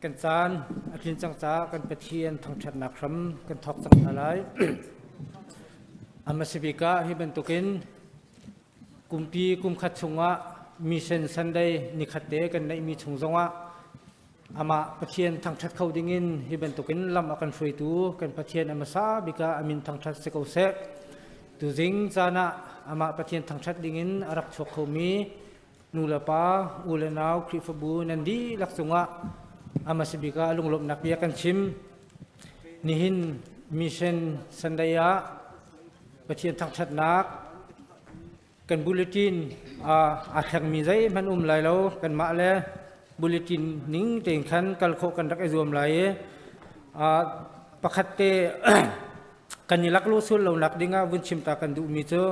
Kan caan a tlin cang caah kan Pathian thangṭhatnak hram kan thawk cang hna lai. A hmasa bik ah hi bantukin kumpi kumkhat chungah Mission Sunday nikhat te kan neihmi chung zongah amah Pathian thangṭhat kho dingin hi bantukin lam a kan hruaitu kan Pathian a hmasa bik ah a min thangṭhat si ko seh. Tuzing caan ah amah Pathian thangṭhat dingin a rak chuak khomi nu le pa, u le nau, Khrihfabu nan dihlak cungah a hmasa bik ah lunglawmhnak bia kan chim. Nihin Mission Sunday ah Pathian thangṭhatnak kan bulletin aa thlengmi zeihmanh um lai lo. Kanmah le bulletin ning tein khan kal khawh kan rak i zuam lai i pakhat te kan i laklawh sual lonak dingah vun chim ta kan duhmi cu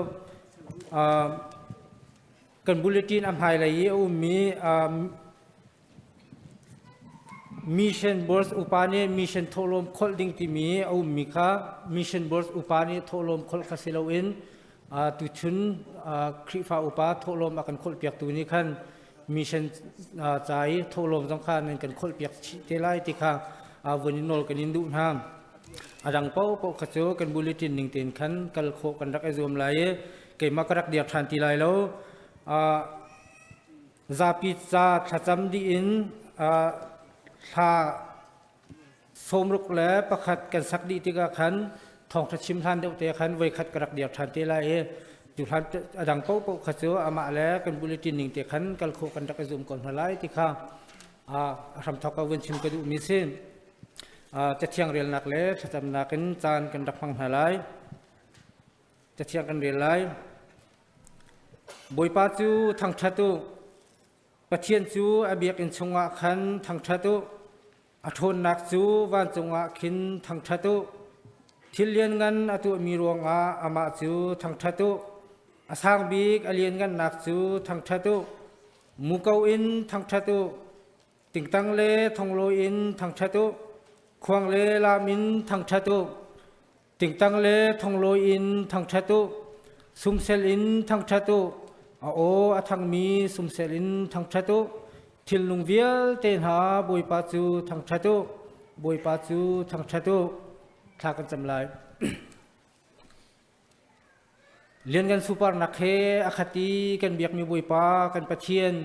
Kan bulletin a hmailei i a ummi mission board upa nih mission thawhlawm kholh ding timi a ummi kha mission board upa nih thawhlawm kholh kha si loin tuchun Khrihfa upa thawhlawm a kan kholhpiaktu nih khan mission ca i thawhlawm zong kha nan kan kholhpiak chih te lai ti kha vun in nawl kan in duh hna. A dang paohpaoh kha cu kan bulletin ning tein khan kal khawh kan rak i zuam lai i keimah ka rak dir ṭhan ti lai lo. Zapi ca thlacam dih in thla 61 kan sak dih tikah khan thawngṭha chim hlan deuh te khan voikhat ka rak dir ṭhan te lai i cu hlan a dang paohpaoh kha cu amah le kan bulletin ning te khan kal khawh kan rak i zum ko hna lai ti kha a hramthawk ah vun chim ka duhmi si. Cathiang relnak le thlacamnak in caan kan rak hmang hna lai. Cathiang kan rel lai. Bawipa cu thangṭhat u. Pathian cu a biakinn chungah khan thangṭhat u. A ṭhawnnak cu vancung ah khin thangṭhat u. Thil lianngan a tuahmi ruangah amah cu thangṭhat u. A sang bik a lianngannak cu thangṭhat u. Muko in thangṭhat u. Tingtang le thonglawi in thangṭhat u. Khuang le laam in thangṭhat u. Tingtang le thonglawi in thangṭhat u. Sumsel in thangṭhat u. A aw a thangmi sumsel in thangṭhat u. Thilnung vialte hna Bawipa cu thangṭhat u. Bawipa cu thangṭhat u. Thla kan cam lai. Lianngan suparnak he a khat i kan biakmi Bawipa kan Pathian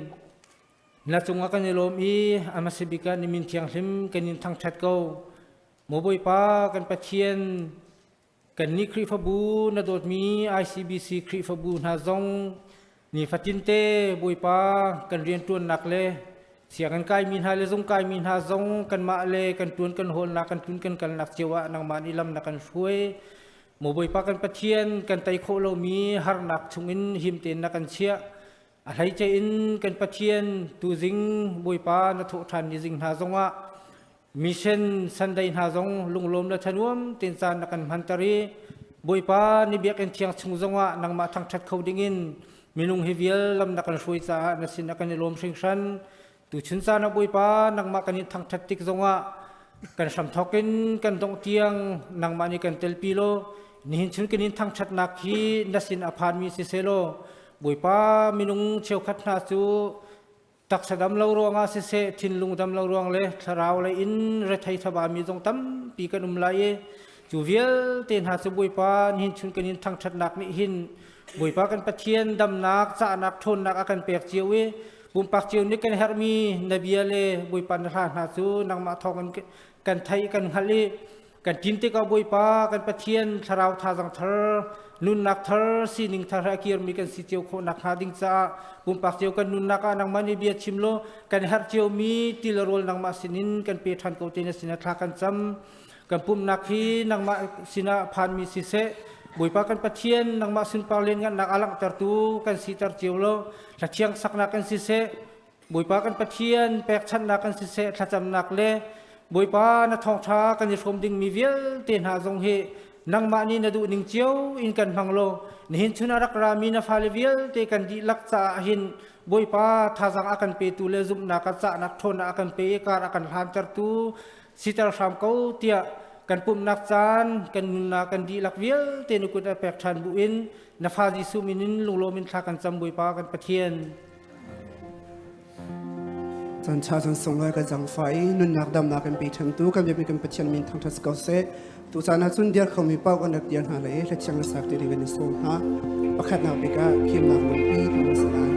na cungah kan i lawm i a hmasa bik ah na min thianghlim kan in thangṭhat ko. Maw Bawipa kan Pathian kannih Khrihfabu na dawtmi ICBC Khrihfabu hna zong nifatinte Bawipa kan rianṭuannak le sianginn kaimi hna le zung kaimi hna zong kanmah le kan ṭuan kan hawlnak kan tlun kan kalnak cio ah nangmah nih lam na kan hruai. Maw Bawipa kan Pathian kan tei khawh lomi harnak chungin him tein na kan chiah. A hleice in kan Pathian tuzing Bawipa na thawh ṭhan ni zing hna zongah mission Sunday hna zong lunglawm le thanuam tein caan na kan hmanter i Bawipa ni biakinn thiang chung zongah nangmah thangṭhat kho dingin minung hi vial lam na kan hruai caah na sin ah kan i lawm hringhran. Tuchun caan ah Bawipa nangmah kan in thangṭhat tik zongah kan hramthawk in kan dongh tiang nangmah nih kan telpi law nihin chun kan in thangṭhatnak hi na sin a phanmi si selaw Bawipa minung cheukhat hna cu taksa dam lo ruangah siseh thinlung dam lo ruang le thlarau lei in rethei thabami zong tampi kan um lai i cu vialte hna cu Bawipa nihin chun kan in thangṭhatnak nih hin Bawipa kan Pathian damnak cahnak ṭhawnnak a kan pek cio i pumpak cio nih kan herhmi na bia le Bawipa na hla hna cu nangmah thawngin kan theih kan hngalh i kan ṭin tikah Bawipa kan Pathian thlarau thazang thar nunnak thar sining thar he a kirmi kan si cio khawh nakhnga ding caah pumpak cio kan nunnak ah nangmah nih bia chim law kan herh ciomi ti le rawl nangmah sinin kan pe ṭhan ko te na sinah thla kan cam kan pumnak hi nangmah sinah phanmi siseh Bawipa kan Pathian nangmah sunpar lianngannak a langhtertu kan siter cio law hlathiang saknak kan siseh Bawipa kan Pathian pekchanhnak kan siseh thlacamnak le Bawipa na thawngṭha kan i hrawm dingmi vialte hna zong hi nangmah nih na duh ning cio in kan hmang law nihin chun a rak rami na fale vialte kan dihlak caah hin Bawipa thazang a kan petu le zumhnak ah cahnak ṭhawnnak a kan pe i kar a kan hlantertu siter hram ko tiah kan pumhnak caan kan nunnak kan dihlak vialte na kut a pek ṭhan bu in na fa Jesuh min in lunglawm in thla kan cam Bawipa kan Pathian. Caan ṭha caan sunglawi kan zaangfah i nunnak damnak kan pe ṭhantu kan biakmi kan Pathian min thangṭhat si ko seh. Tucaan ah cun dir khomi paoh kan rak dir hna lai i hlathiang le sak ti ding kan i sawm hna. Pakhatnak bik ah fimnak lungpi tu a si lai.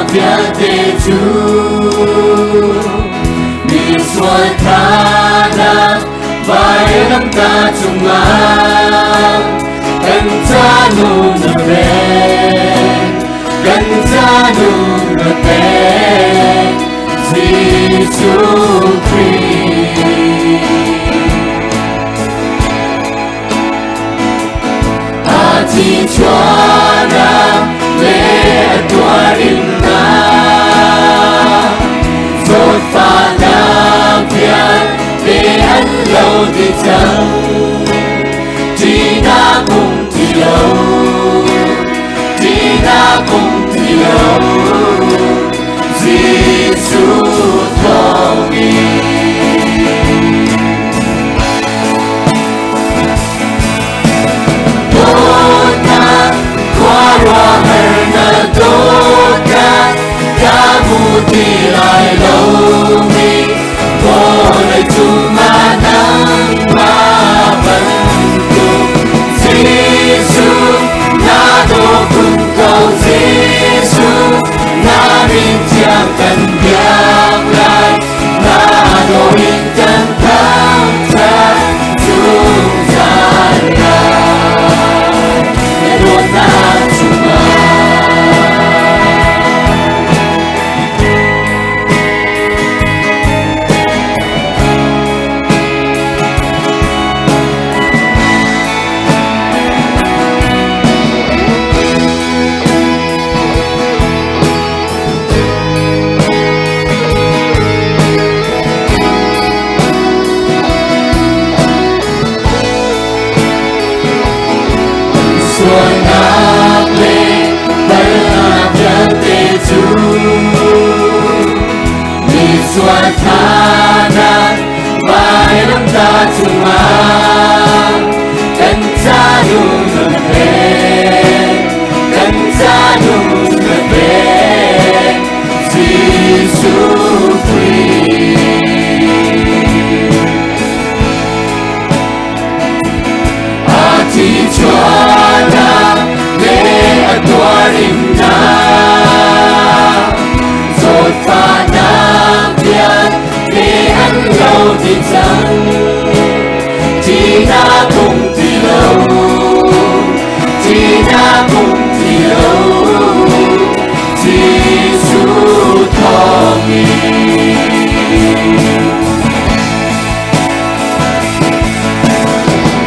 Sualnak vialte cu mi sual thanak vailamta cungah kan ca nun na pek, kan ca nun na pek, Jesuh Khrih. A thi chuahnak le a tuarinnak zawtfahnak vialte an lo dih cang. Ṭihnak um ti lo, ṭihnak um ti lo, Jesuh thawngin. Dawtnak khuaruahhar na dawtnak ka hmu ti lai lo mi vawlei cungah nangmah bantuk Jesuh na daw khun ko Jesuh na min thiang kan biak lai na daw in kan thangṭhat zungzal lai na dawtnak cungah. Sualnak le palhnak vialte cu mi sual thanak vailamta cungah kan ca nun na pek, kan ca nun na pek, Jesuh Khrih. A thi chuahnak le a tuarinnak zawtfahnak vialte an lo dih cang. Ṭihnak um ti lo, ṭihnak um ti lo, Jesuh thawngin.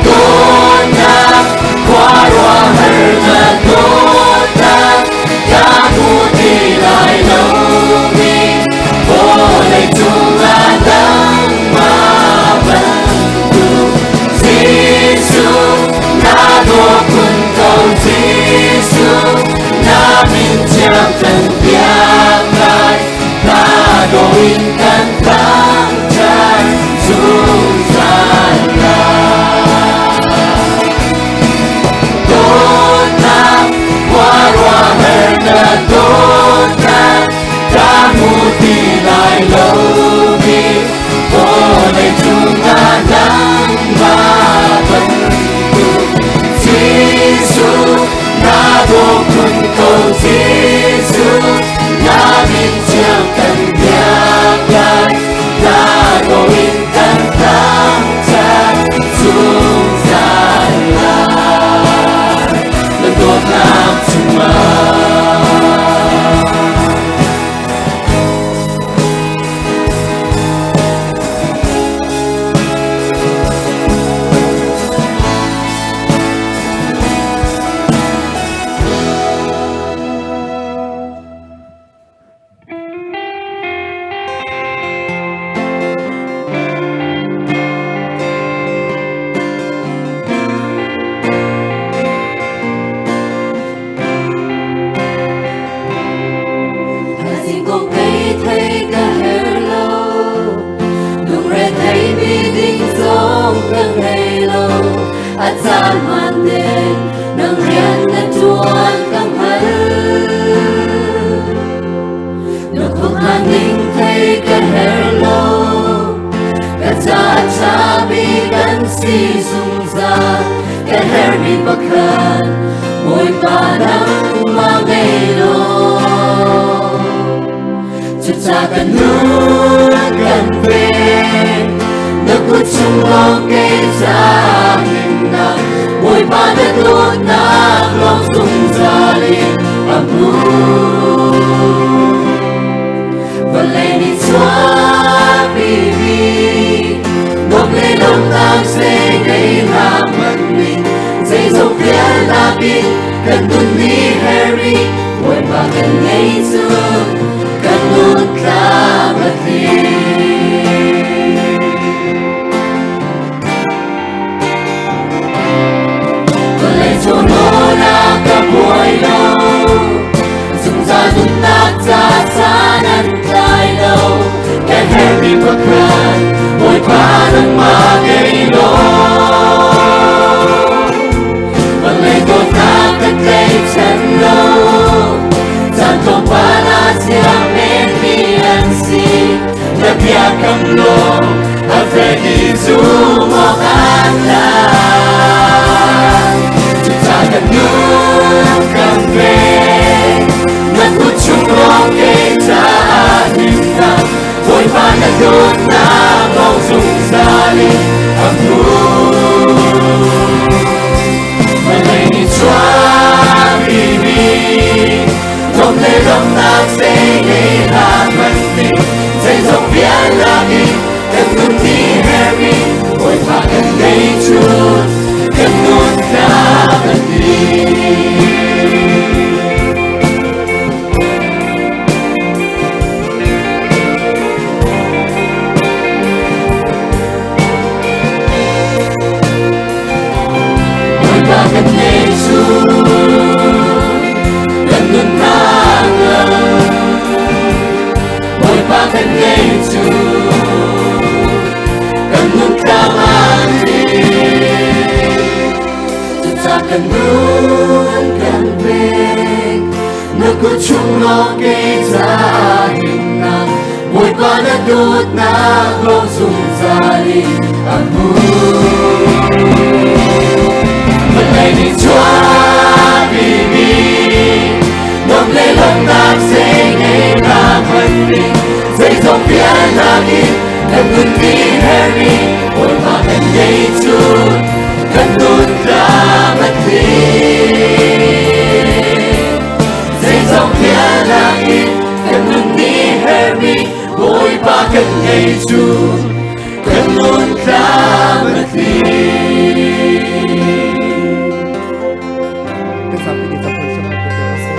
Dawtnak khuaruahhar na dawtnak ka hmu ti lai lo mi vawlei cungah nangmah bantuk Jesuh na daw khun ko Jesuh na min thiang kan biak lai na daw in kan thangṭhat zungzal lai. Dawtnak khuaruahhar na dawtnak ka hmu ti lai lo mi vawlei cungah nangmah bantuk Jesuh na daw khun ko Jesuh na min thiang kan biak lai na daw in kan thangṭhat zungzal lai na dawtnak cungah. Thaizing kong kei thei ka her lo, lungre thei mi ding zong ka ngei lo. A caan hmaan ten nang rian na ṭuan ka hngal. Na khuakhan ning thei ka her lo, ka ca a ṭha bik an si zungzal. Ka hermi pakhat Bawipa nangmah ngei law. Cuca kan nun kan pek na kut chung lawng kei ca himnak Bawipa na dawtnak lawng zungzal in a hmun. Vawlei nih chuahpimi nuam le lawmhnak zei ngei hlah hmanh ning zeizong vialnak in kan nun nih hermi Bawipa kan ngei cu kan nun tlam a tling. Vawleicung nawlnak ka buai lo, zungzal nunnak ca caan an tlai lo. Ka herhmi pakhat, Bawipa nangmah ngei law. Vawlei dawtnak ka tlaichan lo, caan tlawmpal ah siang menmi an si. Na biakam law, a fek i zum awk an tlak. Cucaah kan nun kan pek, na kut chung lawng kei caah himnak, Bawipa na dawtnak lawng zungzal in a hmun. Vawlei nih chuahmi Lawm le lawmhnak zei ngei hlah hmanh ning zeizong vialnak in kan nun ni hermi Bawipa kan ngei chun kan nun tlam a ti. Bawipa kan ngei chun kan nunnak Bawipa kan ngei cu kan nun tlang an Cucaah kan nun kan pek na kut chung lawng kei ca himnak Bawipa na dawtnak lawng zungzal in a hmun. Vawlei nih chuahpimi nuam le lawmhnak zei ngei hlah hmanh ning zeizong vialnak in kan nunpi hermi Bawipa kan ngei cu kan nun tlam a tling. Zeizong vialnak in kan nun nih hermi Bawipa kan ngei cu kan nun tlam a tling. Kan zapi nih tapon siang kan pe a si.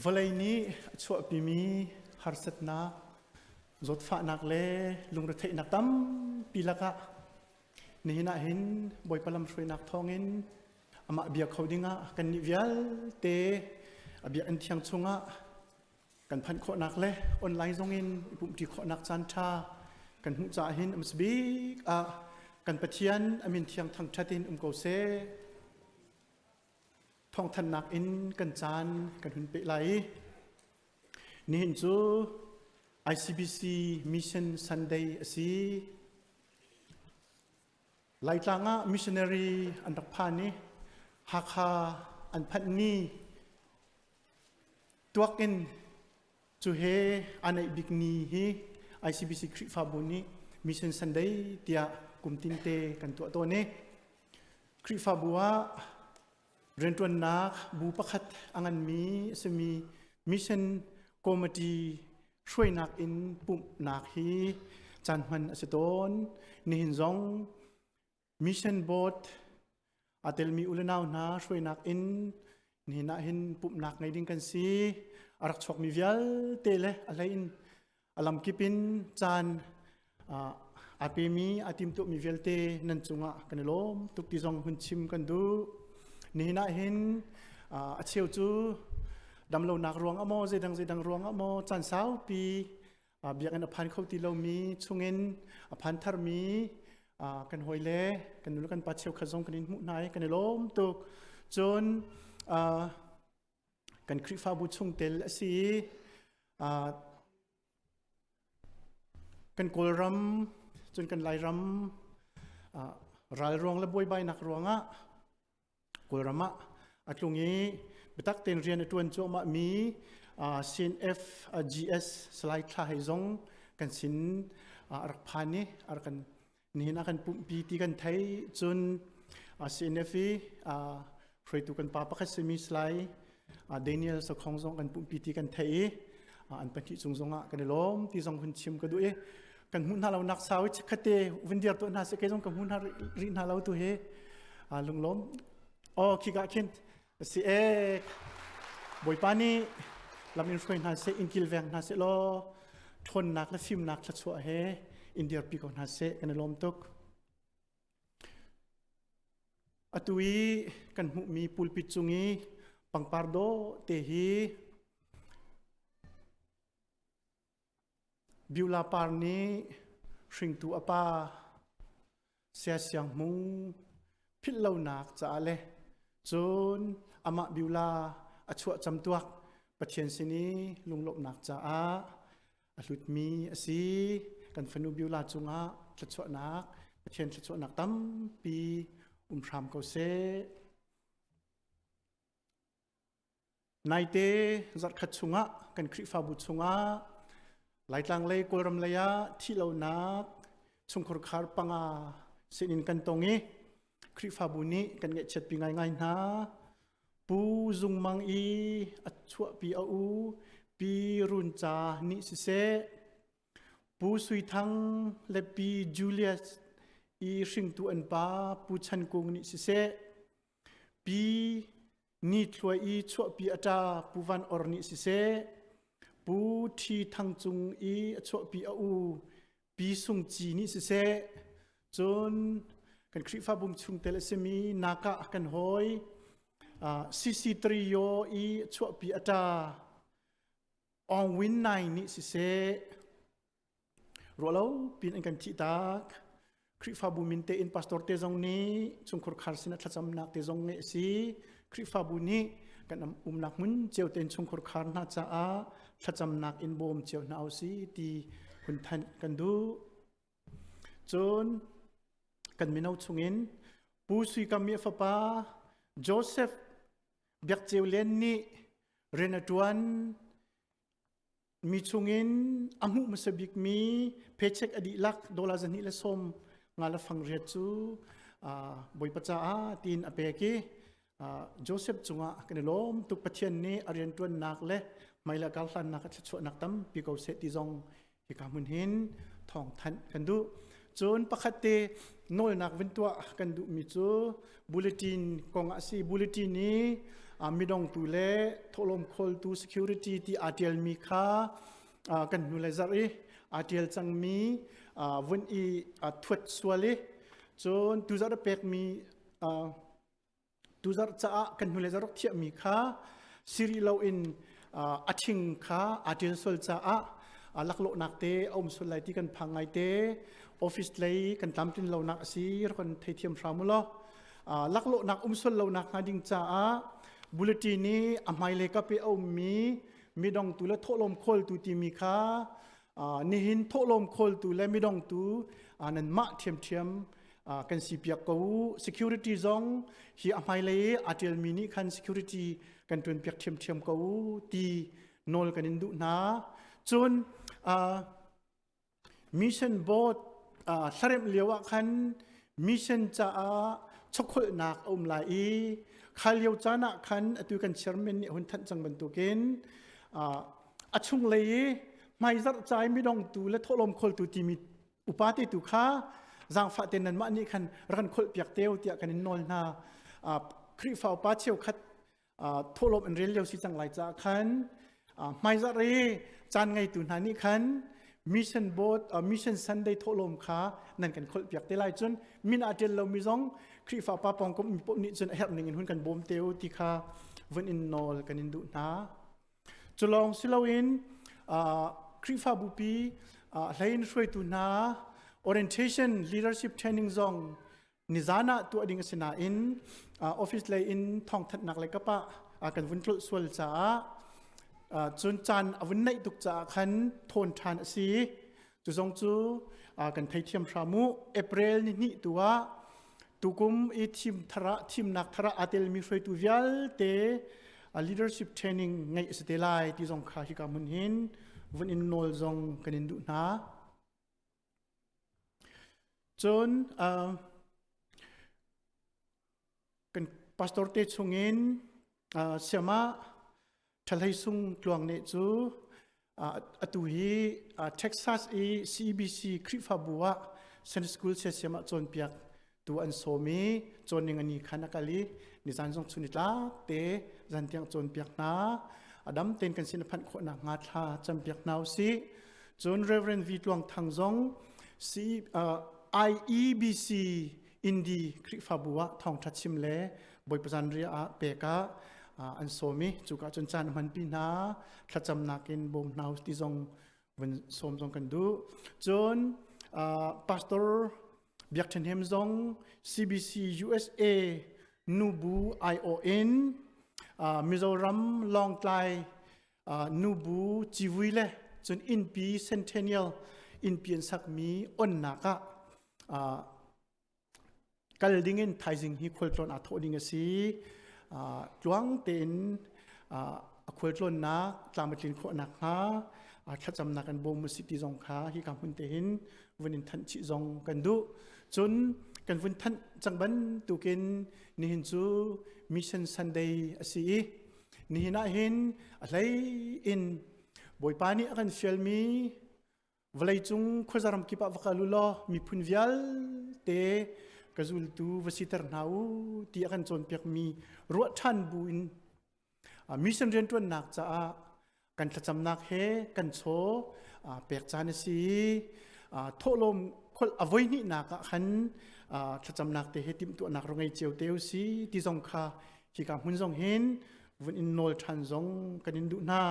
Vawlei nih a chuahpimi harsatnak, zawtfahnak le lungretheihnak tampi lakah Nihin ah hin Bawipa lamhruainak thawngin amah bia kho dingah kannih vialte a biakinn thiang chungah kan phanh khawhnak le online zongin i pumhṭi khawhnak caan ṭha kan hmuh caah hin a bik ah kan Pathian a min thiang thangṭhat in um ko seh. Thawngthanhnak in kan caan kan hun peh lai i nihin cu ICBC Mission Sunday a si. Laitlang ah missionary an rak phan i Hakha an phanh ni tuak in cu he aa neih bik ni hi ICBC Khrihfabu nih Mission Sunday tiah kum tinte kan tuah tawn i Khrihfabu ah rianṭuannak bu pakhat a nganmi a simi Mission Committee hruainak in pumhnak hi caan hman a si tawn. Nihin zong Mission Board aa telmi u le nau hna hruainak in nihin ah hin pumhnak ngei ding kan si. A rak chuakmi vialte le a hlei in a lamkip in caan aa pemi aa timtuahmi vialte nan cungah kan i lawm tuk ti zong hun chim kan duh. Nihin ah hin a cheu cu Damlonak ruang ah maw, zeidang zeidang ruang ah maw, caan saupi biakinn a phan kho ti lomi chungin a phan tharmi kan hawile, kan nu le kan pa cheukhat zong kan in hmuh hna i kan i lawm tuk. Cun kan Khrihfabu chungtel a si i kan Kawlram, cun kan Lairam ral ruang le buaibainak ruangah Kawlram ah a tlung i biatak tein rian a ṭuan cuahmah mi CNF GS Salai Thla Hei zong kan sin a rak phan i a rak kan nihin a kan pumhpi ti kan thei. Cun CNF i hruaitu kan pa pakhat simi Salai Daniel Sokhong zong kan pumhpi ti kan thei i an pahnih cung zongah kan i lawm ti zong hun chim ka duh i kan hmuh hna lo nak sau i chikkhatte vun dir tuah hna seh kei zong ka hmu hna rih hna lo tu hi lunglawm oh khika khin si e bawipa nih lam in hruai hna seh in kilveng hna seh law ṭhawnnak le fimnak thluachuah he in dirpi ko hna seh kan i lawm tuk Atu i kan hmuhmi pulpit cung i pangpar dawh te hi Beulah Par nih hringtu a pa Saya Siang Hmung philhlonak caah le cun amah Beulah a chuah camtuak Pathian sin i lunglawmhnak caah a hlutmi a si. Kan fanu Beulah cungah thluachuahnak, Pathian thluachuahnak tampi um hram ko seh. Naite zarhkhat chungah kan Khrihfabu chungah Laitlang lei Kawlram lei ah thihlonak chungkhur khar panga sinin kan tong i Khrihfabu nih kan ngaihchiatpi ngaingai hna. Pu Zung Mang i a chuahpi a u Pi Run Ca nih siseh, Pu Sui Thang le Pi Julius i hringtu an pa Pu Chan Kung nih siseh, Pi Ni Thluai i chuahpi a ṭa Pu Van Or nih siseh, Pu Ṭhi Thang Cung i a chuahpi a u Pi Sung Ci nih siseh, cun kan Khrihfabu chungtel a simi Naka kan hawi CC Trio i a chuahpi a ṭa Aung Win Naing nih siseh, Ruahlo pin an kan thih tak. Khrihfabu min tein pastor te zong nih chungkhur khar sin ah thlacamnak te zong ngeih a si. Khrihfabu nih kan umnak hmun cio tein chungkhur khar hna caah thlacamnak in bawm cio hna usih ti hun thanh kan duh. Cun kan mino chungin Pu Sui Kam i a fapa Joseph Biak Ceu Lian nih rian a ṭuan Mi chungin a hmuh hmasa bikmi paycheck a dihlak dollar 215 le fang riat cu Bawipa caah tiin a pek i Joseph cungah kan i lawm tuk. Pathian nih a rianṭuannak le hmailei a karhlannak a thluachuahnak tampi ko seh ti zong hika hmun hin thawngthanh kan duh. Cun pakhat te nawlnak vun tuah kan duhmi cu bulletin kong ah a si. Bulletin i midongtu le thawhlawm khawltu security ti aa ṭialmi kha kan hnu le zarh i aa ṭial cangmi vun i thuat sual i cun tuzarh a pekmi Tuzarh caah kan hnulei zarh thiahmi kha siri loin a ṭhing kha aa ṭial sual caah laklawhnak te a um sual lai ti kan phang ngai te. Office lei kan tlamtlin lonak a si, rak kan theithiam hram u law. Laklawhnak um sual lonak hnga ding caah bulletin i a hmailei kap i a ummi midongtu le thawhlawm khawltu timi kha nihin thawhlawm khawltu le midongtu nanmah ṭhiamṭhiam kan si piak ko. Security zong hi a hmailei i aa ṭialmi nih khan security kan ṭuan piak ṭhiamṭhiam ko ti nawl kan in duh hna. Cun mission board hlaremh lio ah khan mission caah chokholhnak a um lai i kha lio caan ah khan atu kan chairman nih hun thanh cang bantukin a chunglei i hmaizarh ca i midongtu le thawhlawm khawltu timi upa te tu kha zaangfah te nanmah nih khan rak kan kholh piak teo tiah kan in nawl hna. Khrihfa upa cheukhat thawhlawm an rel lio si cang lai caah khan hmaizarh i caan ngeitu hna nih khan mission board mission sunday thawhlawm kha nan kan kholh piak te lai. Cun min aa ṭial lomi zong Khrihfa pa pawngkom mi paoh nih cun a herh ning in hun kan bawm te u ti kha vun in nawl kan in duh hna. Cu lawng si loin Khrihfabu pi hlein hruaitu hna orientation leadership training zong nizan ah tuah ding a si nain office lei in thawngthanhnak lei kap ah kan vun tlolh sual caah cun caan a vun naih tuk caah khan thawn ṭhan a si. Cu zong cu kan theithiam hram u. April ni hnih tu ah tukum i thim thar ah thimnak thar ah aa telmi hruaitu vialte leadership training ngeih a si te lai ti zong kha hika hmun hin vun in nawl zong kan in duh hna. Cun kan pastor te chungin siama Ṭhalei Sung Tluang nih cu atu hi Texas i CEBC Khrihfabu ah Sunday School siasiam ah cawnpiak tu an sawm i cawnning ani khan a kal i nizan zong chun i tlak te zan tiang cawnpiak hna adam ten kan sin a phanh khawh nak hnga thla campiak hna usih cun Reverend V Tluang Thang zong C, IEBC Indi Khrihfabu ah thawngṭha chim le Bawipa zanriah ah pek ah an sawm i cuka cun caan a hmanpi hna thlacamnak in bawm hna ti zong vun sawm zong kan duh. Cun Pastor Biak Ṭhen Hem zong CBC USA nubu aiawh in Mizoram Lawngtlai nubu civui le cun innpi Centennial innpi an sakmi onnak ah kal dingin thaizing hi khualtlawn aa thawh ding a si. Tluang tein a khualtlawnnak tlam a tlin khawh nakhnga thlacamnak kan bawm usih ti zong kha hika hmun te hin vun in thanh chih zong kan duh. Cun kan vun thanh cang bantukin nihin cu Mission Sunday a si i nihin ah hin a hlei in Bawipa nih a kan fialmi Vawleicung khuazaram kip ah va kal u law miphun vialte ka zultu va siter hna u ti a kan cawnpiakmi ruah ṭhan bu in mission rianṭuannak caah kan thlacamnak he kan chaw pek caan a si i thawhlawm kholh a voihnihnak ah khan thlacamnak te he timhtuahnak ro ngei cio te u si ti zong kha hika hmun zong hin vun in nawl ṭhan zong kan in duh hna.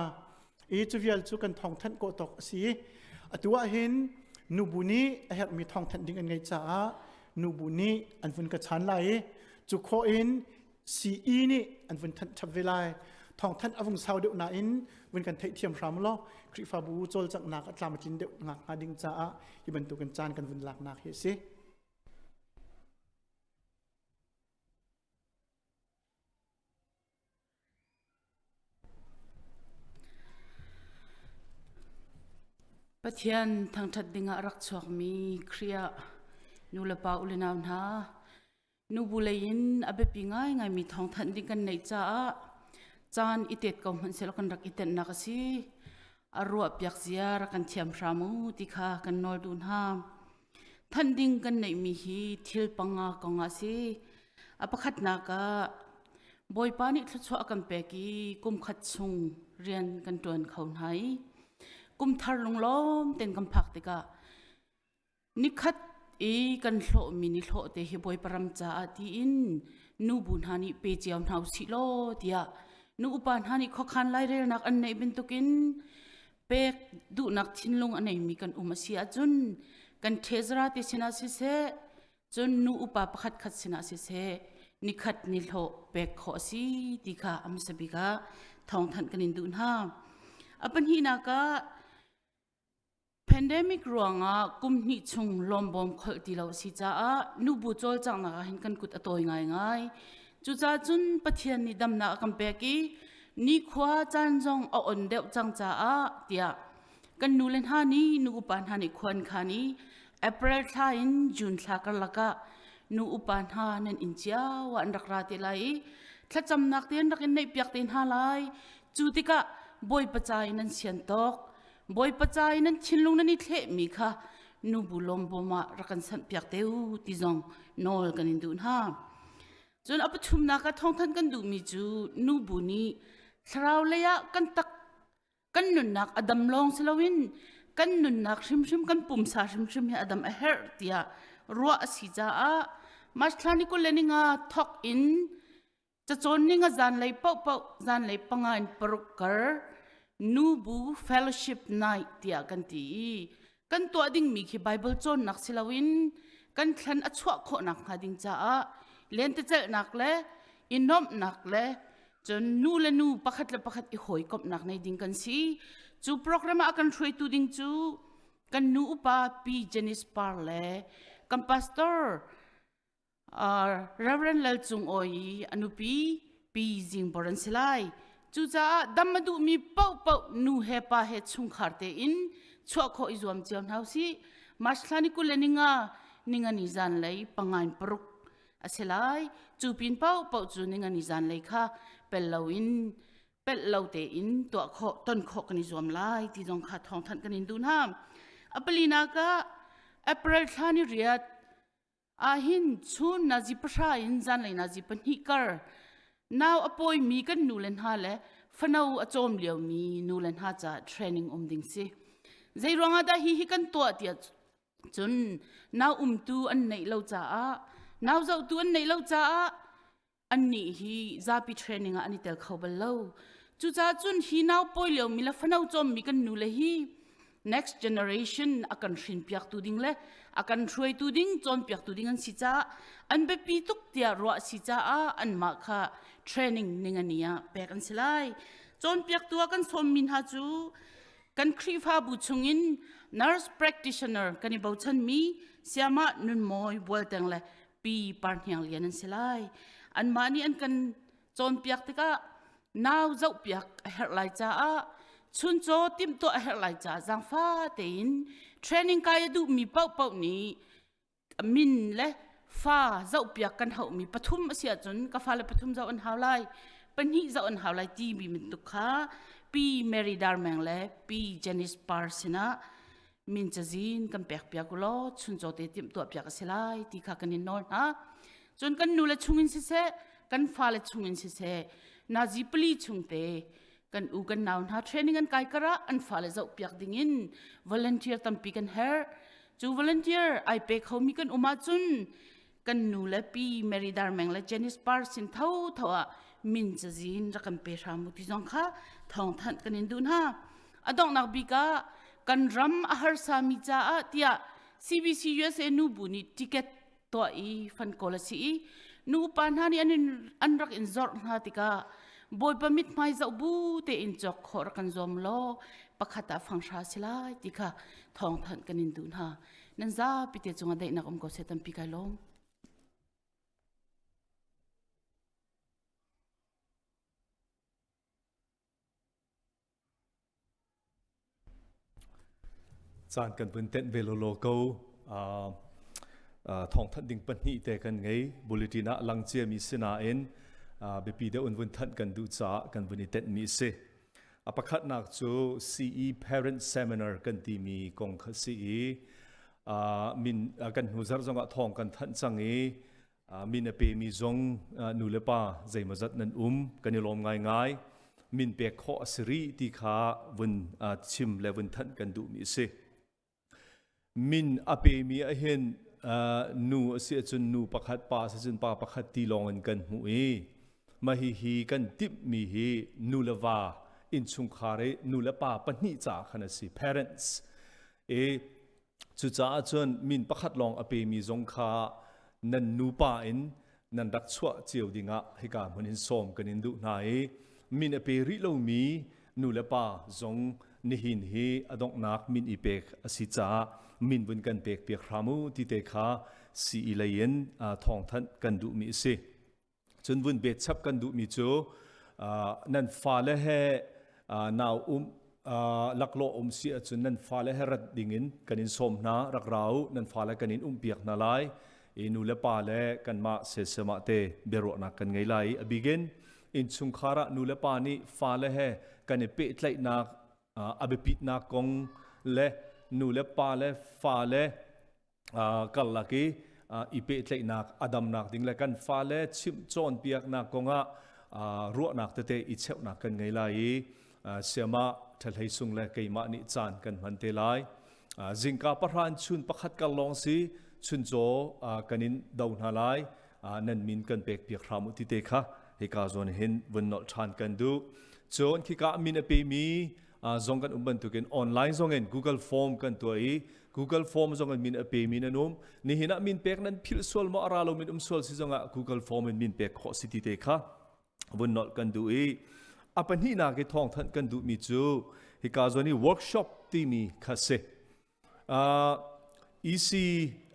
I cu vial cu kan thawngthanh kawh tawk a si. Atu ah hin nubu nih a herhmi thawngthanh ding an ngeih caah nubu nih an vun ka chan lai i cu khawh in CE nih an vun thanh chap ve lai. Thawngthanh a vung sau deuh nain vun kan theihthiam hram law Khrihfabu cawlcanghnak a tlam a tlin deuh ngak hnga ding caah hi bantukin caan kan vun laknak hi a si. Pathian thangṭhat dingah a rak chuakmi Khrih ah nulepa u le nau hna, nubu lei in a biapi ngaingaimi thawngthanh ding kan neih caah caan i tet ko hmanh sehlaw kan rak i tenhnak a si. A ruahpiak zia rak kan thiam hram u ti kha kan nawl duh hna. Thanh ding kan neihmi hi thil panga kong ah a si. A pakhatnak ah Bawipa nih thluachuah a kan pek i kum khat chung rian kan ṭuan kho hna i kum thar lunglawm tein kan phak tikah nikhat i kan hlawhmi ni hlawh te hi Bawipa ram caah tiin nubu hna nih pe cio hna usih law tiah nu upa hna nih khuakhan lairelnak an neih bantukin pek duhnak thinlung a neimi kan um a si ahcun kan ṭhezara te sinah siseh cun nu upa pakhat khat sinah siseh nikhat ni hlawh pek khawh a si ti kha a hmasa bik ah thawngthanh kan in duh hna. A pahnihnak ah pandemic ruangah kum hnih chung lawmbawm kholh ti lo a si caah nubu cawlcanghnak ah hin kan kut a tawi ngaingai. Cucaah cun Pathian nih damnak a kan pek i nikhua caan zong a on deuh cang caah tiah kan nu le hna nih nu upa hna nih khua an khan i April thla in June thla karlak ah nu upa hna nan inn cio ah an rak ra te lai i thlacamnak te an rak in neihpiak te hna lai. Cu tikah Bawipa ca in nan sian tawk Bawipa ca i nan thinlung nan i thlehmi kha nubu lawmbawm ah rak kan sanhpiak te u ti zong nawl kan in duh hna. Cun a pathumnak ah thawngthanh kan duhmi cu nubu nih thlarau lei ah kan tak kan nunnak a dam lawng si loin kan nunnak hrimhrim kan pumsa hrimhrim hi a dam a herh tiah ruah a si caah March thla ni 20 le ni nga thawk in Cacawn ning a zanlei paohpaoh zanlei panga in paruk kar. Nubu Fellowship Night tiah kan ti i kan tuah dingmi khi Bible cawnnak si loin kan thlan a chuah khawhnak hnga ding caah lentecelhnak le i nuamhnak le cun nu le nu pakhat le pakhat i hawikomhnak nei ding kan si. Cu program ah a kan hruaitu ding cu kan nu upa Pi Janice Par le kan pastor Reverend Lal Cung Awi i a nupi Pi Zing Bor an si lai. Cucaah dam a duhmi paohpaoh nu he pa he chungkhar tein chuah khawh i zuam cio hna usih. March thla ni 20 le ninga ningani zan lei pangain paruk a si lai. Cu pin paohpaoh cu ningani zan lei kha pel loin pelh lo tein tuah khawh ton khawh kan i zuam lai ti zong kha thawngthanh kan in duh hna. A palinak ah April thla ni riat Ahhin chun nazi pahra in zanlei nazi pahnih kar nau a pawimi kan nu le hna le fano a cawm liomi nu le hna ca training um ding si. Zei ruangah dah hi hi kan tuah tiah cun nau umtu an neih lo caah nau zohtu an neih lo caah annih hi zapi training ah an i tel kho bal lo. Cucaah cun hi nau pawi liomi le fano cawmmi kan nu le hi next generation a kan hrin piaktu ding le a kan hruaitu ding cawnpiaktu ding an si caah an biapi tuk tiah ruah si caah anmah kha training ning ani ah pek an si lai. Cawnpiaktu ah kan sawmmi hna cu kan Khrihfabu chungin nurse practitioner kan i bochanmi Siamah Nunmawi Bualteng le Pi Parhniang Lian an si lai. Anmah nih an kan cawnpiak tikah nau zohpiak a herh lai caah chuncaw timhtuah a herh lai caah zaangfa tein training kai a duhmi paohpaoh nih min le fa zohpiak kan hauhmi pathum a si ahcun ka fale pathum zoh an hau lai pahnih zoh an hau lai timi bantuk kha Pi Mary Darmeng le Pi Janice Parr sinah min cazin kan pek piak u law chuncaw te timhtuah piak a si lai ti kha kan in nawl hna. Cun kan nu le chungin siseh, kan fale chungin siseh, nazi pali chung te kan u kan nau hna training an kai karah an fale zoh piak dingin volunteer tampi kan herh. Cu volunteer ai pe khomi kan um ahcun kan nu le pi Mary Darmeng le Janice Parr sin tho tho ah min cazin rak kan pe hram u ti zong kha thawngthanh kan in duh hna. A donghnak bik ah kan ram a harsa mi caah tiah CBC USA nu bu nih ticket tuah i fan kawl a si i nu upa hna nih an, in, an rak in zorh hna tikah Bawipa mithmai zoh bu tein cawk khawh rak kan zuam law pakhat ah fanghra si lai ti kha thawngthanh kan in duh hna. Nan zapi te cungah daihnak um ko seh tampi kai lawm. Caan kan vun tenh ve lawlaw ko. Thawngthanh ding pahnih te kan ngei. Bulletin ah lang ciami sinain biapi deuh in vun thanh kan duh caah kan vun i tenhmi a si. A pakhatnak cu CE Parent Seminar kan timi kong kha si i min kan hnu zarh zongah thawng kan thanh cang i min a pemi zong nu le pa zeimawzat nan um kan i lawm ngaingai. Min pek khawh a si rih ti kha vun chim le vun thanh kan duhmi a si. Min a pemi ahhin nu a si ahcun nu pakhat, pa a si ahcun pa pakhat ti lawng in kan hmuh i mah hihi kan timhmi hi nu le va innchungkhar i nu le pa pahnih caah khan a si parents i cucaah cun min pakhat lawng a pemi zong kha nan nupa in nan rak chuah cio dingah hika hmun in sawm kan in duh hna i min a pe rih lomi nu le pa zong nihin hi a donghnak min i pek a si caah min vun kan pek piak hram u ti te kha CE lei in thawngthanh kan duhmi a si. Cun vun bet chap kan duhmi cu nan fale he nau um laklawh um si ahcun nan fale he rat dingin kan in sawm hna rak ra u nan fale kan in umpiak hna lai i nu le pa le kanmah sesem ah te biaruahnak kan ngei lai i a bigin innchungkhar ah nu le pa nih fale he kan i pehtlaihnak a biapitnak kong le nu le pa le fale karlak i i pehtlaihnak a damnak ding le kan fale chimh cawnpiaknak kongah ruahnak tete i cheuhnak kan ngei lai i siama ṭhahlei sung le keimah nih caan kan hman te lai. Zingka pahra in chun pakhat kar lawng si chuncaw kan in do hna lai nan min kan pek piak hram u ti te kha hika zawn hin vun nolh ṭhan kan duh. Cun khika min a pemi zong kan um bantukin online zong in Google Form kan tuah i Google Form zong in min a pe mi nan um. Nihin ah min pek nan philh sual maw a ra lo min um sual si zong ah Google Form in min pek khawh si ti te kha vun nolh kan duh i a pahnihnak i thawngthanh kan duhmi cu hika zawn i workshop timi kha si. Uh, EC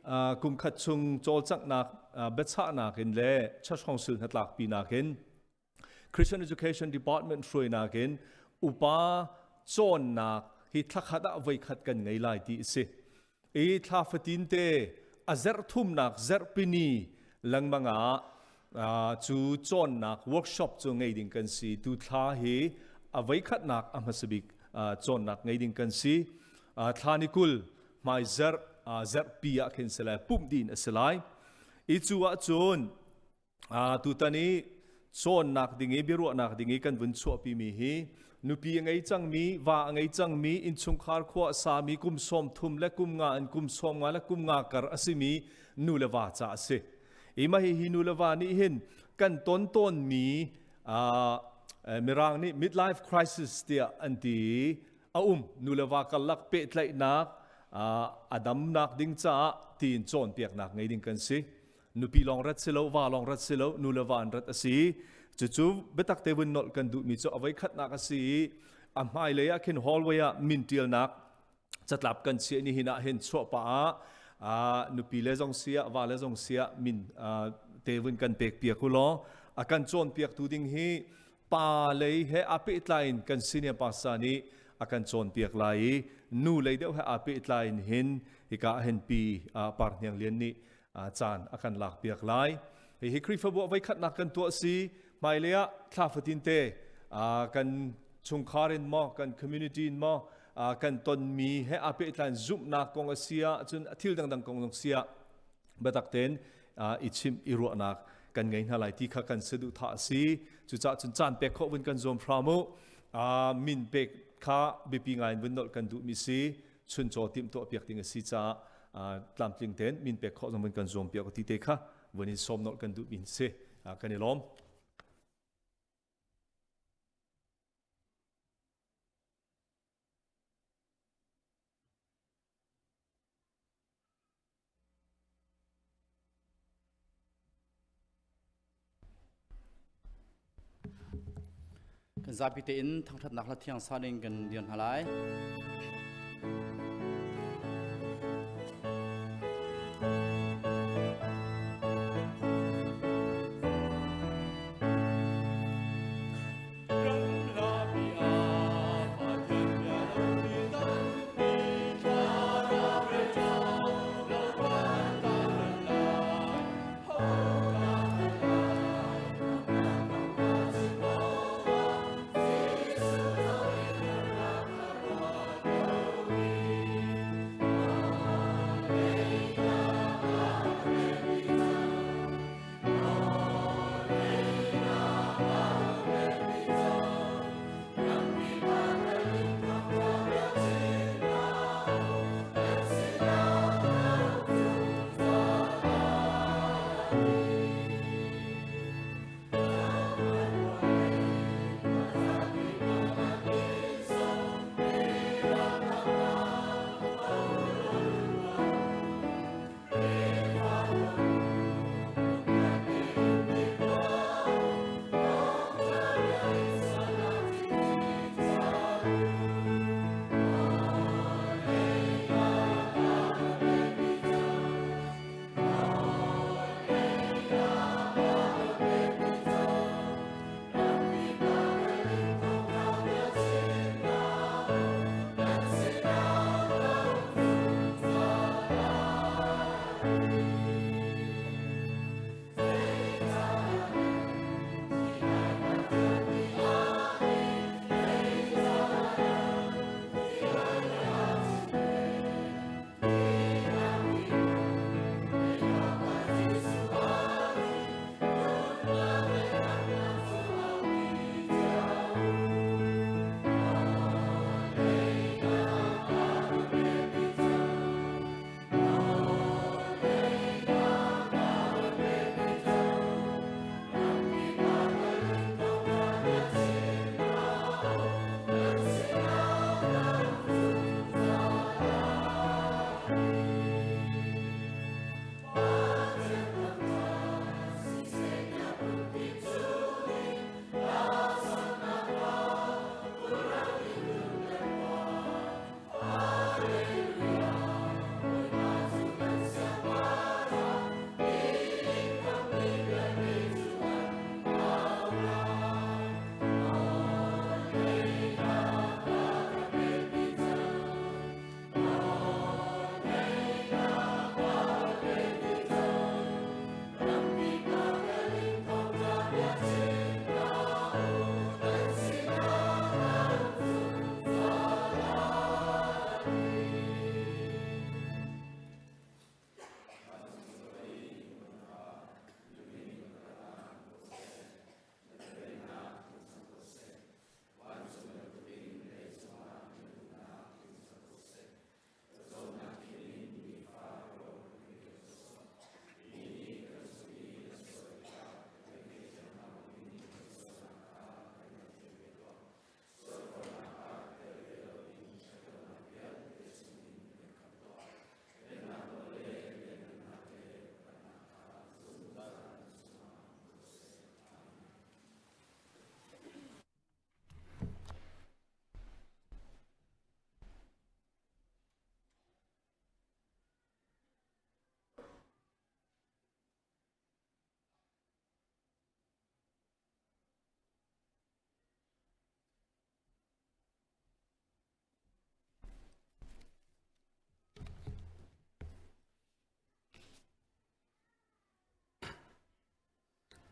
uh, kum khat chung cawlcanghnak uh, biachahnak in le church council hnatlakpinak in Christian Education Department hruainak in upa cawnnak hi thlakhat ah voikhat kan ngei lai ti a si. I thla fatin te a zerh thumnak zerhpini lengmang ah cu cawnnak workshop cu ngei ding kan si. Tu thla hi a voikhatnak a hmasa bik cawnnak ngei ding kan si. Thla ni 20 hmai zerh zerhpi ah khin si lai pumh din a si lai. I cu ahcun Tutan i cawnnak ding i biaruahnak ding i kan vun chuahpimi hi nupi a ngei cangmi, va a ngei cangmi, innchungkhar khua a sami kum 30 le kum nga in kum 50 le kum nga kar a simi nu le va ca a si. I mah hihi nu le va nih hin kan ton tawnmi Mirang nih midlife crisis tiah an ti i a um nu le va karlak pehtlaihnak a damnak ding caah tiin cawnpiaknak ngei ding kan si. Nupi lawng rat si lo, va lawng rat si lo, nu le va an rat a si. Cucu biatak te vun nolh kan duhmi cu a voikhatnak a si i a hmailei ah khin hallway ah min ṭialnak catlap kan chiah ni hin ah hin chuah pah ah nupi le zong si ah va le zong si ah min te vun kan pek piak u law a kan cawnpiaktu ding hi pa lei he aa pehtlai in kan senior pastor nih a kan cawnpiak lai i nu lei deuh he aa pehtlai in hin hika ah hin pi Par Hniang Lian nih caan a kan lakpiak lai. Hihi Khrihfabu ah voikhatnak kan tuah si hmailei ah thla fatin te kan chungkhar in maw kan community in maw kan tonmi he aa pehtlai zumhnak kong a si ah cun thil dangdang kong zong si ah biatak tein i chimh i ruahnak kan ngei hna lai ti kha kan saduhthah a si. Cucaah cun caan pek khawh vun kan zuam hram u. Min pek kha biapi ngai in vun nolh kan duhmi si. Chuncaw timhtuah piak ding a si caah tlamtling tein min pek khawh zong vun kan zuam piak ti te kha vun in sawm nolh kan duhmi si. Kan i lawm. Kan zapi tein thangṭhatnak hla thiang sa ding kan dir hna lai.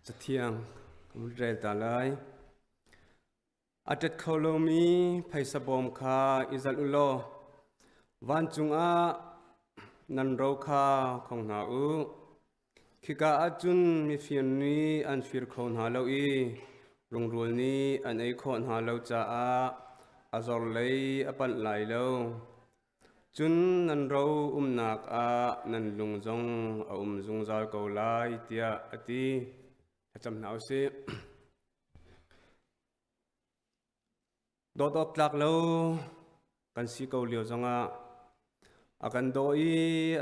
Cathiang kan rel ta lai. A ṭet kho lomi phaisa bawm kha i zalh u law vancung ah nan ro kha khong hna u. Khika ah cun mifir nih an fir kho hna lo i rungrul nih an ei khawh hna lo caah a zor lei a panh lai lo. Cun nan ro umnak ah nan lung zong a um zungzal ko lai, tiah a ti. Thlacam hna u sih. Dawt awk tlak lo kan si ko lio zongah a kan daw i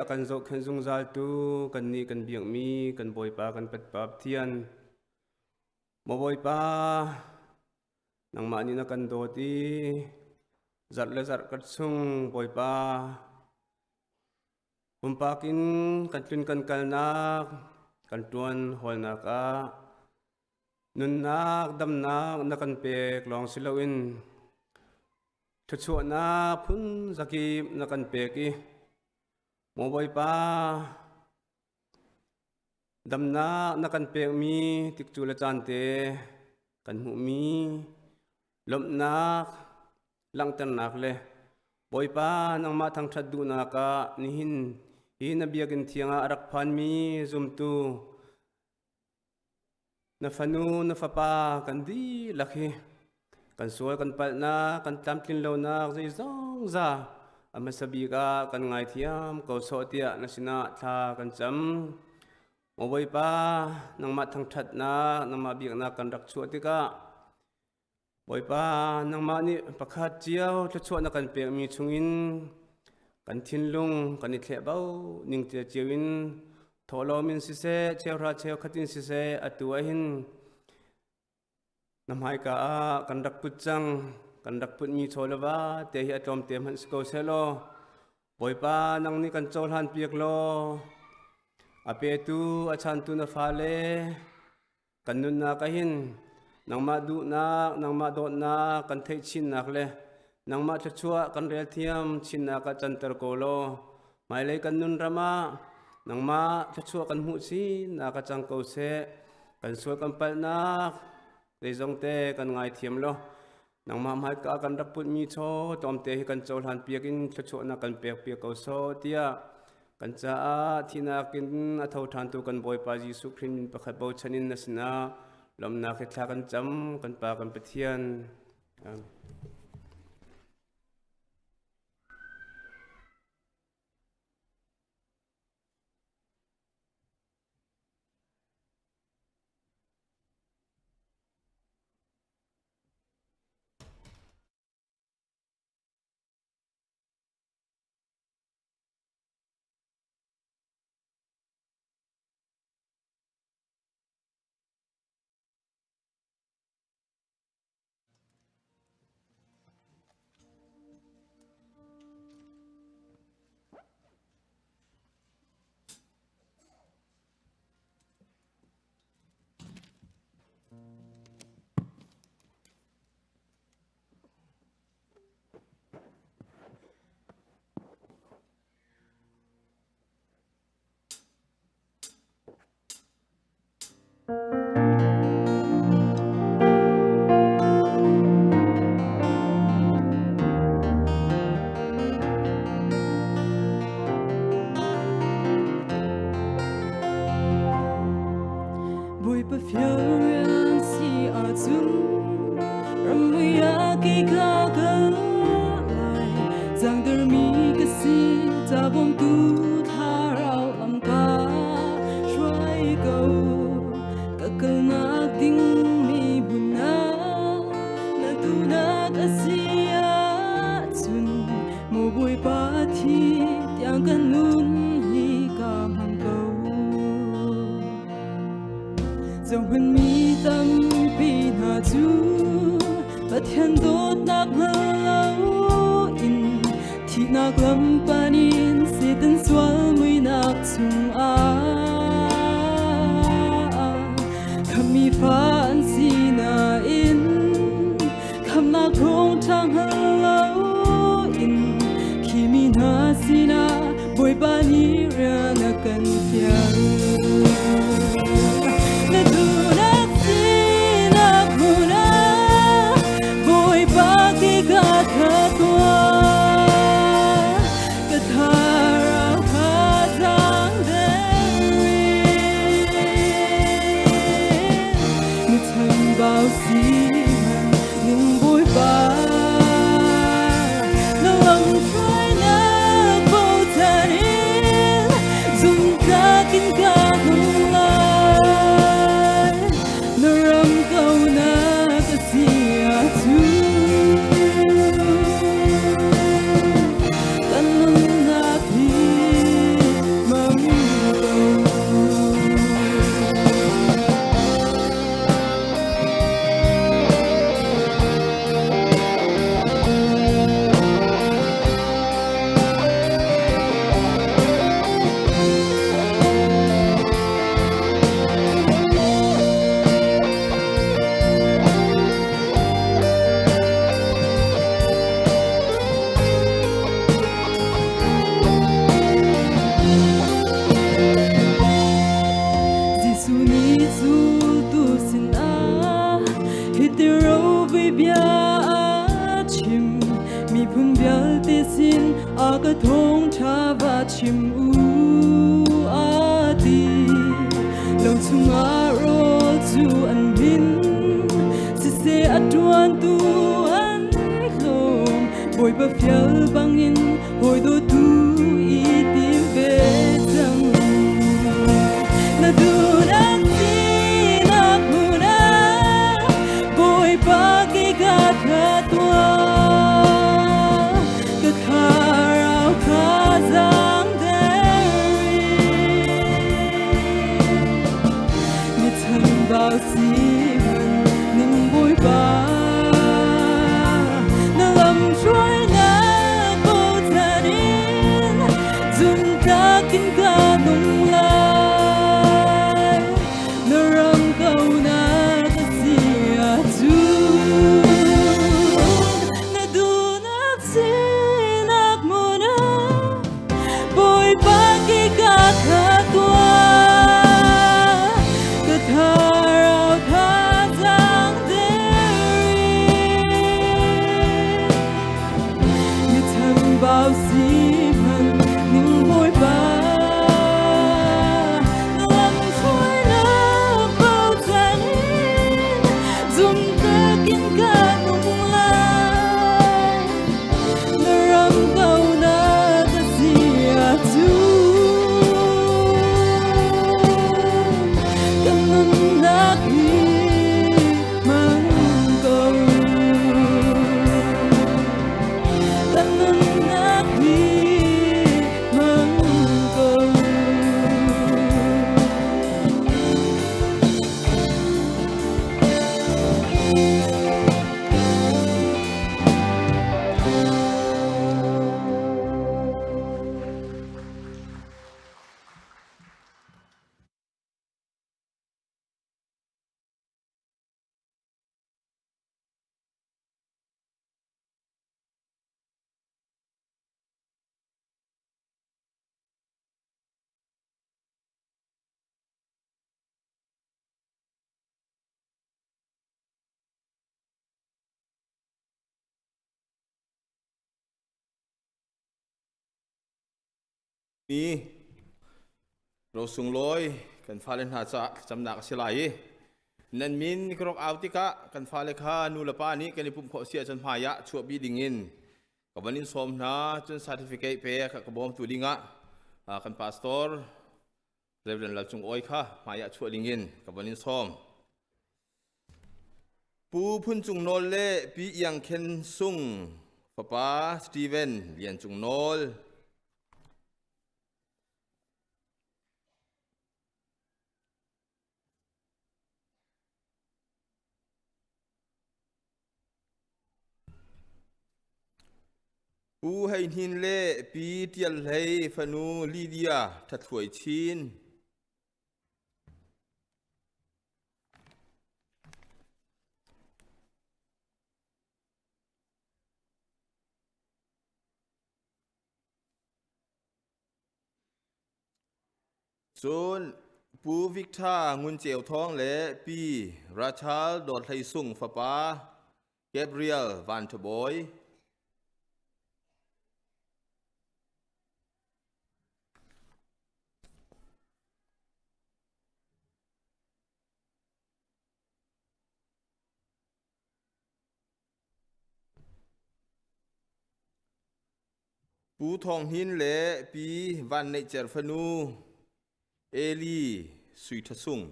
a kan zohkhenh zungzaltu kannih kan biakmi kan Bawipa kan Patpa Pathian Maw Bawipa nangmah nih na kan dawt i zarh le zarh kat chung Bawipa Pumpak in kan tlun kan kalnak, kan ṭuan hawlnak ah nunnak damnak na kan pek lawng si loin thluachuahnak phun zakip na kan pek i maw Bawipa damnak na kan pekmi tikcu le caan te kan hmuhmi lawmhnak langhternak le Bawipa nangmah thangṭhat duhnak ah nihin hi na biakinn thiang ah a rak phanmi zumtu na fanu na fapa kan dihlak hi kan sual kan palhnak kan tlamtlin lonak zeizong za a hmasa bik ah kan ngaithiam ko sawh tiah na sinah thla kan cam. Maw Bawipa nangmah thangṭhatnak nangmah biaknak kan rak chuah tikah Bawipa, nangmah nih pakhat cio thluachuah na kan pekmi chungin kan thinlung kan i thlehbo ning cia cio in thawhlawm in siseh, cheuhra cheukhat in siseh, atu ahhin na hmaika ah kan rak put cang. Kan rak putmi chaw le va te hi a tlawmte hmanh si ko sehlaw, Bawipa, nang nih kan cohlan piak law, a petu, a chantu na fale, Kan nunnak ahhin nangmah duhnak, nangmah dawtnak kan theih chinnak le nangmah thluachuah kan rel thiam chinnak ah canter ko law hmailei kan nun ram ah nangmah thluachuah kan hmuh chinnak ah cang ko seh. Kan sual kan palhnak zeizong te kan ngaithiam law nangmah hmaika kan rak putmi chaw tlawmte hi kan cohlan piak in thluachuahnak kan pek piak ko sawh tiah kan caah thihnak in a tho ṭhantu kan Bawipa Jesuh Khrih min pakhat bochan in na sinah lawmhnak he thla kan cam kan Pa kan Pathian. Amen. Bawipa fialrian si ahcun ramui ah kei ka kal lai zangdermi ka si ca bawmtu thlarau lam ka hruai ko ka kalnak ding mi hmun ah na duhnak a si ahcun maw Bawipa thi tiang kan nun hi ka hmang ko Zohhmanh mi tampi hna cu Pathian dawtnak hngal loin thihnak lam pan in Satan sual muinak chungah khammi fa an si nain khamnak thawngṭha hngal loin khi mi hna sinah Bawipa nih rian a kan fial. Na duhnak. takin ka nung lai na ram ko na ka si ahcun kan nunnak hi mang ko. Jesuh nih zultu sinah hiti rovi bia a chim miphun vialte sin a ka thawngṭha va chim u a ti lo chungah rawl cu an bin siseh a ṭuantu an hlawm Bawipa fial bangin hawi dawtu i tim ve cang na duhnak sinak hmun ah Bawipa ke ka thla tuah ka thlarau kha zaang der mi chambau si hmanh ning Bawipa na lam hruainak bochan in zumtlak in ka nung lai na ram kaunak a si ahcun na duhnak sinak hmun ah Bawipa ki ka kha tuah ka thlarau thazaang der mi chambau si hmanh ning Bawipa na lam hruainak bochan in zumhtak in ka nung lai na ram kaunak a si ahcun kan nunnak hi hmang ko kan nunnak hi hmang ko. Mi rosunglawi kan fale hna caah thlacamnak a si lai i nan min ka rak au tikah kan fale kha nu le pa nih kan i pumh khawh si ahcun hmai ah chuahpi dingin ka van in sawm hna cun certificate pe ka bawmtu dingah kan pastor Reverend Lal Cung Awi kha hmai ah chuah dingin ka van in sawm. Pu Phun Cung Nawl le Pi Iang Khen Sung fapa Steven Lian Cung Nawl. Pu Hei Hnin le Pi Tial Hlei fanu Lydia Thathluai Chin. Cun Pu Victor Ngun Ceu Thawng le Pi Rachel Dawt Hlei Sung fapa Gabriel Van Tha Bawi. Pu Thawng Hnin le Pi Van Neih Cer fanu. Eli Sui Tha Sung.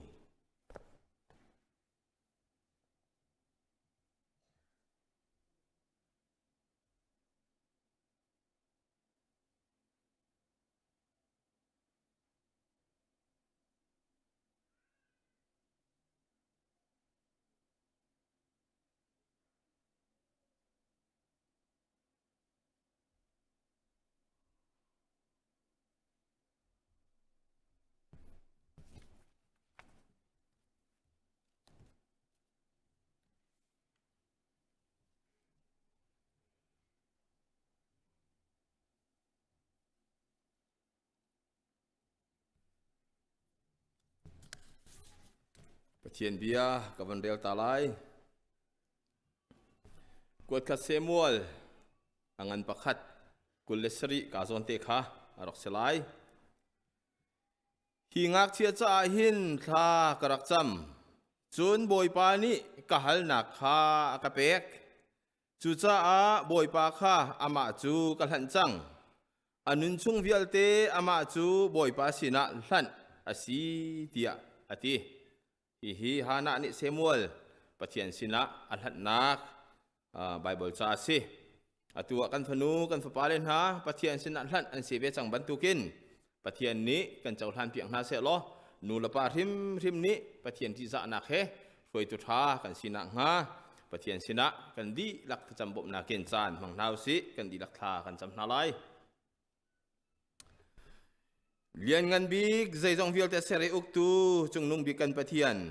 Pathian bia ka van rel ta lai. Kuatkhat Samuel a ngan pakhat 27 ka zawn te kha a rak si lai. Hi ngakchia caah hin thla ka rak cam. Cun Bawipa nih ka halnak kha a ka pek. Cucaah Bawipa kha amah cu ka hlanh cang. A nun chung vialte amah cu Bawipa sinah hlanh a si tiah a ti. Hihi Hannah nih Samuel Pathian sinah a hlanhnak Baibal ca a si. Atu ah kan fanu, kan fapale hna Pathian sinah hlanh an si ve cang bantukin Pathian nih kan cohlan piak hna seh law nu le pa hrimhrim nih Pathian ṭihzahnak he hruaitu ṭha kan si nakhnga Pathian sinah kan dihlak thlacam bawmhnak in caan hmang hna usih kan dihlak thla kan cam hna lai. Lianngan bik zeizong vialte ser i uktu cungnung bik kan Pathian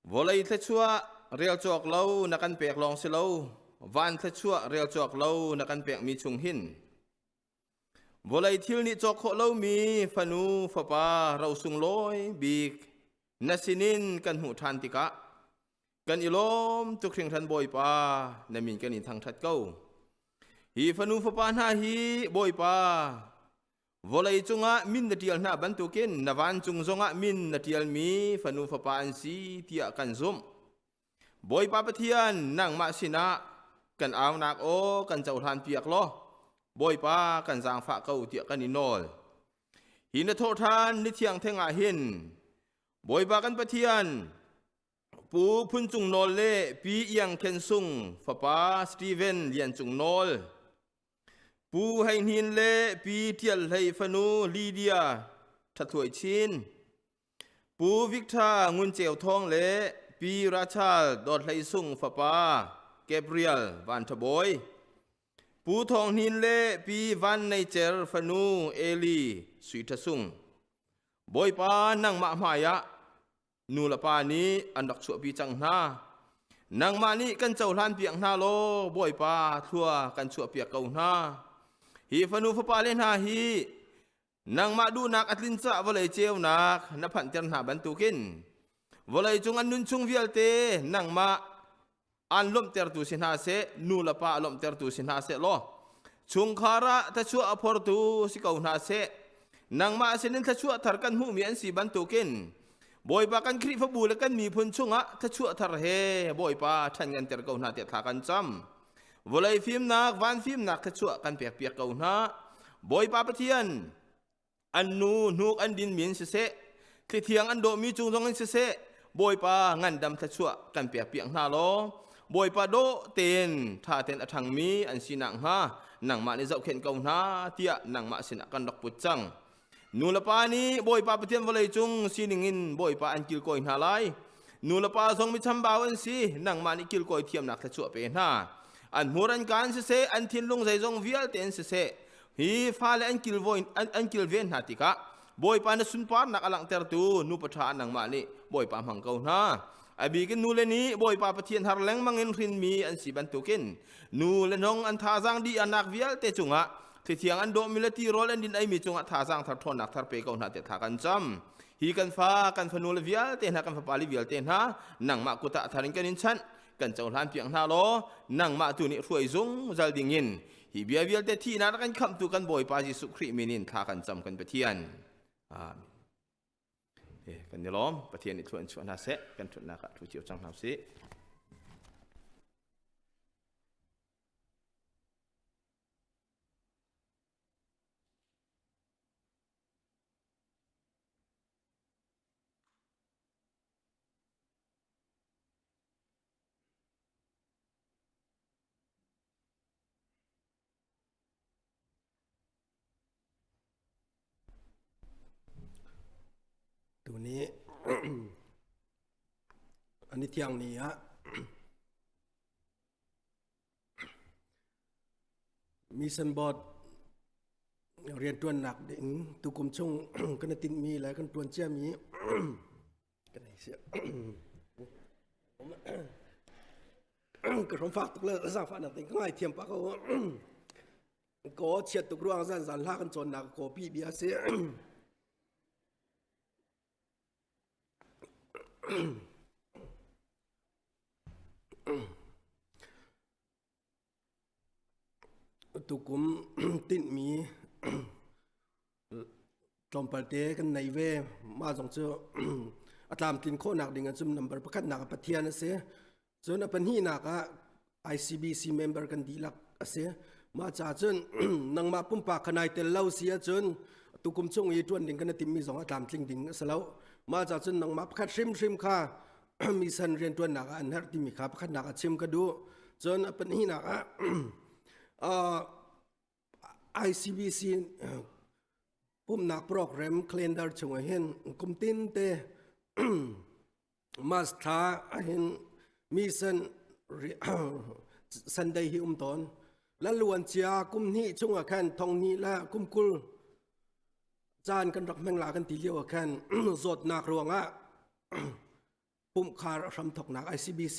Vawlei thluachuah rel cawk lo na kan pek lawng si lo van thluachuah rel cawk lo na kan pekmi chung hin Vawlei thil nih cawk khawh lomi fanu fapa rosung lawi bik na sinin kan hmuh ṭhan tikah kan i lawm tuk hringhran Bawipa na min kan in thangṭhat ko. Hi fanu fapa hna hi Bawipa vawlei cungah min na ṭial hna bantukin na vancung zongah min na ṭialmi fanu fapa an si tiah kan zumh. Bawipa Pathian nangmah sinah kan aunak aw kan cohlan piak law Bawipa kan zaangfah ko tiah kan i nawl. Hi na thawhṭhan ni thiang theng ah hin Bawipa kan Pathian Pu Phun Cung Nawl le Pi Iang Khen Sung fapa Steven Lian Cung Nawl Pu Hei Hnin le Pi Ṭial Hlei fanu Lydia Ṭhathuai Chin Pu Victor Ngun Ceu Thawng le Pi Rachel Dawt Hlei Sung fapa Gabriel Van Tha Bawi, Pu Thawng Hnin le Pi Van Nei Cer fanu Eli Sui Tha Sung. Bawipa nangmah hmai ah nu le pa nih an rak chuahpi cang hna. Nangmah nih kan cohlan piak hna law Bawipa thlua kan chuahpiak ko hna. Hi fanu fapa le hna hi Nangmah duhnak a tlin cah vawlei ceunak na phanhter hna bantukin vawlei cung an nun chung vialte nangmah aan lawmhtertu si hna seh, nu le pa a lawmhtertu si hna seh law chungkhar ah thluachuah a phortu si ko hna seh. Nangmah sinin thluachuah thar kan hmuhmi an si bantukin Bawipa kan Khrihfabu le kan miphun chungah thluachuah thar he Bawipa ṭhan nganter ko hna tiah thla kan cam. Vawlei fimnak, van fimnak thluachuah kan pekpiak ko hna. Bawipa Pathian, an nu hnuk an dinmi in siseh, thlithiang an dawhmi cung zong in siseh, Bawipa ngandam thluachuah kan pekpiak hna law, Bawipa dawh tein ṭha tein a ṭhangmi an si nakhnga nangmah nih zohkhenh ko hna tiah nangmah sinah kan rak put cang. Nu le pa nih Bawipa Pathian vawlei cung sining in Bawipa an kilkawi hna lai. Nu le pa zong mi chambau an si, nangmah nih kilkawi thiamnak thluachuah pe hna. An hmur an kaan siseh, an thinlung zeizong vialte in siseh, hi fale an kilvawi an, an kilven hna tikah Bawipa na sunparnak a langhtertu nupa ṭha nangmah nih Bawipa hmang ko hna. A bik in nule nih Bawipa Pathian har lengmang in hrinmi an si bantukin nu le nong an thazaang dih anak vialte cungah Thithiang an dawhmi le tirawl an din eimi cungah thazaang thar ṭhawnnak thar pe ko hna tiah thla kan cam. Hi kan fa, kan fanu le vialte hna, kan fapa le vialte hna, nangmah kut ah thar in kan in chanh, kan cohlan piak hna law, nangmah tu nih hruai zungzal dingin hi bia vialte thihnak kan khamhtu kan Bawipa Jesuh Khrih min in thla kan cam kan Pathian. Amen. Kan i lawm. Pathian nih thlua in chuah hna seh. Kan ṭhutnak ah ṭhu cio cang hna usih. Ani ani thiang ni ah Mission Board rianṭuannak ding tukum chung kan i tinhmi le kan ṭuan ciami kan ei sia. Ka hrom fak tuk le zaangfahnak ding ka ngaithiam pah ko. Ko chiat tuk ruang zan zan hla kan cawnnak ko pi bia si. Tukum tinhmi tlawmpalte kan nei ve. Mah zong cu a tlamtlin khawhnak ding ahcun number pakhatnak ah Pathian a si. Cun a pahnihnak ah ICBC member kan dihlak a si. Mah caah cun nangmah pumpak kha nai tel lo si ahcun tukum chung i ṭuan ding kan i timhmi zong a tlamtling ding a si lo. Mah caah cun nangmah pakhat hrimhrim kha mission rianṭuannak ah an herh timi kha pakhatnak ah chim ka duh. Cun a pahnihnak ah ICBC pumhnak program calendar chungah hin kum tin te Mas thla ahhin mission Sunday hi um tawn. Laluan cia kum hnih chungah khan thong hnih le kum 20 caan kan rak hmang la kan ti lio ah khan zawtnak ruangah pumh khar a hram thoknak ICBC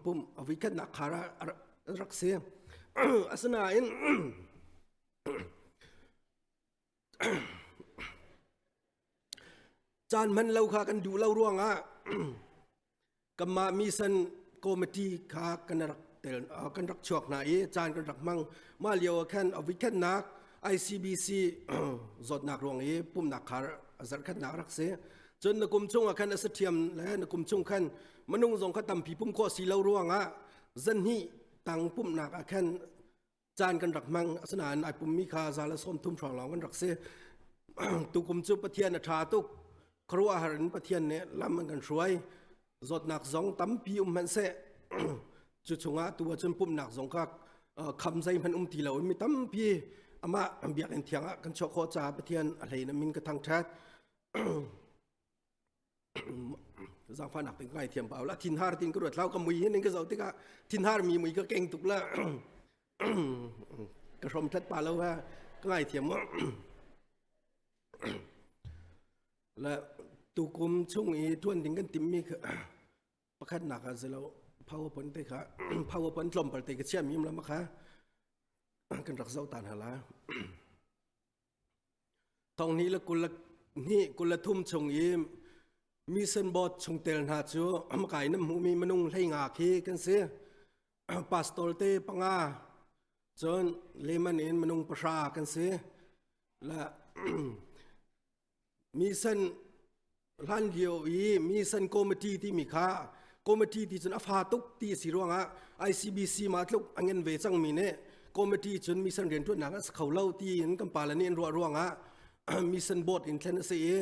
pumh a voikhatnak khar ah rak si. Asinain Caan hman lo kha kan duh lo ruangah kanmah mission committee kha kan rak tel kan rak chuak hna i caan kan rak hmang. Mah lio ah khan a voikhatnak ICBC zawtnak ruang i pumhnak khar a zarhkhatnak rak si. Cun na kum chung ah khan a si ṭhiam le na kum chung khan minung zong kha tampi pumh khawh si lo ruangah zanhnih tang pumhnak ah khan caan kan rak hmang asinain ai pummi kha za le 30 hrawng lawng kan rak si tukum cu pathian a ṭha tuk khuaruahhar in pathian nih lam an kan hruai zawtnak zong tampi um hmanh seh cu chungah tu ahcun pumhnak zong kha kham zeihmanh um ti lo in mi tampi amah biakinn thiang ah kan chuah khawh caah pathian a hlei na min ka thangṭhat zaangfahnak tin ka ngaithiam pau la thinhar tin ka ruat hlau ka mui hin ka zoh tikah thinhar mi mui ka keng tuk la ka hrom that pa lo ha ka ngaithiam mo la tukum chung i tuan ding kan timmi pakhatnak ah zelo powerpoint te kha powerpoint tlawmpal te ka chia mi lam kha kan rak zoh tan hala Thonghnih le 22 23 chung i mission board chungtel hna cu hmakai nan hmuhmi minung 15 khi kan si. Pastor te panga, cun layman in minung pahra kan si. La Mission hlan lio i mission committee timi kha committee ti cun a fa tuk ti a si ruangah ICBC ma tluk a ngen ve cangmi nih committee cun mission rianṭuannak a si kho lo tiin kan pale nih an ruah ruangah mission board in thlen a si i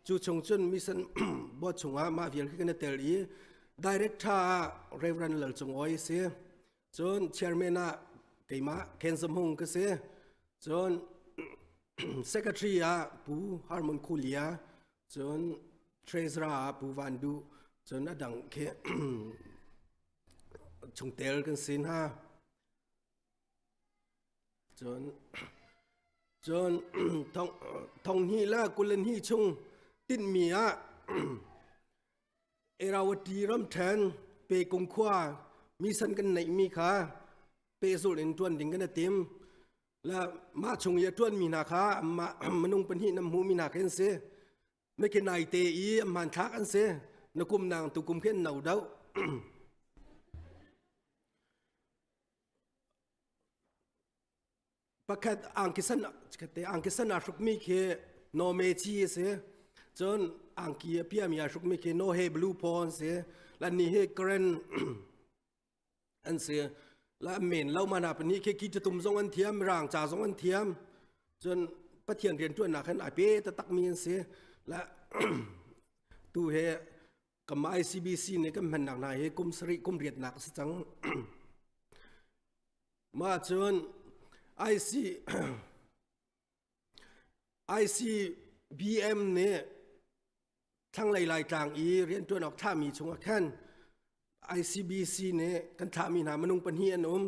cu chung cun mission board chungah mah vial khi kan i tel i director ah Reverend Lal Cung Awi a si cun chairman ah keimah Ken Zam Hung ka si cun secretary ah Pu Harmon Khulia cun treasurer ah Pu Van Duh cun a dang khi chungtel kan si hna cun cun thong thong hnih le 22 chung tinhmi ah Irrawaddy ramṭhen Pekung khua mission kan neihmi kha pehzulh in ṭuan ding kan i tim. La mah chung i a ṭuanmi hna kha mah minung pahnih nan hmuhmi hna khi an si. Mekinai te i an hmanthlak an si. Na kum nang tukum khi an no deuh. Pakhat angki san te angki san aa hrukmi khi Nome ci a si. Cun angki a piami aa hrukmi khi Nohe Blue Paw an si. Lan ni hi Karen an si. La men lo mana pahnih khi ki tum zong an thiam, mirang ca zong an thiam. Cun Pathian rianṭuannak hin ai pe taktakmi an si. La tu he kam ICBC nih kan hmannak hna hi kum sarih kum riatnak a si cang. Mah cun IC ICBM nih. Thlanglei Laitlang i rianṭuan awk thlahmi chungah khan ICBC nih kan thlahmi hna minung pahnih an um.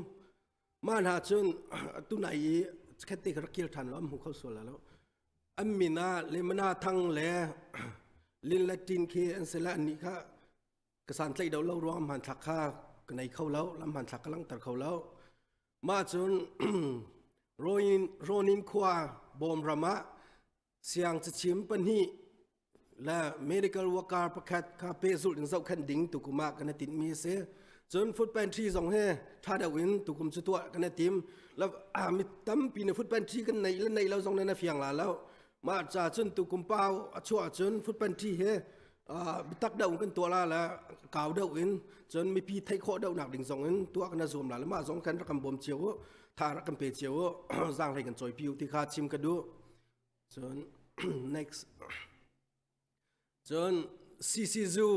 Mah hna cun tunai i khat te kha rak kir ṭhan lo an hmu kho sual lo. An min ah Lemana Thang le Lin le Tin khi an si le annih kha ka santlaih do lo ruang hmanthlak kha ka nei kho lo lam hmanthlak ka langhter kho lo. Mah cun Ronin khua Bawm ram ah siang cachim pahnih le medical worker pakhat kha pehzulh in zohkhenh ding tukum ah kan i tinhmi a si. Cun food pantry zong hi ṭha deuh in tukum cu tuah kan i tim. La mi tampi nih food pantry kan neih le neih lo zong nan a fiang la lo. Mah ca cun tukum pau a chuah cun food pantry hi bitak deuh in kan tuah la le kau deuh in cun mipi theih khawh deuh nak ding zong in tuah kan zuam la le mah zong kan rak kan bawm cio u tha rak kan pe cio u zaanghlei kan cawipi u ti kha chim ka duh. Cun next. Cun CCZU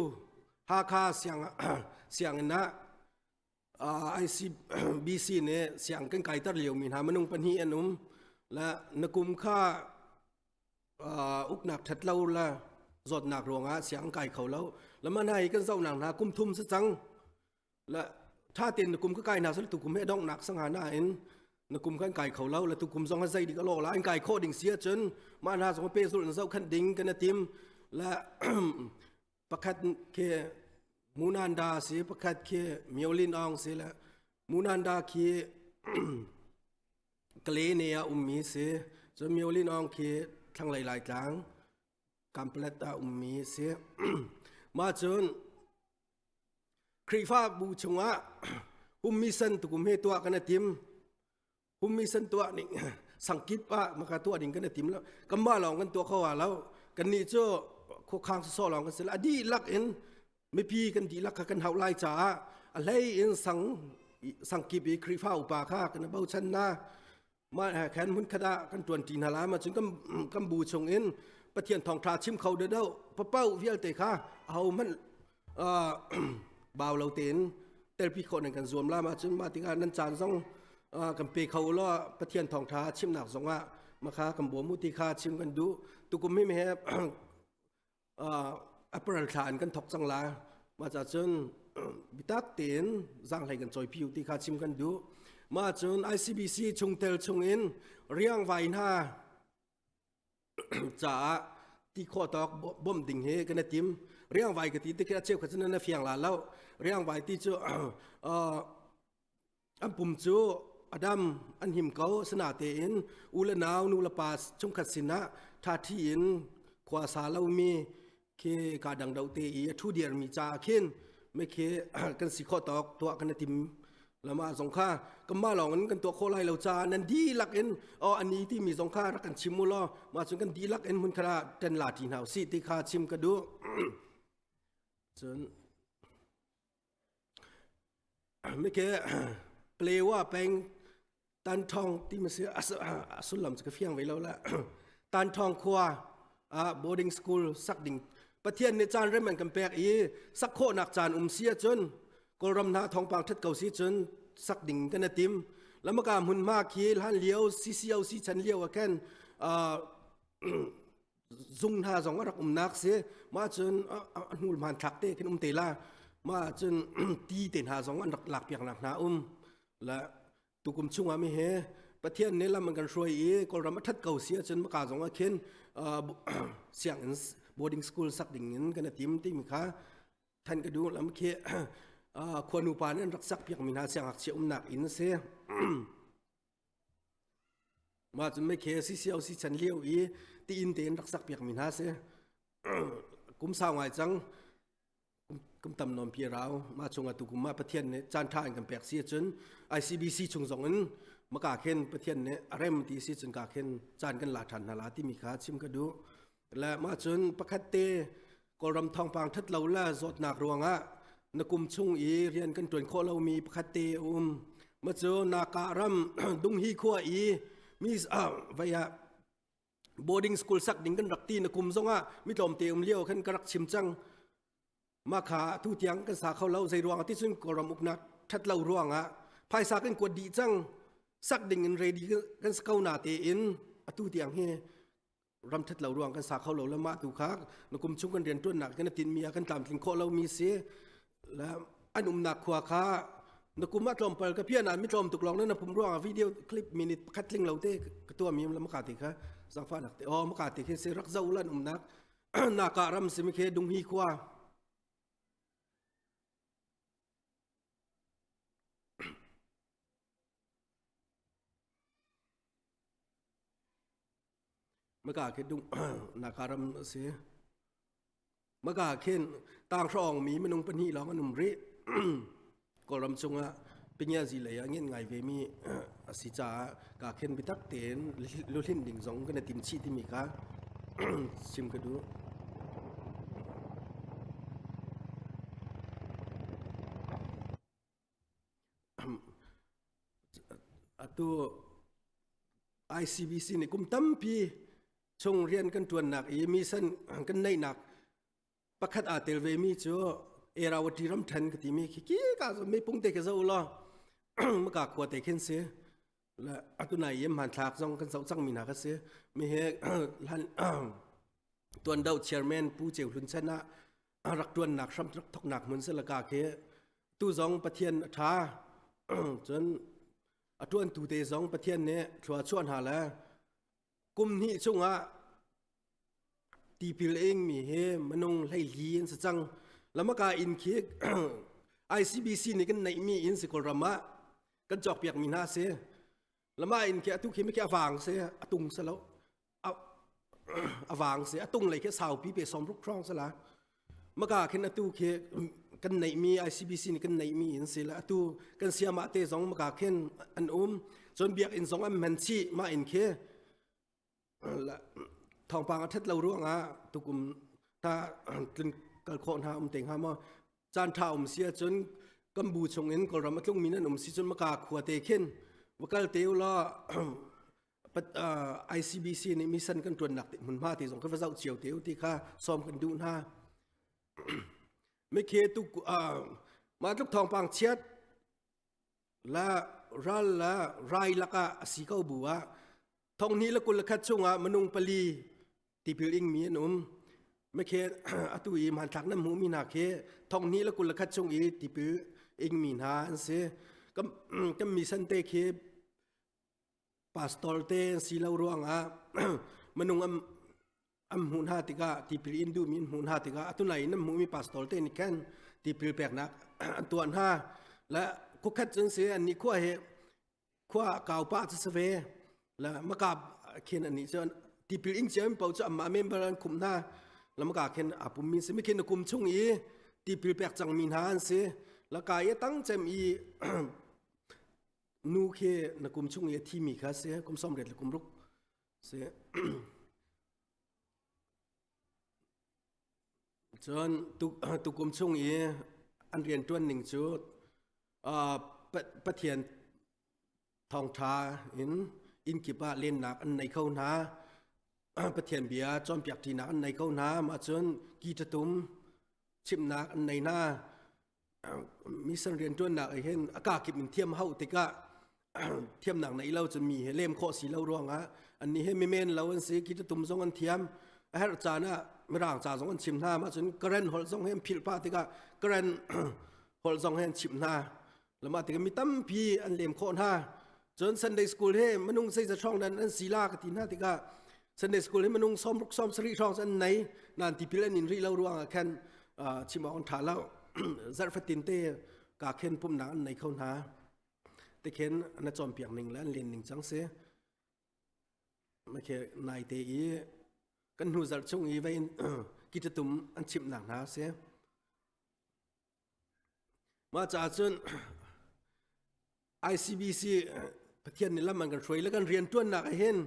Hakha siang sianginn ah ICBC nih siang kan kaiter liomi hna minung pahnih an um. La na kum kha uknak ṭhat lo la zawtnak ruangah siang kai kho lo. Lama hna hi kan zohnak hna kum thum si cang. La ṭha tein na kum ka kai hna sal tu kum he donghnak sangha nain na kum kan kai kho lo la tu kum zong a zei dik a lo la an kai khawh ding si ahcun mah hna zong pehzulh in zohkhanh ding kan tim la pakhat khi Munanda si pakhat khi Myolin Aung si la Munanda khi Kale ne ah ummi si cun Myolin Aung khi thlanglei Laitlang Kamplet ah ummi si mah cun Khrihfabu chungah hummi san tukum he tuah kan i tim. Hummi san tuah ning sangkip ah maka tuah ding kan i tim lo. Kanmah lawng kan tuah kho ha lo. Kannih cu khuakhang sawsawh lawng kan si lo. A dihlak in mipi kan dihlak kha kan hauh lai caah a hlei in sang sangkip i Khrihfa upa kha kan i bochan hna. Mah he khan hmunkhat ah kan ṭuanṭi hna lai ma cun kan kan bu chung in Pathian thawngṭha chim kho deuh papaoh vialte kha ahohmanh bau lo tein telpi khawh nan kan zuam la ma cun mah tikah nan caan zong kan pe kho law Pathian thawngṭha chimnak zong ah makha kan bawm u ti kha chim kan duh tukum hi he April thla in kan thok cang lai. Mah ca cun bitak tein zaanghlei kan cawipi u ti kha chim kan duh. Mah cun ICBC chungtel chungin riangvai hna caah ti khawh tawk bawmh ding hi kan i tim. Riangvai ka ti tik a cheu kha cun na fiang la lo. Riangvai ti cu An pum cu a dam, an him ko. Asinain u le nau, nu le pa chungkhat sinah ṭhaṭhi in khua a sa lomi khi kaa dang do te i a ṭhu diarmi caah khin mekhi kan si khawh tawk tuah kan i tim. Lamah zong kha kanmah lawng in kan tuah khawh lai lo caah nan dihlak in aw ani timi zong kha rak kan chim u law mah cun kan dihlak in hmunkhat ah ṭan la ṭi hna usih ti kha chim ka duh. Cun Mike Plewa peng Tanthong ti ma si a sullam cu ka fiang ve lo la. Tanthong khua ah boarding school sak ding Pathian nih caan rem an kan pek i sak khawhnak caan um si ahcun Kawlram hna thawngpang ṭhat ko si cun sak ding kan i tim. Lamaka hmunhma khi hlan lio CCOC chan lio ah khan zung hna zong a rak umnak si mah cun a hnul hmanthlak te khin um te la mah cun ti te hna zong an rak lak piak nak hna um la tukum chungah mi he pathian nih lam an kan hruai i kawlram a that ko si ahcun maka zong ah khin sianginn boarding school sak ding in kan tim timi kha than ka duh lam khi khua nupa nih an rak sak piak mi hna siangngakchia umnak inn si Mah cun meikhe CCOC chan lio i tiin tein rak sak piakmi hna si. Kum sau ngai cang. Kum tam nawn pi rau. Mah chung atu kum ah Pathian nih caan ṭha in kan pek si ahcun ICBC chung zong in maka khin Pathian nih a rem ti si cun ka khin caan kan la ṭhan hna la timi kha chim ka duh. Le mah cun pakhat te Kawlram thawngpang ṭhat lo le zawtnak ruangah na kum chung i rian kan ṭuan khawh lomi pakhat te a um. Mah cu Naka ram Dunghi khua i mi vei ah boarding school sak ding kan rak ti na kum zongah mi tlawmte um lio khan ka rak chim cang. Mah kha atu tiang kan sa kho lo zei ruang ti cun Kawlram uknak ṭhat lo ruangah phaisa kan kuat dih cang sak ding in ready kan si ko na tein atu tiang hi. Ram that lo ruang kan sa kho lo le mah tu kha na kum chung kan rian tuannak kan tin mi ah kan tlamtling khawh lo mi si. Le an umnak khua kha na kum ah tlawmpal ka pian ah mi tlawm tuk lawng na pum ruang ah video clip minute pakhat tling lo te ka tua mi la maka ti kha zangfa nak te o maka ti khi si rak zo lan umnak naka ram simi khi dunghi khua. Maka khi dung naka ram si. Maka khin tang hrawng mi minung pahnih lawng an um rih. Kawlram chungah pingiazi lei ah ngen ngai ve mi a si caah ka khin biatak tein luhlinh ding zong kan i tim chih timi kha chim ka duh. Atu ICBC nih kum tampi chung rian kan ṭuannak i mission kan neihnak pakhat aa tel ve mi cu Erawati ramṭhen ka timi khi ki ka mipung te khi zo law maka khua te khin si le atu nai i hmanthlak zong kan zoh cang mi hna kha si mi he hlan tuan do chairman Pu Ceu Hlun chan ah rak ṭuannak hram rak thoknak hmun si laka khi tu zong Pathian a ṭha cun a ṭuantu te zong Pathian nih thlua chuah hna le kum hnih chungah tipil ing mi hi minung hleili an si cang lamaka inn khi ICBC nih kan neih mi inn si Kawlram ah kan cawk piak mi hna si lama inn khi atu khi mi khi a vang si a tung si lo a vang si a tung lei khi saupi pe som ruk hrawng si la maka khin atu khi kan neih mi ICBC nih kan neih mi in si la atu kan siama te zong maka khin an um cun biakinn zong an hman chih mah inn khi thawngpang a ṭhat lo ruangah tukum ta tlun kal khawh hna um te hnga maw caan ṭha um si ahcun kan bu chung in Kawlram a tlungmi nan um si cun maka khua te khin va kal te u law ICBC nih mission kan ṭuannak te hmunhma te zong ka va zoh cio te u ti kha sawm kan duh hna. Mikhe tu mah tluk thawngpang chiat la ral la rai lakah a si ko bu ah thonghnih le 21 chungah minung pali tipil ing mi an um. Mikhe atu i hmanthlak nan hmuh mi hna khi thonghnih le 21 chung i tipil ing mi hna an si. Kan kan mission te khi pastor te si lo ruangah minung an an hmuh hna tikah tipil in duhmi an hmuh hna tikah atunai in an hmuhmi pastor te nih khan tipil peknak an tuah hna le khuakhat cun si an nih khua hi khua kau pa cu si ve le maka khin an nih cun tipil ing cia paoh cu amah member an khumh hna le maka khin a pummi si mikhin kum chung i tipil pek cangmi hna an si la kai i tang cem i nu khi na kum chung i a thimi kha si kum 80 le kum ruk si. Cun tukum chung i an rianṭuan ning cu Pathian thawngṭha in inn kip ah lennak an nei kho hna. Pathian bia cawnpiak ṭinak an nei kho hna. Mah cun ki ṭatum chimhnak an nei hna. Mission rianṭuannak ah hin a kakip in thiam hauh tikah thiamnak neih lo cun mi he lem khawh si lo ruangah annih he mimen lo an si ki tum zong an thiam a herh caan ah mirang ca zong an chim hna mah cun Karen holh zong he an philh pah tikah Karen holh zong he an chimh hna lama tikah mi tampi an lem khawh hna cun Sunday school he minung zeizat hrawng nan an si la ka ti hna tikah Sunday school hi minung 60 70 hrawng an nei nan tipil an in rih lo ruangah khan chim awk an ṭha lo zarh fatin te ka khen pumnak an nei kho hna te khen na cawnpiak ning le an len ning cang si makhe nai te i kan hnu zarh chung i vein kitatum an chimhnak hna si Mah caah cun ICBC Pathian nih lam an kan hruai le kan rian ṭuannak ah hin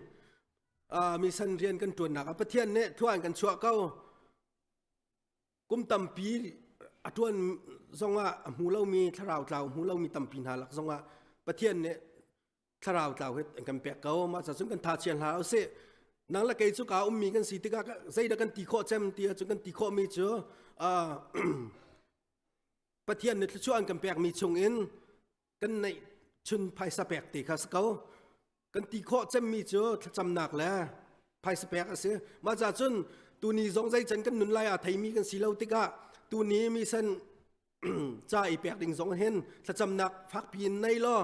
mission rian kan ṭuannak ah Pathian nih thua an kan chuah ko. Kum tampi a ṭuan zongah a hmu lomi thlarau tlau hmu lomi tampi hna lak zongah Pathian nih thlarau tlau he an kan pek ko. Mah caah cun kan tha chia hlah usih. Nang le kei cu ka ummi kan si tikah zeidah kan ti khawh cem ti ahcun kan ti khawhmi cu Pathian nih thluachuah an kan pekmi chungin kan neih chun phaisa pek te kha si ko. Kan ti khawh cemmi cu thlacamnak le. Phaisa pek a si. Mah ca cun tuni zong zei can kan nun lai a theimi kan si lo tikah tuni mi san ca i pek ding zong hin thlacamnak fakpi in nei law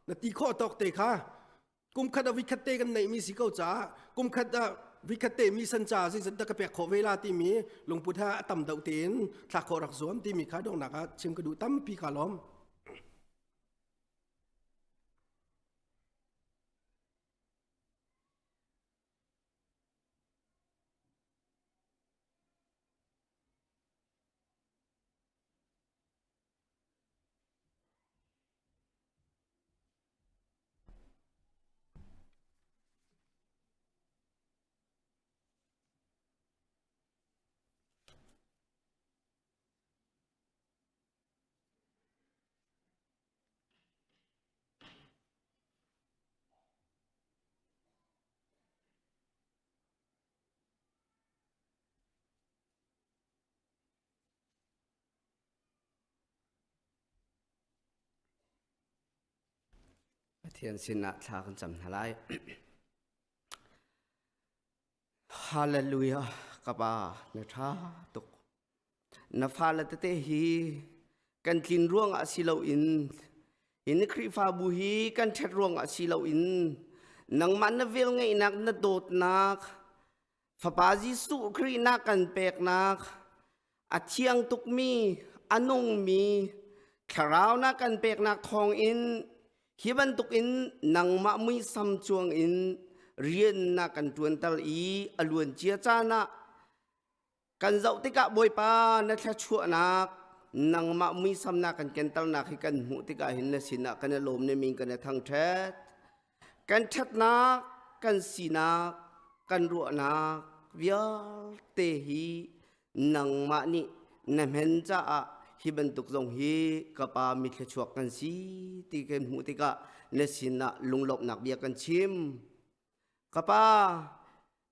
na ti khawh tawk te kha kum khat a vikhat te kan neih mi si ko caah kum khat ah vikhat te mi san ca zei zat ka pek khawh ve la timi lungput ha a tam deuh tein thlak khawh rak zuam timi kha donghnak ah chim ka duh tampi ka lawm. Pathian sinah thla kan cam hna lai. Hallelujah ka pa na ṭha tuk. Na fale tete hi kan tlin ruangah si loin in Khrihfabu hi kan ṭhat ruangah si loin nangmah na velngeihnak na dawtnak Fapa Jesuh Khrih na kan peknak a thiang tukmi a nungmi thlarau na kan peknak thawngin hi bantukin nangmah muisam cuang in rian na kan ṭuanter i a luancia caan ah Kan zoh tikah Bawipa na thluachuahnak nangmah muisam na kan kenternak hi kan hmuh tikah hin na sinah kan i lawm na min kan i thangṭhat. Kan ṭhatnak, kan sinak, kan ruahnak vialte hi nangmah nih na hmen caah hi bantuk zong hi ka pa mi thluachuak kan si ti kan hmuh tikah na sinah lunglawmhnak bia kan chim. Ka pa,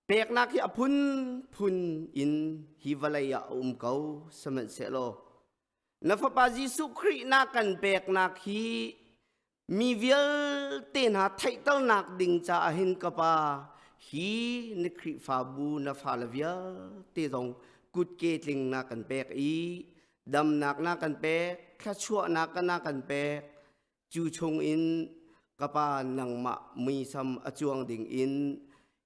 peknak hi a phunphun in hi vawlei ah a um ko, sihmanhsehlaw na Fapa Jesuh Khrih na kan peknak hi mi vialte hna theihternak ding caah hin ka Pa, hi na Khrihfabu na fale vialte zong kutke tling na kan pek i damnak na kan pek, thluachuahnak na kan pek, Cu chungin ka pa nangmah muisam a cuang dingin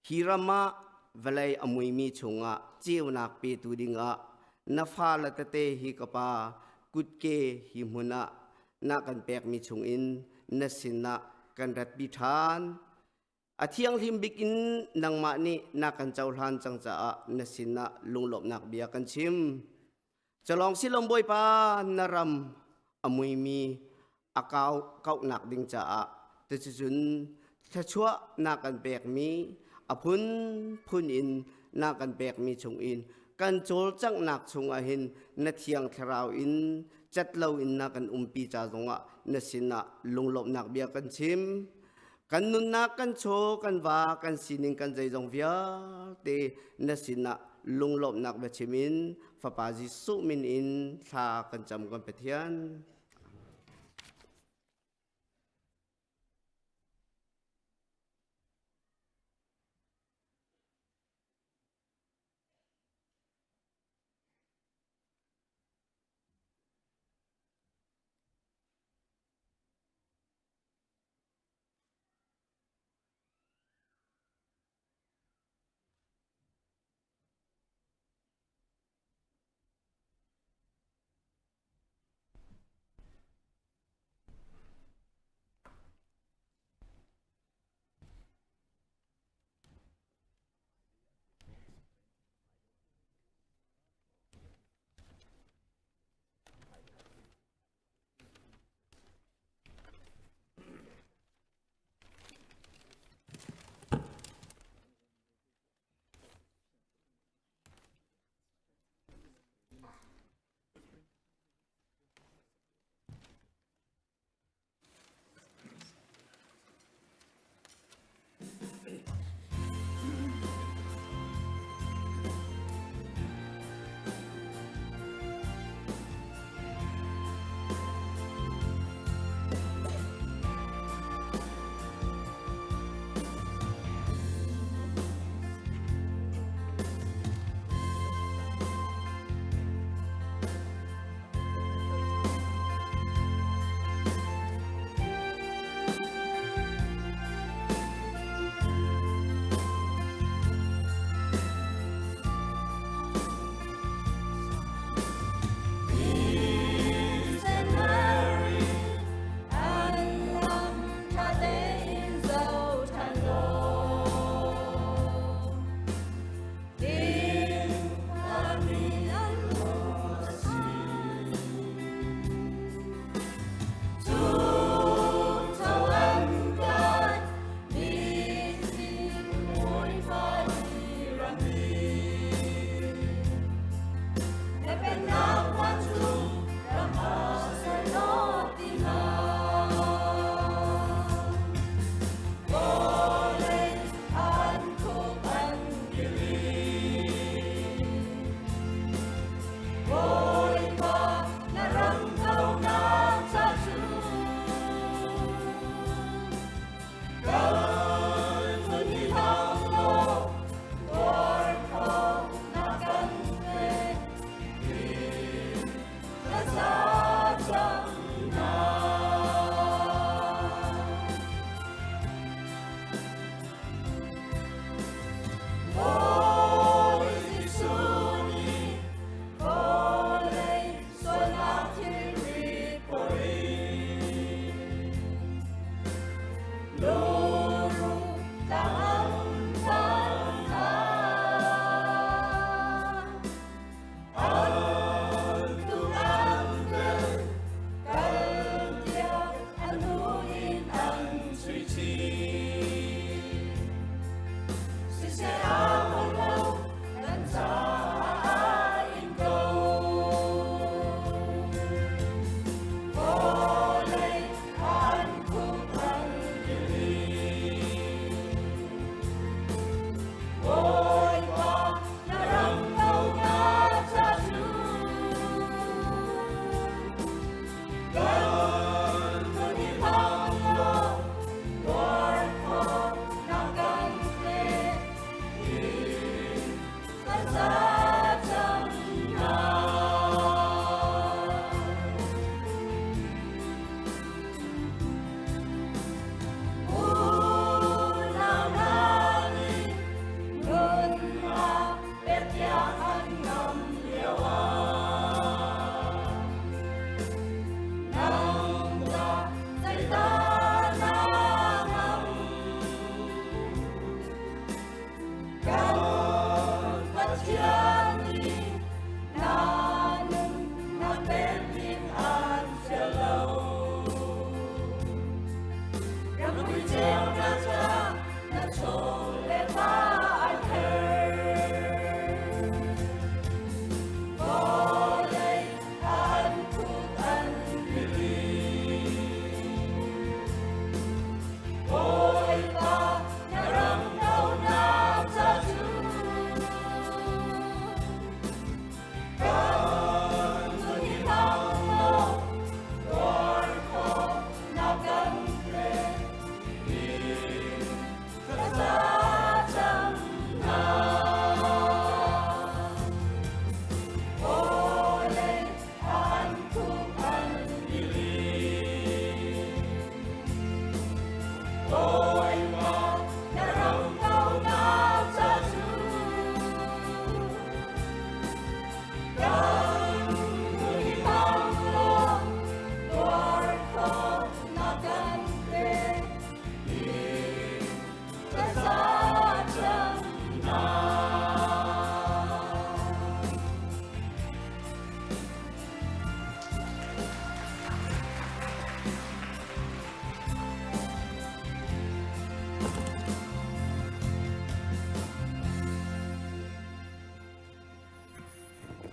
hi ram ah vawlei a muimi chungah ceunak petu dingah na fale tete hi ka pa kutke hi hmun ah na kan pekmi chungin na sinah kan ratpi ṭhan. A thianghlim bik in nangmah nih na kan cohlan cang caah na sinah lunglawmhnak bia kan chim. Calawng silom Bawipa na ram a muimi a kau kauhnak ding caah tucun thluachuah na kan pekmi a phunphun in na kan pekmi chungin kan cawlcanghnak chungah hin na thiang thlarau in cat loin na kan umpi ca zongah na sinah lunglawmhnak bia kan chim. Kan nunnak, kan chaw, kan va, kan sining, kan zeizong vialte na sinah lunglawmhnak biachim in Fapa Jesuh min in thla kan cam kan Pathian.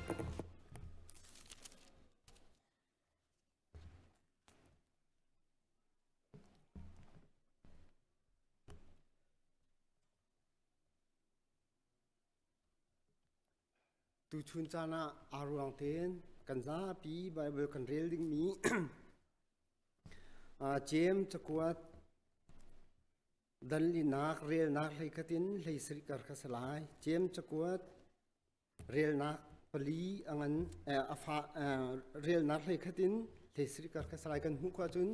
Tuchun caan ah aa ruang tein kan zapi Baibal kan rel dingmi Jeim cakuat danlinak relnak hleikhat in hleisarih kar kha si lai. Jeim cakuat relnak pali a ngan a fa relnak hleikhat in hleisarih kar kha si lai kan hmuh khawh ahcun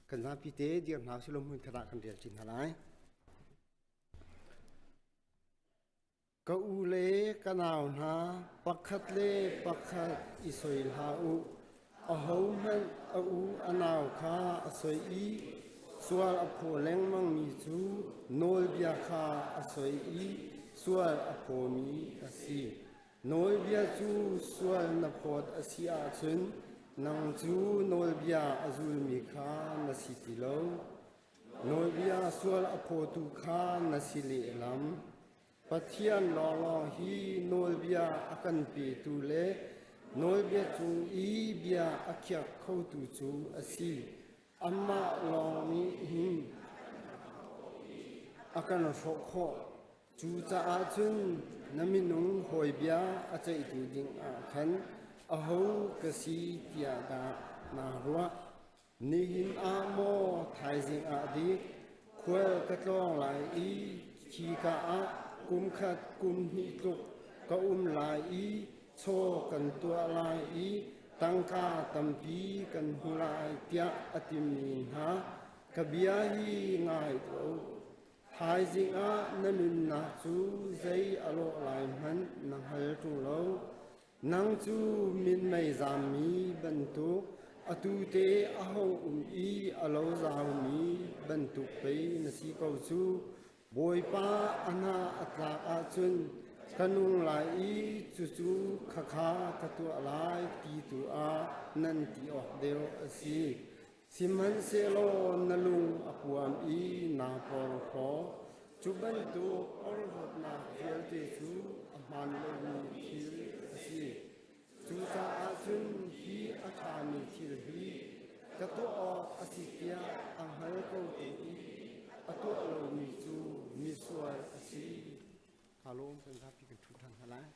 kan zapi te dir hna usih law hmun khat ah kan rel ṭi hna lai. Ka u le ka nau hna, pakhat le pakhat i soi hlah u. Ahohmanh a u a nau kha a soi i sual a phaw lengmangmi cu nawlbia kha a soi i sual a phawmi a si. Nawlbia cu sual na phawt a si ahcun nang cu nawlbia a zulmi kha na si ti lo. Nawlbia sual a phawtu kha na si lehlam. Pathian lawnglawng hi nawlbia a kan petu le nawlbia cung i bia a khiak khotu cu a si. Amah lawng nih hin a kan hrawh khawh. Cucaah cun na minung hawi bia a ceihtu dingah khan aho ka si tiah dah naa ruah? Nihin ah maw thaizing ah dik khual ka tlawng lai i khika ah kum khat kum hnih tluk ka um lai i chaw kan tuah lai i tangka tampi kan hmu lai tiah a timi hna ka bia hi ngai tuah u. Thaizing ah na nunnak cu zei a lawh lai hmanh na hngal ṭung lo. Nang cu minmei zammi bantuk, atu te a hung um i a lo zaumi bantuk pei na si ko cu. Bawipa a hna a tlak ahcun ka nung lai i cucu khakha ka tuah lai ti tu ah nan ti awk deuh a si. Sihmanhsehlaw na lung a puam i naa porhlaw. Cu bantuk porhlawtnak vialte cu a hmaan lomi thil a si. Cucaah cun hi a ṭhami thil hi ka tuah awk a si tiah a hngal ko tung i a tuah lomi cu misual a si. Kaa lawm kan zapi kan ṭhu ṭhan hna lai.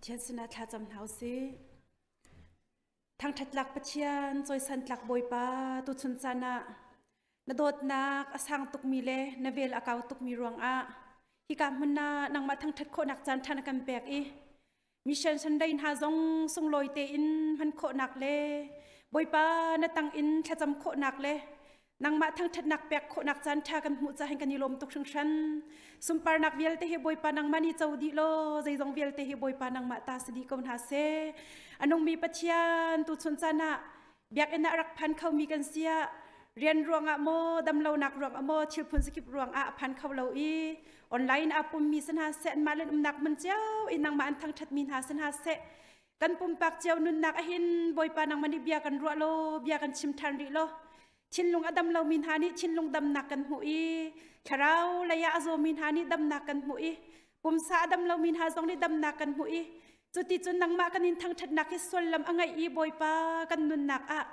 Pathian sinah thlacam hna usih. Thangṭhatlak Pathian, cawisantlak Bawipa, tuchun caan ah na dawtnak a sang tukmi le na vel a kau tukmi ruangah hika hmun ah nangmah thangṭhat khawhnak caan ṭha na kan pek i mission Sunday hna zong sunglawi tein hman khawhnak le Bawipa na tang in thlacam khawhnak le nangmah thangṭhatnak pek khawhnak caan ṭha kan hmuh caah hin kan i lawm tuk hringhran. Sunparnak vialte hi Bawipa nangmah nih co dih law zeizong vialte hi Bawipa nangmah ta si dih ko hna seh. A nungmi Pathian tuchun caan ah biakinn ah rak phan khomi kan si ah rian ruangah maw damlonak ruangah maw thil phun zakip ruangah a phan kho lo i online aa pummi si hna seh anmah le umnak hmun cio i nangmah an thangṭhatmi hna si hna seh kan pumpak cio nunnak ahin Bawipa nangmah nih bia kan ruah law bia kan chim ṭhan rih law thinlung a dam lomi hna nih thinlung damnak kan hmuh i thlarau lei ah a zawmi hna nih damnak kan hmuh i pumsa a dam lomi hna zong nih damnak kan hmuh i cuticun nangmah kan in thangṭhatnak hi suallam a ngeih i Bawipa kan nunnak ah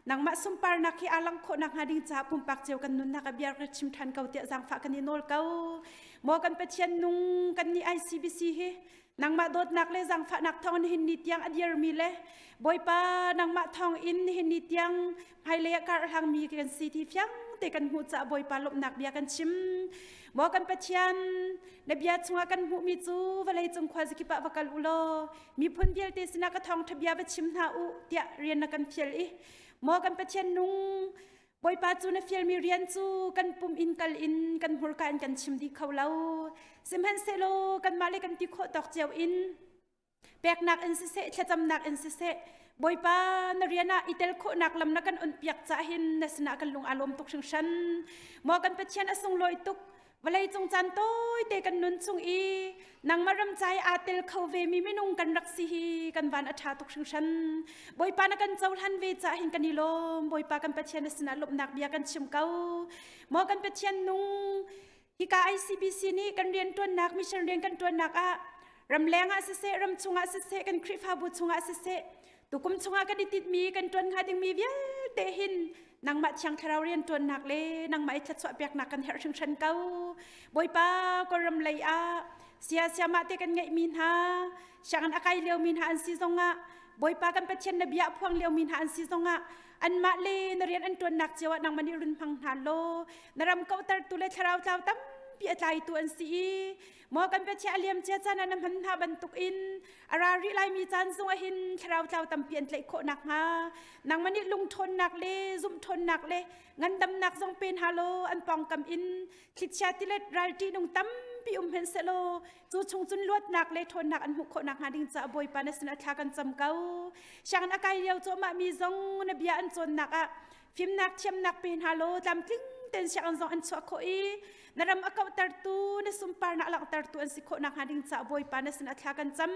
nangmah sunparnak hi aa langh khawh nakhnga ding caah pumpak cio kan nunnak a bia ka chim ṭhan ko tiah zaangfah kan i nawl ko maw kan Pathian nung kan nih ICBC hi Nangmah dawtnak le zaangfahnak thawng nihin ni tiang a dirmi le Bawipa nangmah thawng in nihin ni tiang hmailei ah kar hlangmi kan si ti fiang te kan hmuh caah Bawipa lawmhnak bia kan chim. Maw kan Pathian, na bia chungah kan hmuhmi cu vawlei cung khuazakip ah va kal u law miphun vialte sinah ka thawngṭha bia va chim hna u tiah rian na kan fial i maw kan Pathian nung Bawipa cu na fialmi rian cu kan pum in kal in kan hmurka in kan chim dih kho lo. Sihmanhsehlaw kanmah le kan ti khawh tawk cio in peknak in siseh, thlacamnak in siseh, Bawipa na rian ah i tel khawhnak lam na kan onpiak caah hin na sinah kan lung aa lawm tuk hringhran. Maw kan Pathian a sunglawi tuk. Vawleicung caan tawite kan nun chung i nangmah ram ca i aa tel kho ve mi minung kan rak si hi kan van a ṭha tuk hringhran. Bawipa na kan cohlan ve caah hin kan i lawm. Bawipa kan Pathian na sinah lawmhnak bia kan chim ko. Maw kan Pathian nung hika ICBC nih kan rianṭuannak mission rian kan ṭuannak ah ramleng ah siseh ramchung ah siseh kan Khrihfabu chungah siseh tukum chungah kan i tinhmi kan ṭuan hnga dingmi vialte hin nangmah thiang thlarau rian ṭuannak le nangmah i thluachuah peknak kan herh hringhran ko bawipa kawlram lei ah sia siamah te kan ngeihmi hna sianginn a kai liomi hna an si zongah bawipa kan pathian na bia a phuang liomi hna an si zongah anmah le na rian an ṭuannak cio ah nangmah nih run hmang hna law na ram kauhtertu le thlarau tlau tampi a tlaitu an si i Maw kan Pathian a liam cia caan ah na hman hna bantuk in a ra rih laimi caan zong ah hin thlarau tlau tampi an tlaih khawh nakhnga nangmah nih lungṭhawnnak le zumhṭhawnnak le ngandamnak zong pe hna law an pawngkam in thlichia tilet ral ṭihnung tampi um hen sehlaw cu chung cun luatnak le ṭhawnnak an hmuh khawh nakhnga ding caah Bawipa na sinah thla kan cam ko. Sianginn a kai lio cuahmah mi zong na bia an cawnnak ah fimnak thiamnak pe hna law tlamtling tein sianginn zong an chuah khawh i na ram a kauhtertu na sunparnak langhtertu an si khawh nakhnga ding caah Bawipa na sinah thla kan cam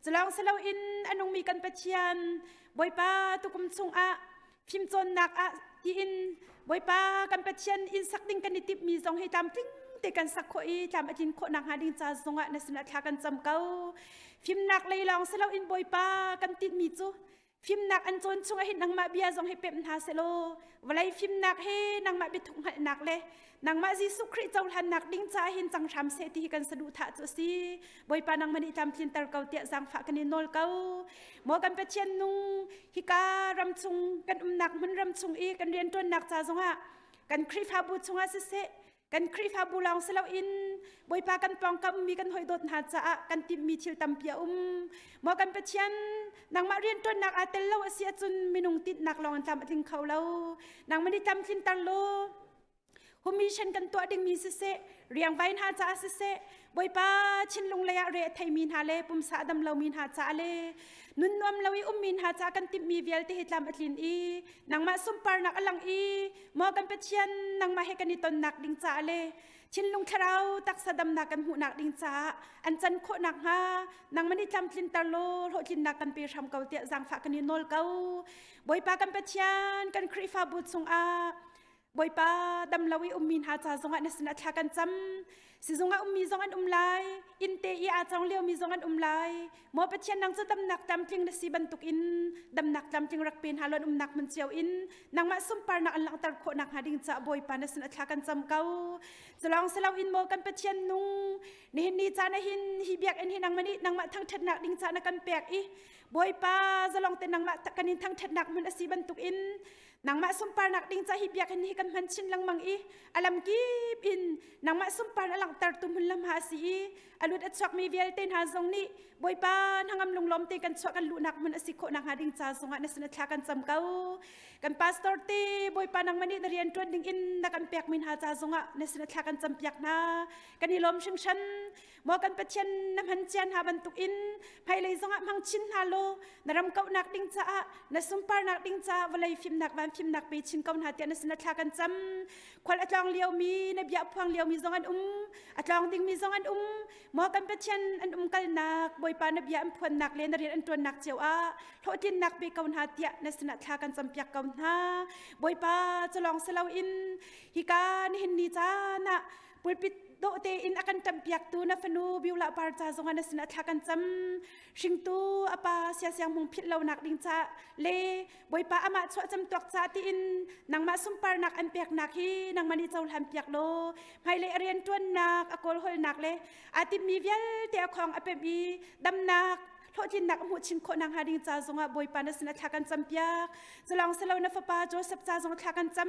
culawng si loin a nungmi kan Pathian Bawipa tukum chungah fimcawnnak ah tiin Bawipa kan Pathian inn sak ding kan i timhmi zong hi tlamtling te kan sak khawh i tlam a tlin khawh nakhnga ding ca zongah na sinah thla kan cam ko fimnak lei lawng si loin Bawipa kan tinhmi cu Fimnak an cawn chungah hin nangmah bia zong hi pemh hna selaw vawlei fimnak he nangmah biathuk hngalhnak le nangmah Jesuh Khrih cohlannak ding caah hin cang hram seh ti hi kan saduhthah cu a si. Bawipa nangmah nih tlamtlinter ko tiah zaangfah kan in nawl ko. Maw kan Pathian nung hika ram chung kan umnak hmun ram chung i kan rianṭuannak ca zongah kan Khrihfabu chungah siseh kan Khrihfabu lawng si loin Bawipa kan pawngkam mi kan hawi dawt hna caah kan timhmi thil tampi a um. Maw kan Pathian nangmah rianṭuannak aa tel lo a si ahcun minung tinhnak lawng in tlam a tling kho lo. Nangmah nih tlamtlinter law mission kan tuah dingmi siseh riangvai hna caah siseh Bawipa thinlung lei ah re a theimi hna le pumsa a dam lomi hna caah le nun nuam lo i ummi hna caah kan timhmi vialte hi tlam a tlin i nangmah sunparnak a lang i Maw kan Pathian nangmah he kan i tonnak ding caah le thinlung thlarau taksa damnak kan hmuhnak ding caah an can khawh nakhnga nangmah nih tlamtlinter law hlawhtlinnak kan pe hram ko tiah zaangfah kan i nawl ko. Bawipa kan Pathian kan Khrihfabu chungah Bawipa dam lo i ummi hna ca zongah na sinah thla kan cam. Sizung ah ummi zong an um lai. inn te i aa cong liomi zong an um lai. Maw Pathian nang cu damnak tlamtling na si bantukin damnak tlamtling rak pe hna law an umnak hmun cio in nangmah sunparnak an langhter khawh nakhnga ding caah Bawipa na sin a thla kan cam ko. Culawng si loin maw kan Pathian nung nihin ni caan ah hin hi biakinn hi nangmah nih nangmah thangṭhatnak ding caah na kan pek i Bawipa zalong te nangmah kan in thangṭhatnak hmun a si bantukin nangmah sunparnak ding ca hi biakinn hi kan hman chin lengmang i a lam kip in nangmah sunpar a langhtertu hmun lam ha a si i a lut a chuakmi vialte hna zong nih Bawipa hnangam lunglawm te kan chuah kan luhnak hmun a si khawh nakhnga ding ca zongah na sin a thla kan cam ko. Kan pastor te Bawipa nangmah nih na rian ṭuan ding in na kan pekmi hna ca zongah na sin a thla kan cam piak hna. Kan i lawm hringhran. Maw kan Pathian na hman cia hna bantuk in hmailei zongah hmang chin hna law na ram kauhnak ding caah na sunparnak ding caah vawlei fimnak van fimnak pe chin ko hna tiah na sin a thla kan cam. Khual a tlawng liomi na bia phuang liomi zong an um a tlawng dingmi zong an um maw kan Pathian an umkalnak Bawipa na bia an phuannak le na rian an ṭuannak cio ah hlawhtlinnak pe ko hna tiah na sinah thla kan campiak ko hna Bawipa culawng si loin hika nihin ni caan ah pulpit dawh tein a kan ṭampiaktu na fanu Beulah Par ca zongah na sinah thla kan cam hringtu a pa siasiang hmung philh lonak ding ca le Bawipa amah chuah camtuak ca tiin nangmah sunparnak an peknak hi nangmah nih cohlan piak law hmailei a rianṭuannak a kawlhawlnak le aa timhmi vialte a khong a pemh i damnak hlawhtlinnak a hmuh chin khawh nakhnga ding ca zongah Bawipa na sinah thla kan campiak. Culawng silo na fapa Joseph ca zong thla kan cam.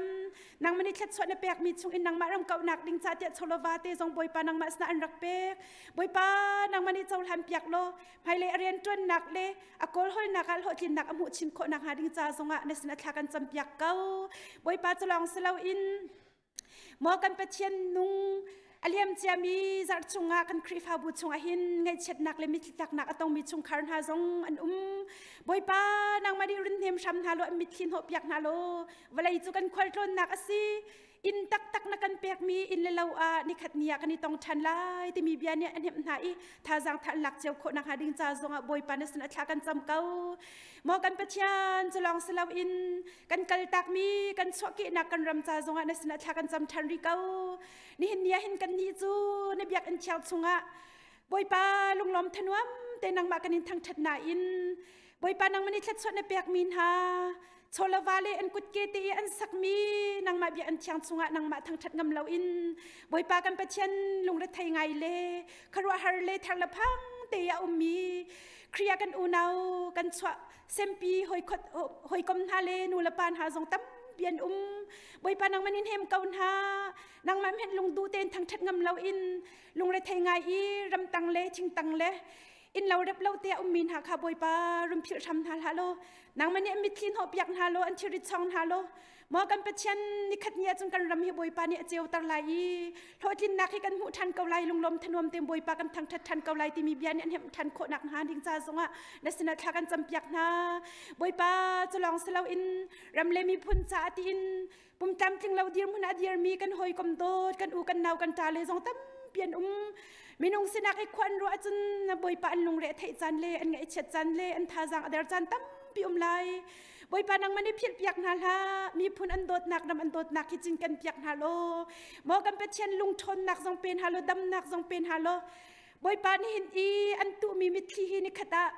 Nangmah nih thluachuah na pekmi chungin nangmah ram kauhnak ding ca tiah chawlova te zong Bawipa nangmah sinah an rak pek. Bawipa nangmah nih cohlan piak law hmailei a rianṭuannak le a kawlhawlnak ah hlawhtlinnak a hmuh chin khawh nakhnga ding ca zongah na sinah thla kan campiak ko. Bawipa cu lawng si loin maw kan Pathian nung a liam ciami zarh chungah kan Khrihfabu chungah hin ngaihchiatnak le mitthli tlaknak a tongmi chungkhar hna zong an um. Bawipa nangmah nih run hnem hram hna law an mitthli hnawh piak hna law vawlei cu kan khualtlawnnak a si. Inn taktak na kan pekmi inn le lo ah nikhat ni ah kan i tong ṭhan lai timi bia nih a hnemh hna i thazaang thar lak cio khawh nakhnga ding ca zongah Bawipa na sin a thla kan cam ko. Maw kan Pathian cu lawng si loin kan kaltakmi kan chuahkehnak kan ram ca zongah na sinah thla kan cam ṭhan rih ko. Nihin ni ah hin kan nih cu na biakinn thiang chungah Bawipa lunglawm thanuam te nangmah kan in thangṭhat nain Bawipa nangmah nih thluachuah na pekmi hna chawlava le an kutke te i an sakmi nangmah bia an thiang chungah nangmah thangṭhat ngam loin Bawipa kan Pathian lungrethei ngai le khuaruahhar le ther le phang te i a ummi Khrih ah kan unau kan chuah sempi hawikom hna le nu le pa hna zong tampi an um Bawipa nangmah nin hem ko hna nangmah hmenh lungduh tein thangṭhat ngam loin lungrethei ngai i ramtang le thingtang le inn lo rep lo te a ummi hna kha Bawipa run philh hram hna hlah law nangmah nih an mitthli hnawh piak hna law an thilrit chawng hna law maw kan Pathian nikhat ni ahcun kan ram hi Bawipa nih a ceuter lai i hlawhtlinnak hi kan hmuh ṭhan ko lai lunglawm thanuam tein Bawipa kan thangṭhat ṭhan ko lai timi bia nih an hemh ṭhan khawh nakhnga ding ca zongah na sinah thla kan campiak hna Bawipa cu lawng si loin ram le miphun caah tiin pumtlamtling lo dirhmun a dirmi kan hawikom dawt kan u kan nau kan ṭa le zong tampi an um minung sinak i khua an ruah ahcun bawipa an lungre a theih caan le an ngaihchiat caan le an thazaang a der caan tampi um lai bawipa nangmah nih philh piak hna hlah miphun an dawtnak ram an dawtnak hi cinken piak hna law maw kan pathian lungṭhawnnak zong pe hna law damnak zong pe hna law bawipa nihin i an tuhmi mitthli hi nikhat ah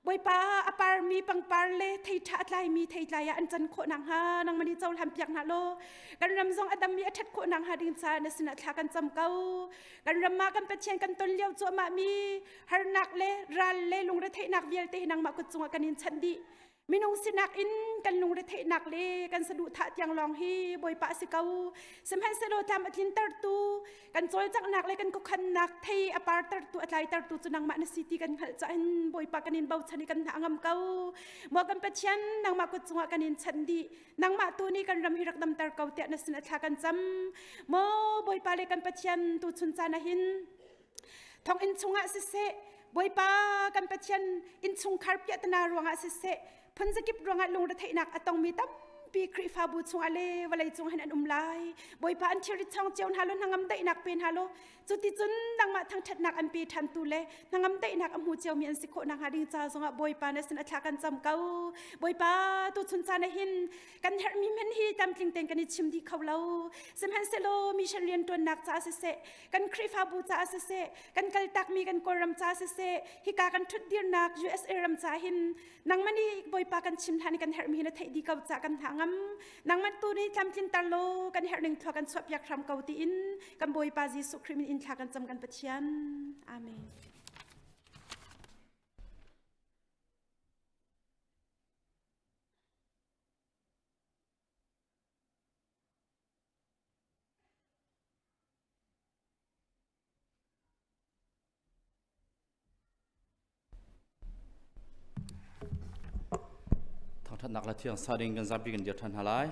Bawipa a parmi pangpar le thei ṭha a tlaimi theitlai ah an can khawh nakhnga nangmah nih cohlan piak hna law kan ram zong a dam i a ṭhat khawh nakhnga ding caah na sinah thla kan cam ko. Kan ram ah kan Pathian kan ton lio cuahmah mi harnak le ral le lungretheihnak vialte hi nangmah kut cungah kan in chanh dih. Minung sinak in kan lungretheihnak le kan saduhthah tiang lawng hi Bawipa a si ko. Sihmanhsehlaw tlam a tlintertu kan cawlcanghnak le kan khuakhannak thei a partertu a tlaitertu cu nangmah na si ti kan hngalh caah Bawipa kan in bochan i kan hna ngam ko. Maw kan Pathian nangmah kut cungah kan in chanh dih. Nangmah tu nih kan ram hi rak damter ko tiah na sin a thla kan cam. Maw Bawipa le kan Pathian tu chun caan ah hin thonginn chungah siseh Bawipa kan Pathian innchungkhar piahtana ruangah siseh phunzakip ruangah lungretheihnak a tongmi tampi Khrihfabu chungah le vawlei cung hin an um lai. Bawipa an thilrit chong cio hna lo hnangam daihnak pe hna lo. Cuticun nangmah thangṭhatnak an pe ṭhantu le hnangam daihnak a hmu ciomi an si khawh nakhnga ding ca zongah Bawipa na sin a thla kan cam ko. Bawipa tuchun caan ah hin kan herhmi hmanh hi tlamtling tein kan i chim dih kho lo. Sihmanhsehlaw mission rianṭuannak caah siseh, kan Khrihfabu caah siseh, kan kaltakmi kan Kawlram caah siseh, hika kan ṭhutdirnak USA ram caah hin nangmah nih Bawipa kan chim hlan i kan herhmi hi na theih dih ko caah kan hna ngam. Nangmah tu nih tlamtlinter law kan herh ning thua kan chuahpiak hram ko tiin kan Bawipa Jesuh Khrih min in thla kan cam kan Pathian. Amen. Thangṭhatnak le thiang sa ding kan zapi kan dir ṭhan hna lai.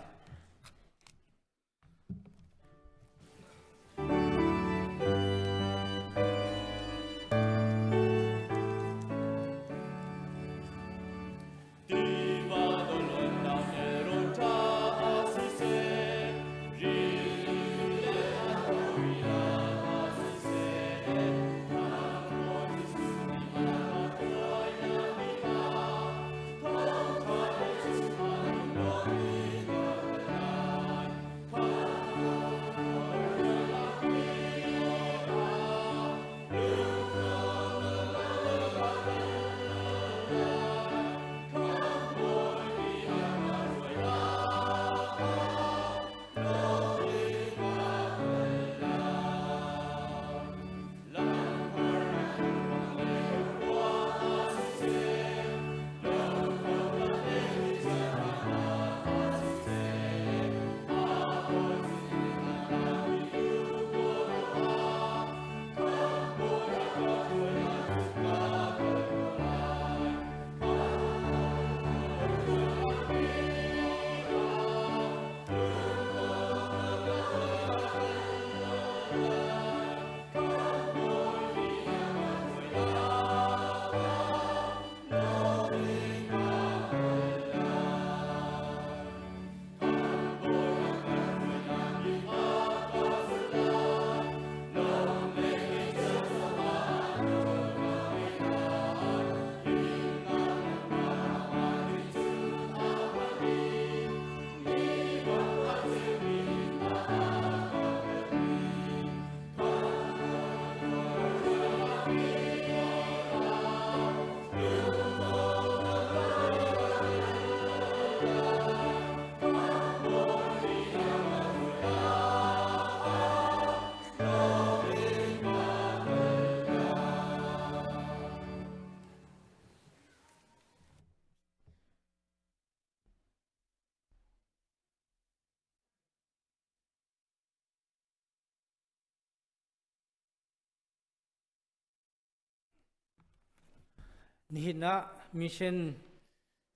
Nihin ah mission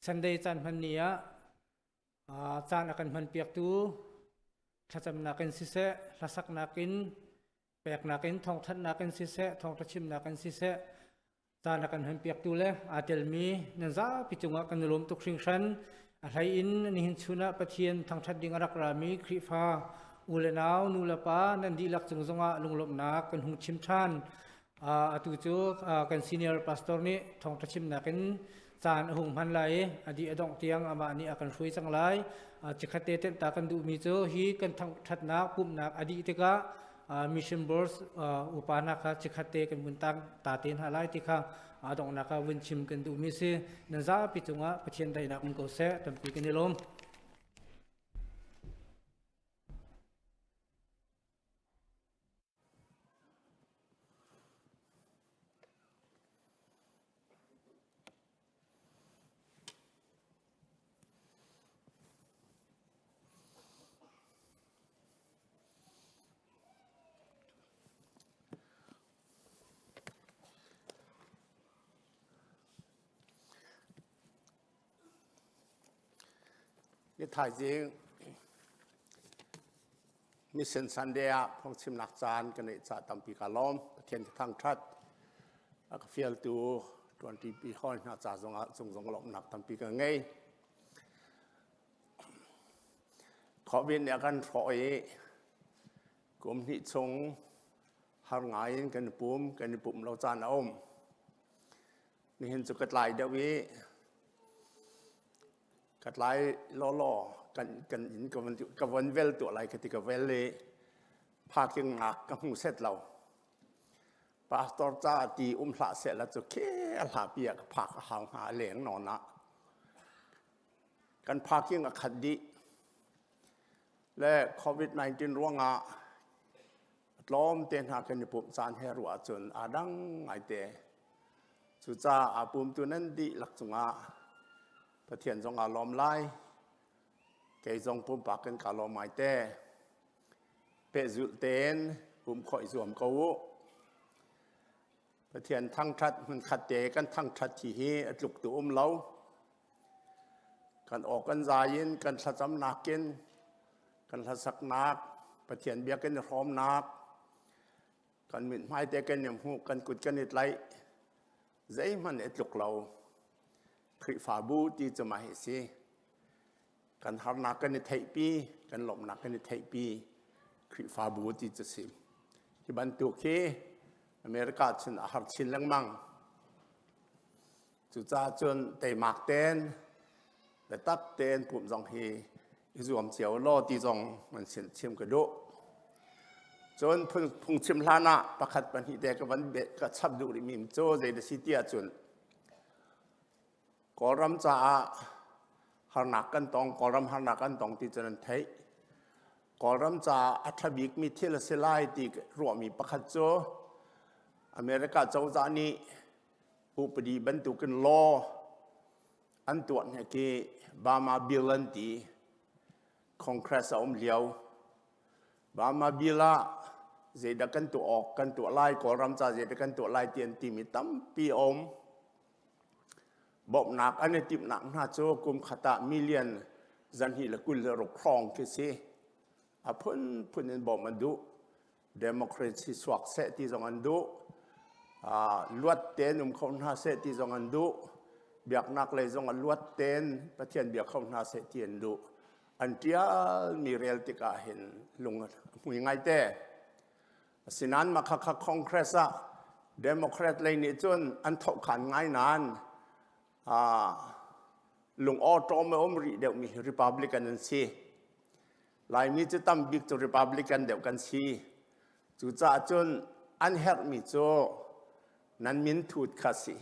Sunday caan hman ni ah caan a kan hmanpiaktu thlacamnak in siseh, hlasaknak in, peknak in, thawngthanhnak in siseh, thawngtha chimnak in siseh, caan a kan hmanpiaktu le aa telmi nan zapi cungah kan i lawm tuk hringhran. A hlei in nihin chun ah Pathian thangṭhat ding a rak rami Khrihfa u le nau, nu le pa nan dihlak cung zongah lunglawmhnak kan hung chim ṭhan. Atu cu kan senior pastor nih thawngṭha chimnak in caan a hung hman lai i a dih a dongh tiang amah nih a kan hruai cang lai. Chikkhat te tenh ta kan duhmi cu hi kan thangṭhatnak pumhnak a dih tikah mission board upa hna kha chikkhat te kan vun tang ta te hna lai ti kha a donghnak ah vun chim kan duhmi si. Nan zapi cungah Pathian daihnak um ko seh. Tampi kan i lawm. Ni thaizing Mission Sunday ah phungchimnak caan ka neih ca tampi ka lawm. Pathian ka thangṭhat. A ka fialtu ṭuanṭipi hawi hna ca zongah cung zong lawmhnak tampi ka ngei. Covid nih a kan hrawh i kum hnih chung Har ngai in kan i pum, kan i pumh lo caan a um. Nihin cu ka tlai deuh i ka tlai lawlaw kan kan inn ka von ka von vel tuah lai ka ti ka vel i parking nak ka hmu set lo. Pastor ca ti um hlah seh la cu khe a hla pi ah ka phak a hau hnga a leng nawn ah. Kan parking a khat dih. Le COVID-19 ruangah a tlawm te hna kan i pumh caan he ruah ahcun aa dang ngaite. Cucaah aa pumtu nan dihlak cungah Pathian zong aa lawm lai. Kei zong pumpak in kaa lawm ngaite. Pehzulh tein pumh khawh i zuam ko u. Pathian thangṭhat hmunkhat te kan thangṭhat thi hi a tluk tu um lo. Kan aw kan zai in kan thlacamnak in kan hlasaknak Pathian biakinn i hrawmnak kan mithmai te kan i hmuh kan kut kan i tlaih zeihmanh i tluk lo Khrihfabu ti cu mah hi si. Kan harnak kan i theihpi, kan lawmhnak kan i theihpi Khrihfabu ti cu si. Hi bantuk hi America cun a har chin lengmang. Cucaah cun teimak tein biatak tein pumh zong hi i zuam cio law ti zong an sin chim ka duh. Cun phungchim hlan ah pakhat pahnih te ka van ka chap duh rihmi cu zei da si ti ahcun Kawlram caah harnak kan tong, Kawlram harnak kan tong ti cu nan theih. Kawlram caah a ṭha bikmi thil a si lai ti ruahmi pakhat cu America cozah nih upadi bantukin law an tuah hnek i Bama Bill an ti. Congress a um lio. Bama Bill ah zeidah kan tuah awk kan tuah lai, Kawlram ca zeidah kan tuah lai ti an timi tampi a um. Bawmhnak an i timhnak hna cu kum khat ah million 226 hrawng khi si. A phunphun in bawmh an duh. Democracy suak seh ti zong an duh. Luat tein um kho hna seh ti zong an duh. Biaknak lei zong a luat tein Pathian bia kho hna seh ti an duh. An ṭialmi rel tikah hin lung a hmui ngaite. Asinain mah khakha Congress ah Democrat lei nih cun an thohkhan ngai nain lung awṭawm a um rih deuhmi hi Republican an si. Laimi cu tam bik cu Republican deuh kan si. Cucaah cun an herhmi cu nan min thut kha si.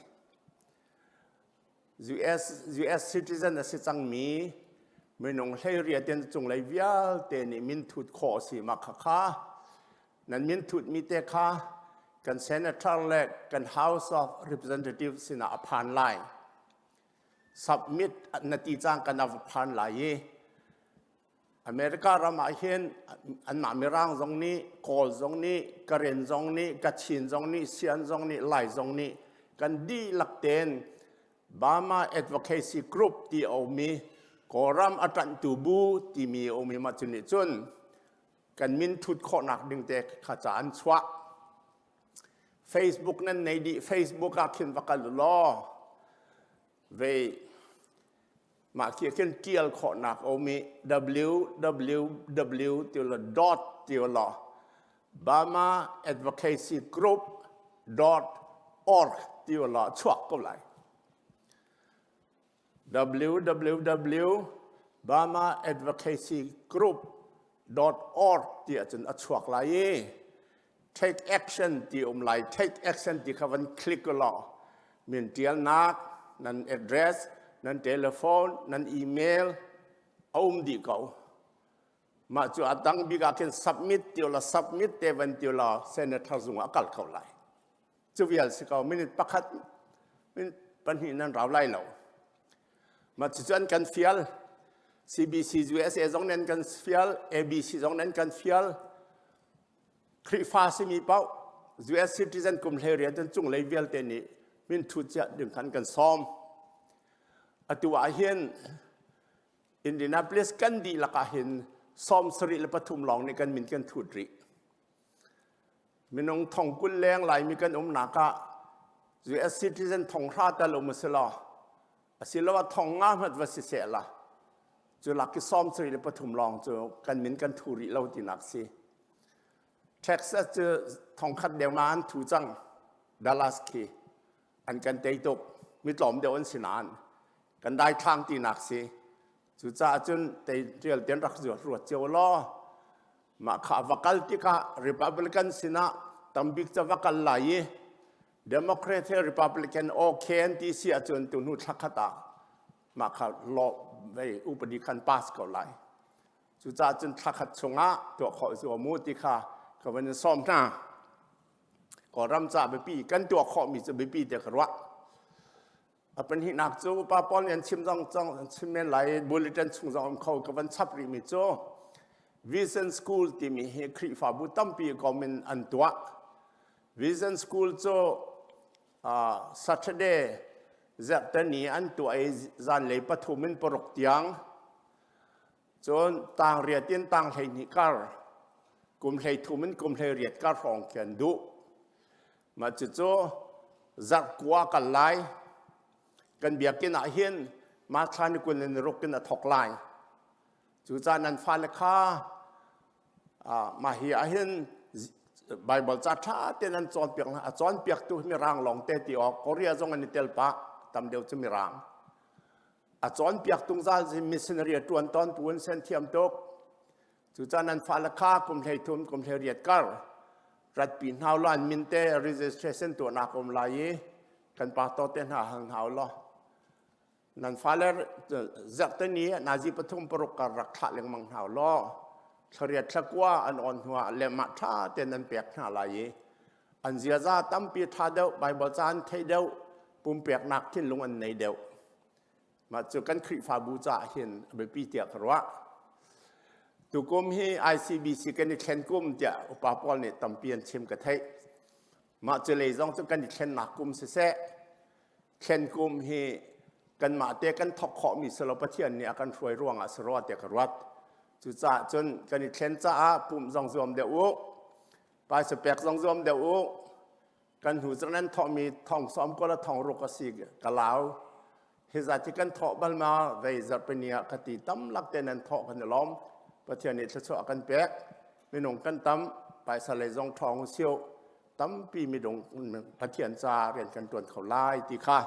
US, US citizen a si cangmi minung 18 in cunglei vialte nih min thut khawh a si ma khakha nan min thutmi te kha kan senator le kan House of Representatives sinah a phan lai. Submit na ti cang kan a phan lai i America ram ah hin anmah Mirang zong nih Kawl zong nih Karen zong nih Kachin zong nih Sian zong nih Lai zong nih kan dihlak tein Burma Advocacy Group ti a um i Kawlram a ṭanhtu bu timi a um i mah cu nih cun kan min thut khawhnak ding te kha ca an chuah. Facebook nan nei dih Facebook ah khin va kal u law ve mah khi khin tial khawhnak a um i www ti law dot ti law Burma Advocacy Group dot org ti law chuak ko lai www Burma Advocacy Group dot org ti ahcun a chuak lai i take action ti um lai take action ti kha van click law min tialnak nan address nan telephone nan email a um dih ko mah cu a dang bik ah khin submit ti la submit te van ti la senator zung ah kal kho lai cu vial si ko minute pakhat minute pahnih nan rau lai lo mah cu an kan fial CBC USA zong nan kan fial ABC zong nan kan fial Khrihfa simi paoh US citizen kum 18 cun cunglei vialte nih min thu cia ding khan kan sawm. Atu ah hin Indianapolis kan dihlak ah hin 73 lawng nih kan min kan thut rih. Minung thong 20 leng Laimi kan umnak ah US citizen thong hra tal um a si lo. Asiloah thong nga hmat va si seh la. Cu lak i 73 lawng cu kan min kan thu rih lo tinak si. Texas cu thongkhat deuh ma an thu cang. Dallas khi an kan tei tuk. Mi tlawm deuh an si nain kan daithlang tinak si. Cucaah cun tei rial ten rak ruat cio law mah kha va kal tikah Republican sinah tambik ca va kal lai i Democrat he Republican okay an ti si ahcun tu hnu thla khat ah mah kha law vei upadi khan pass ko lai. Cucaah cun thla khat chungah tuah khawh zuam u ti kha ka van in sawm hna. Kawlram ca biapi kan tuah khawhmi cu biapi tiah ka ruah. A pahnihnak cu upa pawl nih an chim zong zong chim men lai bulletin chung zong um kho ka van chap rihmi cu Vision School timi hi Khrihfabu tampi kom in an tuah. Vision School cu uh, Saturday zarhteni an tuah i zanlei pathum in paruk tiang Cun tangriat in tang 12 kar, kum 13 in kum 18 kar hrawng khi an duh. Mah cucu zarh kua kal lai. Kan biakinn ah hin mah thla ni kul in ruk in a thok lai. Cucaah nan fale kha mah hi ah hin Bible ca ṭha tein an cawnpiak hna. A cawnpiaktu mirang lawng te ti awk Korea zong an i tel pah tam deuh cu mirang. A cawnpiak tungzal si missionary a ṭuan tawn pu an sen thiam tuk. Cucaah nan fale kha kum 13 kum 18 kar ratpi hna law an min te registration tuahnak um lai i kan pastor te hna hal hna law nan fale zarhteni nazi pathum paruk kar rak thlah lengmang hna law thlariat thlakua an on hnuah le mah ṭha te nan pek hna lai i an ziaza tampi ṭha deuh Bible ca an thei deuh pumpeknak thinlung an nei deuh Mah cu kan Khrihfabu caah hin a biapi tiah ka ruah. Tukum hi ICBC kan i thlen kum tiah upa pawl nih tampi an chim ka theih. Mah cu lei zong cu kan i thlennak kum siseh, thlen kum hi kanmah te kan thok khawhmi si lo Pathian nih a kan hruai ruangah si rua tiah ka ruat. Cucaah cun kan i thlen caah pumh zong zuam deuh u, paisa pek zong zuam deuh u, Kan hnu cu nan thawhmi thong sawm ko la thong ruk a si ka lau. Hi zat hi kan thawh bal ma vei zarhpini ah ka ti tam lak te nan thawh kan i lawm. Pathian nih thluachuah a kan pek. Minung kan tam, paisa lei zong ṭhawng u sio. Tampi midung Pathian ca rian kan ṭuan kho lai ti kha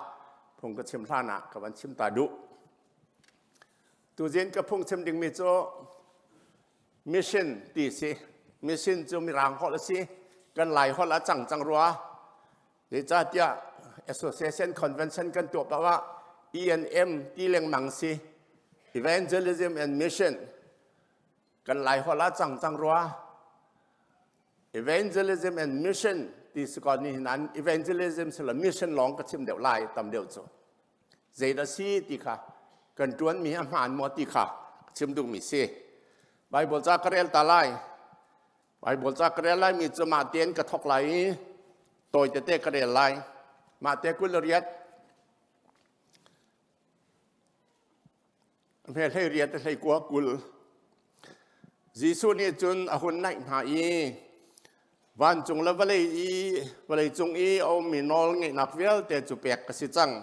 phung ka chim hlan ah ka van chim ta duh. Tuzin ka phung chim dingmi cu Mission ti si. Mission cu Mirang holh a si. Kan Lai holh a cang cang rua. Zeicahtiah Association Convention kan tuah paoh ah E&M ti lengmang si. Evangelism and Mission. Kan Lai holh a cang cang rua. Evangelism and Mission ti si ko ni hin evangelism si lo mission lawng ka chim deuh lai tam deuh cu. Zeidah si ti kha kan ṭuanmi a hmaan maw ti kha chim duhmi si. Baibal ca ka rel ta lai. Baibal ca ka rel laimi cu mah tein ka thawk lai i tawi tete ka rel lai. Mah te 28 Hme 18 hlei kua 20. Jesuh nih cun a hun naih hna i vancung le vawlei i vawlei cung i a ummi nawl ngeihnak vialte cu pek ka si cang.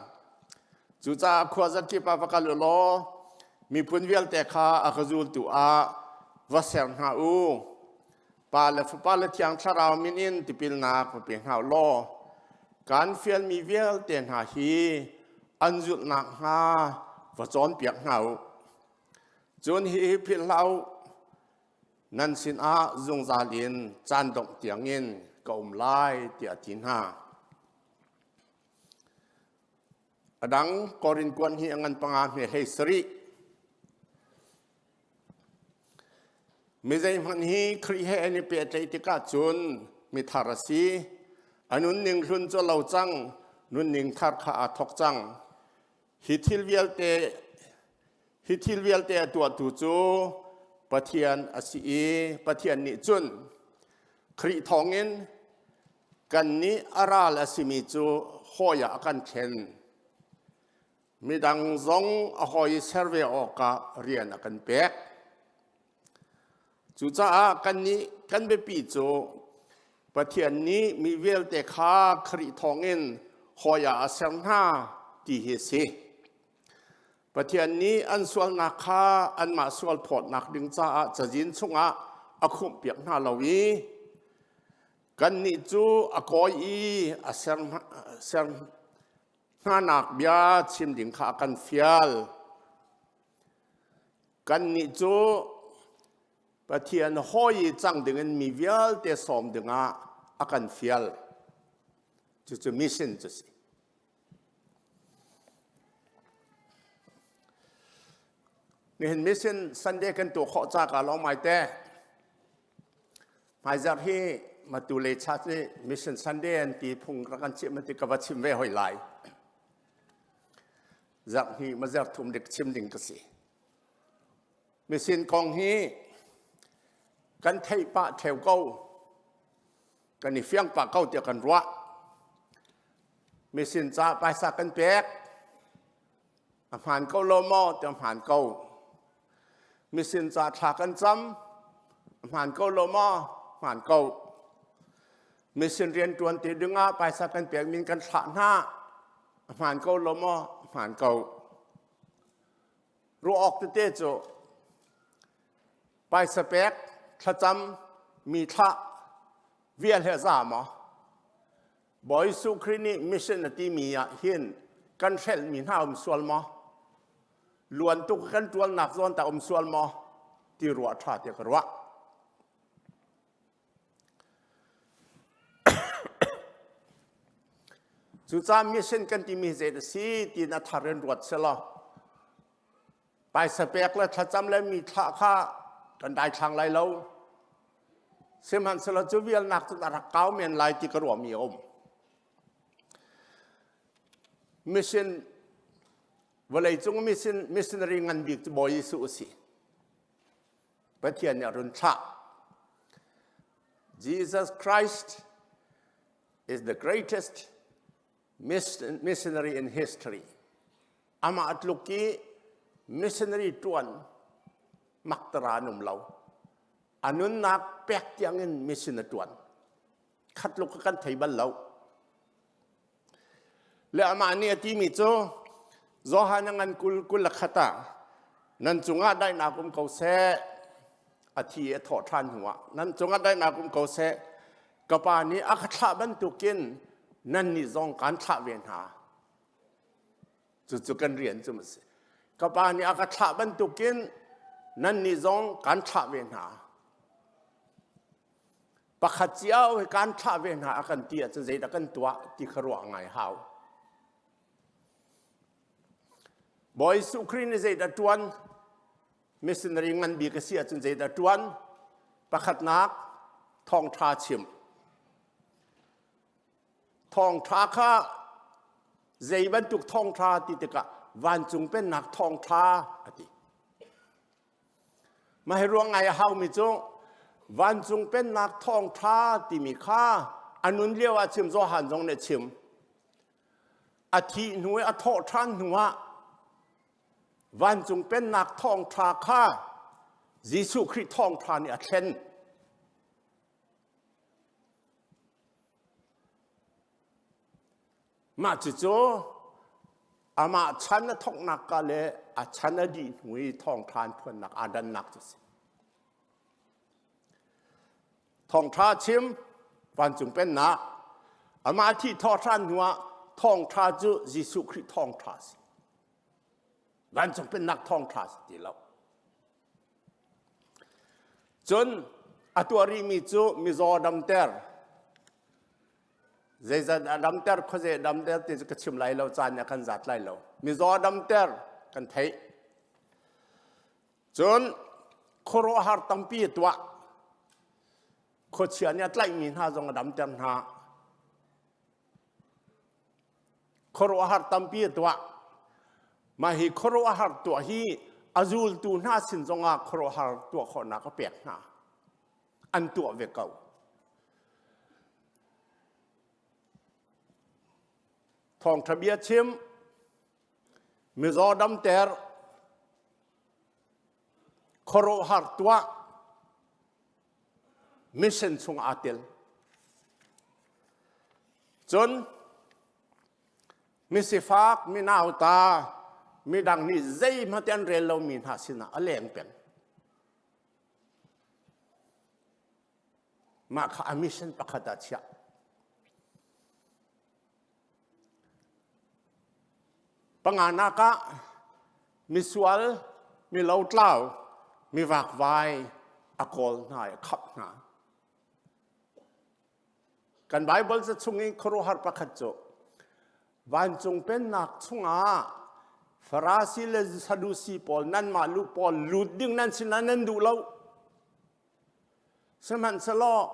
Cucaah khua zakip ah va kal u law miphun vialte kha a ka zultu ah va ser hna u. Pa le Fapa le Thiang Thlarau min in tipilnak va pe hna u law kan fialmi vialte hna hi an zulh nakhnga va cawnpiak hna u. Cun hihi philh hlah u, nan sinah zungzal in caan dongh tiangin ka um lai, tiah a ti hna. A dang Korin kuan hi a ngan panga hme 17. Mi zeihmanh hi Khrih he an i pehtlaih tikah cun mithar a si. A nunning hlun cu a lo cang, nunning thar kha aa thawk cang. Hi thil vialte hi thil vialte a tuahtu cu Pathian a si i Pathian nih cun Khrih thawngin kannih a ral a simi cu hawi ah a kan thlen. Midang zong a hawi ser ve awkah rian a kan pek. Cucaah kannih kan biapi cu Pathian nih mi vialte kha Khrih thawngin hawi ah a ser hna ti hi a si. Pathian nih an sualnak kha anmah sual phawtnak ding caah cazin chungah a khumhpiak hna lo i. Kannih cu a kawi i a ser, ser hnanak bia chim ding kha a kan fial. Kannih cu Pathian hawi i cang dingin mi vialte sawm dingah a kan fial. Cucu mission cu si. Nihin mission Sunday kan tuah khawh ca ka lawm ai te. Hmaizarh hi matu le cha cu mission Sunday an ti phung rak kan chim ti ka va chim ve hoi lai. Zarh hnih ma zarh thum dik chim ding ka si. Mission kong hi kan theih pah theo ko. Kan i fiang pah ko tiah kan ruah. Mission ca paisa kan pek. A hmaan ko lo maw tiah hmaan ko. Mission ca thla kan cam. A hmaan ko lo maw? Hmaan ko. Mission rian ṭuan ti dingah paisa kan pek min kan thlah hna. A hmaan ko lo maw? Hmaan ko. Ruah awk tete cu paisa pek, thlacam, mi thlah vial he za maw? Bawi Jesuh Khrih nih mission a timi ah hin kan hrelhmi hna um sual maw? Luan tuk kan ṭualnak zawn ta um sual maw? Ti ruah ṭha tiah ka ruah. Cucaah mission kan timi zei a si tiin a thar in ruat selaw paisa pek le thlacam le mi thlah kha kan daithlang lai lo. Sihmanhsehlaw cu vialnak cu a rak kau men lai ti ka ruahmi a um. Mission vawleicung mission missionary ngan bik cu Bawi Jesuh a si. Pathian nih a run thlah. Jesus Christ is the greatest missionary in history. Amah tluk i missionary ṭuan maktara an um lo. A nunnak pek tiangin mission a ṭuan. Khat luk kan thei bal lo. Le amah nih a timi cu Johan a ngan kul kul le khat ah nan cungah daihnak um ko seh a thi a thawh ṭhan hnuah nan cungah daihnak um ko seh ka pa nih a ka thlah bantukin nannih zong kaan thlah ve hna cucu kan rian cu a si ka pa nih a ka thlah bantukin nannih zong kaan thlah ve hna pakhat cio hi kaan thlah ve hna a kan ti ahcun zeidah kan tuah ti kha ruah ngai hau Bawi Jesuh Khrih nih zeidah ṭuan missionary ngan bik a si ahcun zeidah ṭuan pakhatnak thawngṭha chim Thawngṭha kha zei bantuk thawngṭha ti tikah vancung pennak thawngṭha a ti. Mah hi ruang ngai a haumi cu vancung pennak thawngṭha timi kha a nun lio ah chim Johan zong nih a chim. A thih hnu i a thawh ṭhan hnu ah vancung pennak thawngṭha kha Jesuh Khrih thawngṭha nih a thlen. Mah cucu amah chan a thawknak ka le a chan a dih hnu i thawngṭha an phuannak aa dannak cu a si. Thawngṭha chim vancung pennak amah thih thawhṭhan hnuah thawngṭha cu Jesuh Khrih thawngṭha a si. Vancung pennak thawngṭha a si ti lo. Cun a tuah rihmi cu mizaw damter. Zeizat a damter, khuaze damter ti cu ka chim lai lo, caan nih a kan zat lai lo. Mizaw damter kan theih. Cun khuaruahhar tampi a tuah. Khuachia nih a tlaihmi hna zong a damter hna. Khuaruahhar tampi a tuah. Mah hi khuaruahhar tuah hi a zultu hna sin zongah khuaruahhar tuah khawhnak a pek hna. An tuah ve ko. Thawngṭha bia chim, mizaw damter, khuaruahhar tuah, mission chung aa tel. Cun misifak, minauta, midang nih zeihmanh an rel lomi hna sinah a leng peng. Mah kha a mission pakhat ah chiah. Panganak ah misual, mi lotlau, mi vakvai a kawl hna i a khap hna. Kan Bible ca chung i khuaruahhar pakhat cu vancung pennak chungah Farasi le Sadusi pawl nanmah lu pawl lut ding nan sinah nan duh lo. Sihmanhsehlaw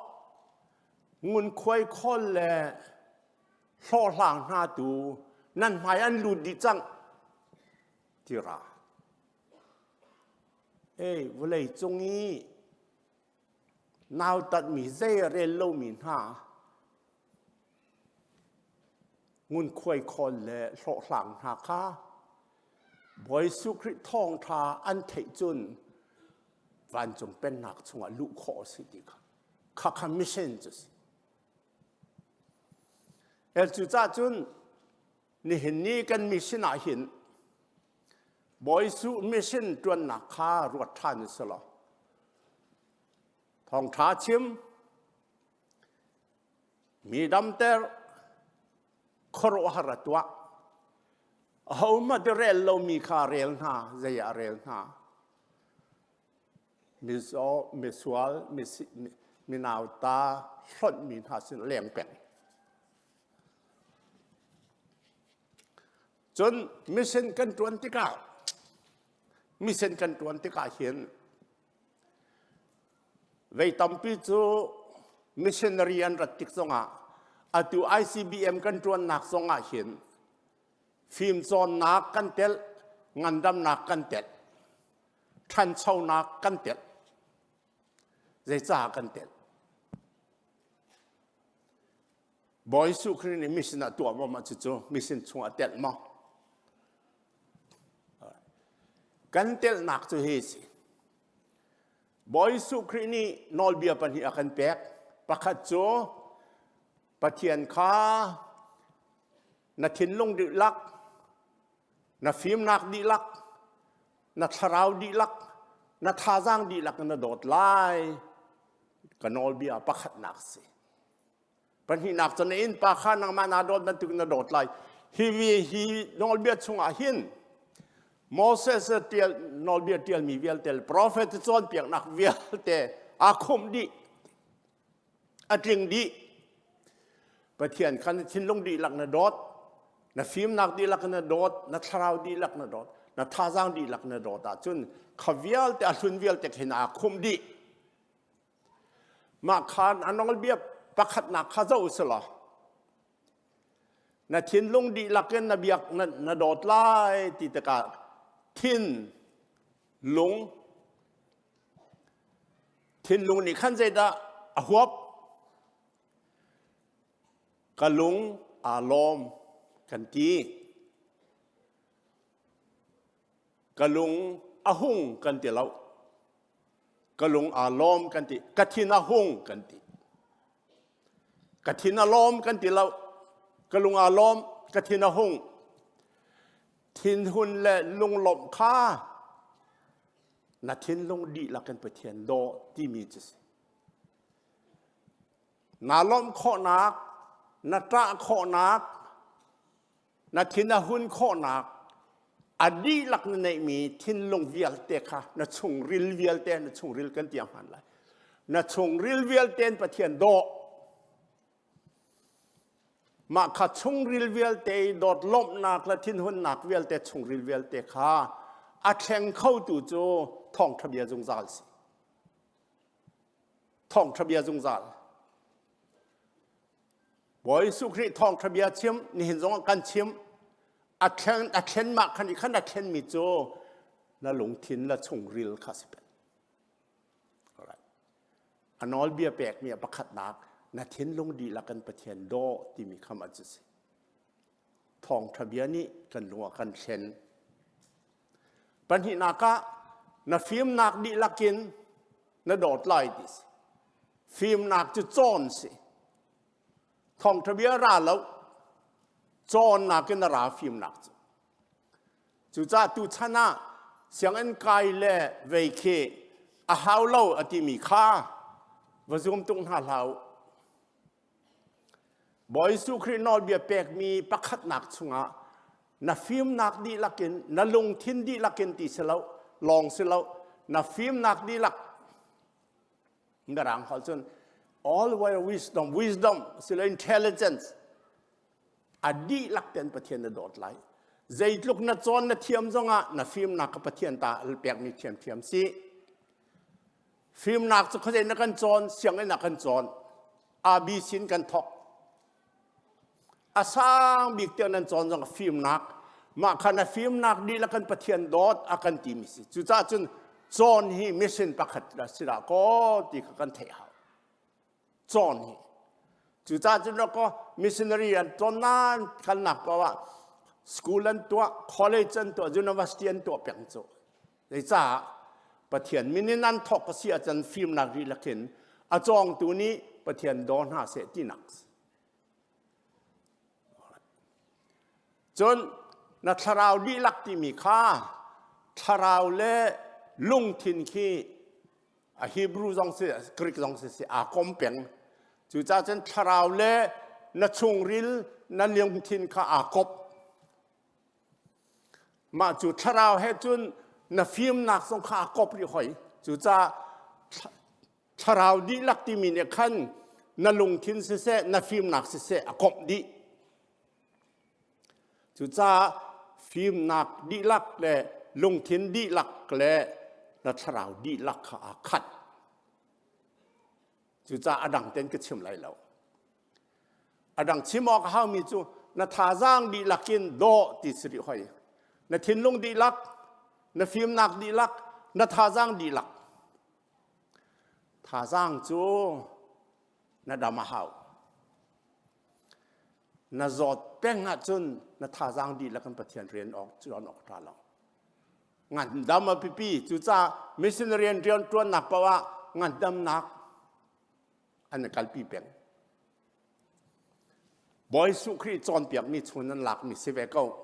ngunkhuai khawl le hlawhhlang hna tu nan hmai an lut dih cang ti ra. Ei, vawlei cung i nautatmi zei a rel lomi hna ngunkhuai khawl le hlawhhlang hna kha Bawi Jesuh Khrih thawngṭha an theih cun vancung pennak chungah luh khawh a si ti kha kha kha mission cu si. El cu cah cun nihin ni kan mission ah hin Bawi Jesuh mission ṭuannak kha ruat ṭhan u sih law thawngṭha chim Mi damter khuaruahhar a tuah. Ahohmanh rel lomi kha rel hna, zei ah rel hna. Mizaw, misual, minauta hlonhmi hna sin leng peng. Cun mission kan ṭuan tikah mission kan ṭuan tikah hin Vei tampi cu missionary an rat tik zongah atu ICBM kan ṭuannak zongah hin fimcawnnak kan telh, ngandamnak kan telh, ṭhanchonak kan telh. Zeicah kan telh? Bawi Jesuh Khrih nih mission ah tuah maw mah cucu mission chungah telh maw? Kan telhnak cu hi si. Bawi Jesuh Khrih nih nawlbia pahnih a kan pek. Pakhat cu Pathian kha na thinlung dihlak, na fimnak dihlak, na thlarau dihlak, na thazaang dihlak na dawt lai. Ka nawlbia pakhatnak si. Pahnihnak cu na innpa kha nangmah naa dawt bantuk na dawt lai. Hi vi hi nawlbia chungah hin Moses tial nawlbia tialmi vialte le profet cawnpiaknak vialte aa khumh dih. A tling dih. Pathian kha na thinlung dihlak na dawt, na fimnak dihlak na dawt, na thlarau dihlak na dawt, na thazaang dihlak na dawt ahcun kha vialte a hlun vialte khin aa khumh dih. Mah khan a nawlbia pakhatnak kha zoh u law na thinlung dihlak in na biak na, na dawt lai ti tikah thin lung thinlung nih khan zeidah a huap ka lung aa lawm kan ti Ka lung a hung kan ti lo. Ka lung aa lawm kan ti. Ka thin a hung kan ti. Ka thin a lawm kan ti lo. Ka lung aa lawm, ka thin a hung. Thinhun le lunglawmh kha na thinlung dihlak in Pathian daw timi cu si. Naa lawmh khawhnak, na ṭah khawhnak, na thin a hun khawhnak a dihlak na neihmi thinlung vialte kha na chungril vialte na chungril kan tiang hman lai na chungril vialte in Pathian dawh mah kha chungril vialte i dawt lawmhnak le thinhunnak vialte chungril vialte kha a thleng khotu cu thawngṭha bia zungzal si thawngṭha bia zungzal Bawi Jesuh Khrih thawngṭha bia chim nihin zong ah kan chim a thlen a thlen mah khan i khan a thlenmi cu na lungthin la chungril kha si peng. Alright. A nawlbia pekmi a pakhatnak na thinlung dihlak in Pathian daw timi kham a si. Thawngṭha bia nih kan lung a kan thlen. Pahnihnak ah na fimnak dihlak in na dawt lai ti si. Fimnak cu cawn si. Thawngṭha bia ra lo. Cawnnak in a ra fimnak cu. Cucaah tuchan ah sianginn kai le vei khi a hau lo a timi kha. Va zum tuk hna hlah u. Bawi Jesuh Khrih nawlbia pekmi pakhatnak chungah na fimnak dihlak in na lungthin dihlak in ti si lo lawng si lo na fimnak dihlak mirang holh cun all way wisdom wisdom silo intelligence a dihlak ten Pathian na dawt lai zeitluk na cawn na thiam zongah na fimnak ka Pathian ta pekmi thiamthiam si Fimnak cu khuazei na kan cawn, sianginn ah kan cawn. ABC in kan thawk. A sang bik tiang nan cawn zong fimnak. Mah kha na fimnak dihlak kan Pathian dawt a kan timi si. Cucaah cun cawn hi mission pakhat la si dah kaw ti kha kan theih hau. Cawn hi. Cucaah cun kaw missionary an cawn nan kalnak paoh ah school an tuah, college an tuah, university an tuah peng cu. Zeicah Pathian min in an thawk a si ahcun fimnak dihlak in a cawngtu nih Pathian daw hna seh tinak. Cun na thlarau dihlak timi kha thlarau le lungthin khi a Hebrew zong si Greek zong si si aa kom peng. Cucaah cun thlarau le na chungril na lungthin kha aa kop. Mah cu thlarau he cun na fimnak zong kha a kop rih hoi. Cucaah thlarau dihlak timi nih khan na lungthin siseh, na fimnak siseh a komh dih. Cucaah fimnak dihlak le lungthin dihlak le na thlarau dihlak kha aa khat. Cucaah a dang ten ka chim lai lo. A dang chim awk a haumi cu na thazaang dihlak in daw ti si rih hoi. Na thinlung dihlak, na fimnak dihlak, na thazaang dihlak. Thazaang cu na dam a hau. Na zawt peng ahcun na thazaang dihlak in Pathian rian awk tuan awk ṭha lo. Ngandam a pipi. Cucaah missionary rian ṭuannak paoh ah ngandamnak an i kalpi peng. Bawi Jesuh Khrih cawnpiakmi chung nan lakmi si ve ko.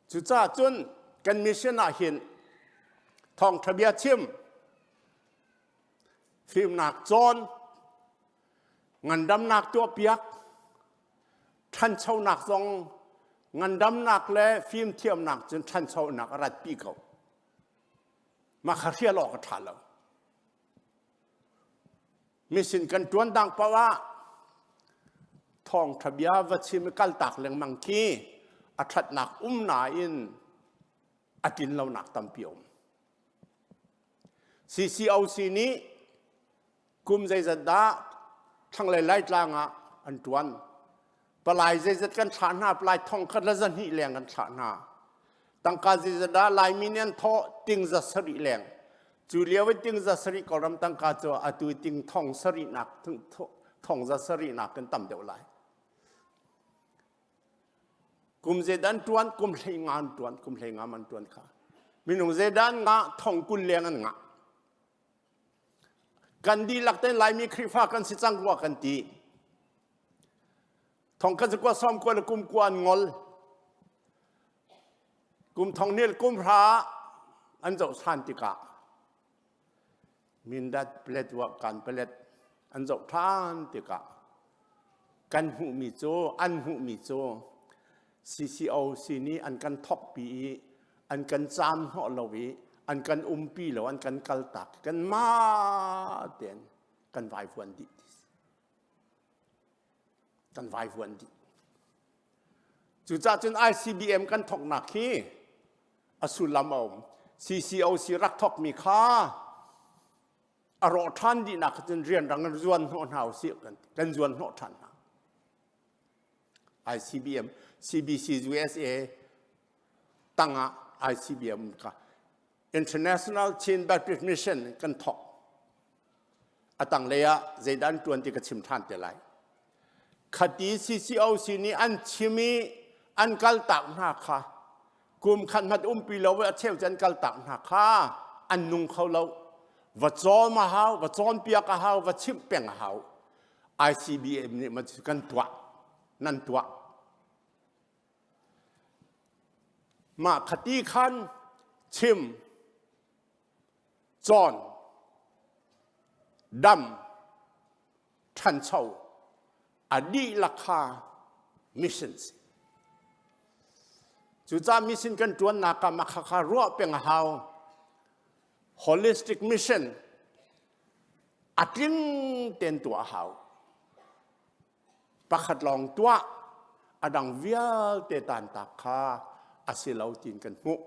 Cucaah cun kan mission ah hin thawngṭha bia chim, fimnak cawn, ngandamnak tuahpiak, ṭhanchonak zong ngandamnak le fimthiamnak cun ṭhanchonak a ratpi ko. Mah kha hrial awk a ṭha lo. Misin kan ṭuan dang paoh ah thawngṭha bia va chim i kaltak lengmang khi a ṭhatnak um nain a tlinlonak tampi a um. CCOC nih kum zeizat dah thlanglei Laitlang ah an ṭuan. Palai zeizat kan thlah hna, palai thong khat le zahnih leng kan thlah hna. Tangka zeizat dah Laimi nih an thawh ting za sarih leng. Cu lio i ting za sarih Kawlram tangka cu atu ting thong sarih nak thong za sarih nak kan tam deuh lai. Kum zeidan tuan, kum hlei nga an tuan, kum hlei nga man tuan kha. Minung zeidan nga thong kul leng an ngah. Kan dihlak tein Laimi Khrihfa kan si cang rua kan ti. Thong kan kua som kua le kum kua an ngol. Kum thong nil kum hra an zoh than tikah Mindat Paletwa kan palet an zoh than tikah kan hmuhmi cu an hmuhmi cu CCOC nih an kan thokpi i an kan caam hnawh lo i an kan umpi lo an kan kaltak kan mah tein kan vaivuan dih kan vaivuan dih cucaah cun ICBM kan thoknak hi a sullam a um CCOC rak thokmi kha a rawh ṭhan dihnak cun rianrang in zuan hnawh hna usih kan kan zuan hnawh ṭhan hna ICBM CBC USA tangah ICBM kha International Chin Baptist Mission kan thawk. A tanglei ah zeidah an ṭuan ti ka chim ṭhan te lai. Khati CCOC nih an chim i an kaltak hna kha kum khat hmat umpi lo a cheu cu an kaltak hna kha an nung kho lo. Va cawm a hau, va cawnpiak a hau, va chimh peng a hau. ICBM nih ma kan tuah, nan tuah. Mah khati khan chim, cawn, dam. Ṭhancho a dihlak kha mission si. Cucaah mission kan ṭuannak ah mah khakha ruah peng a hau. Holistic mission a tling tein tuah a hau. Pakhat lawng tuah a dang vialte tantak kha a si lo tiin kan hmuh.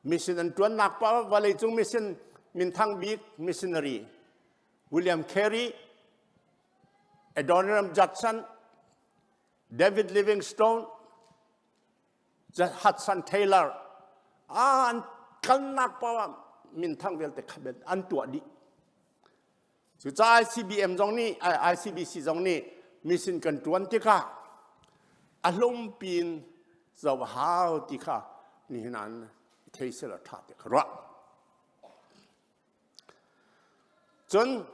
Mission an ṭuannak pa vawleicung mission minthang bik missionary William Carey, Adoniram Judson, David Livingstone, Hudson Taylor an kalnak paoh ah minthang vialte kha an tuah dih. Cucaah ICBM zong nih ICBC zong nih mission kan tuan tikah a hlumpi in zoh hau ti kha nihin an thei sel a tha ti ka ruah. Cun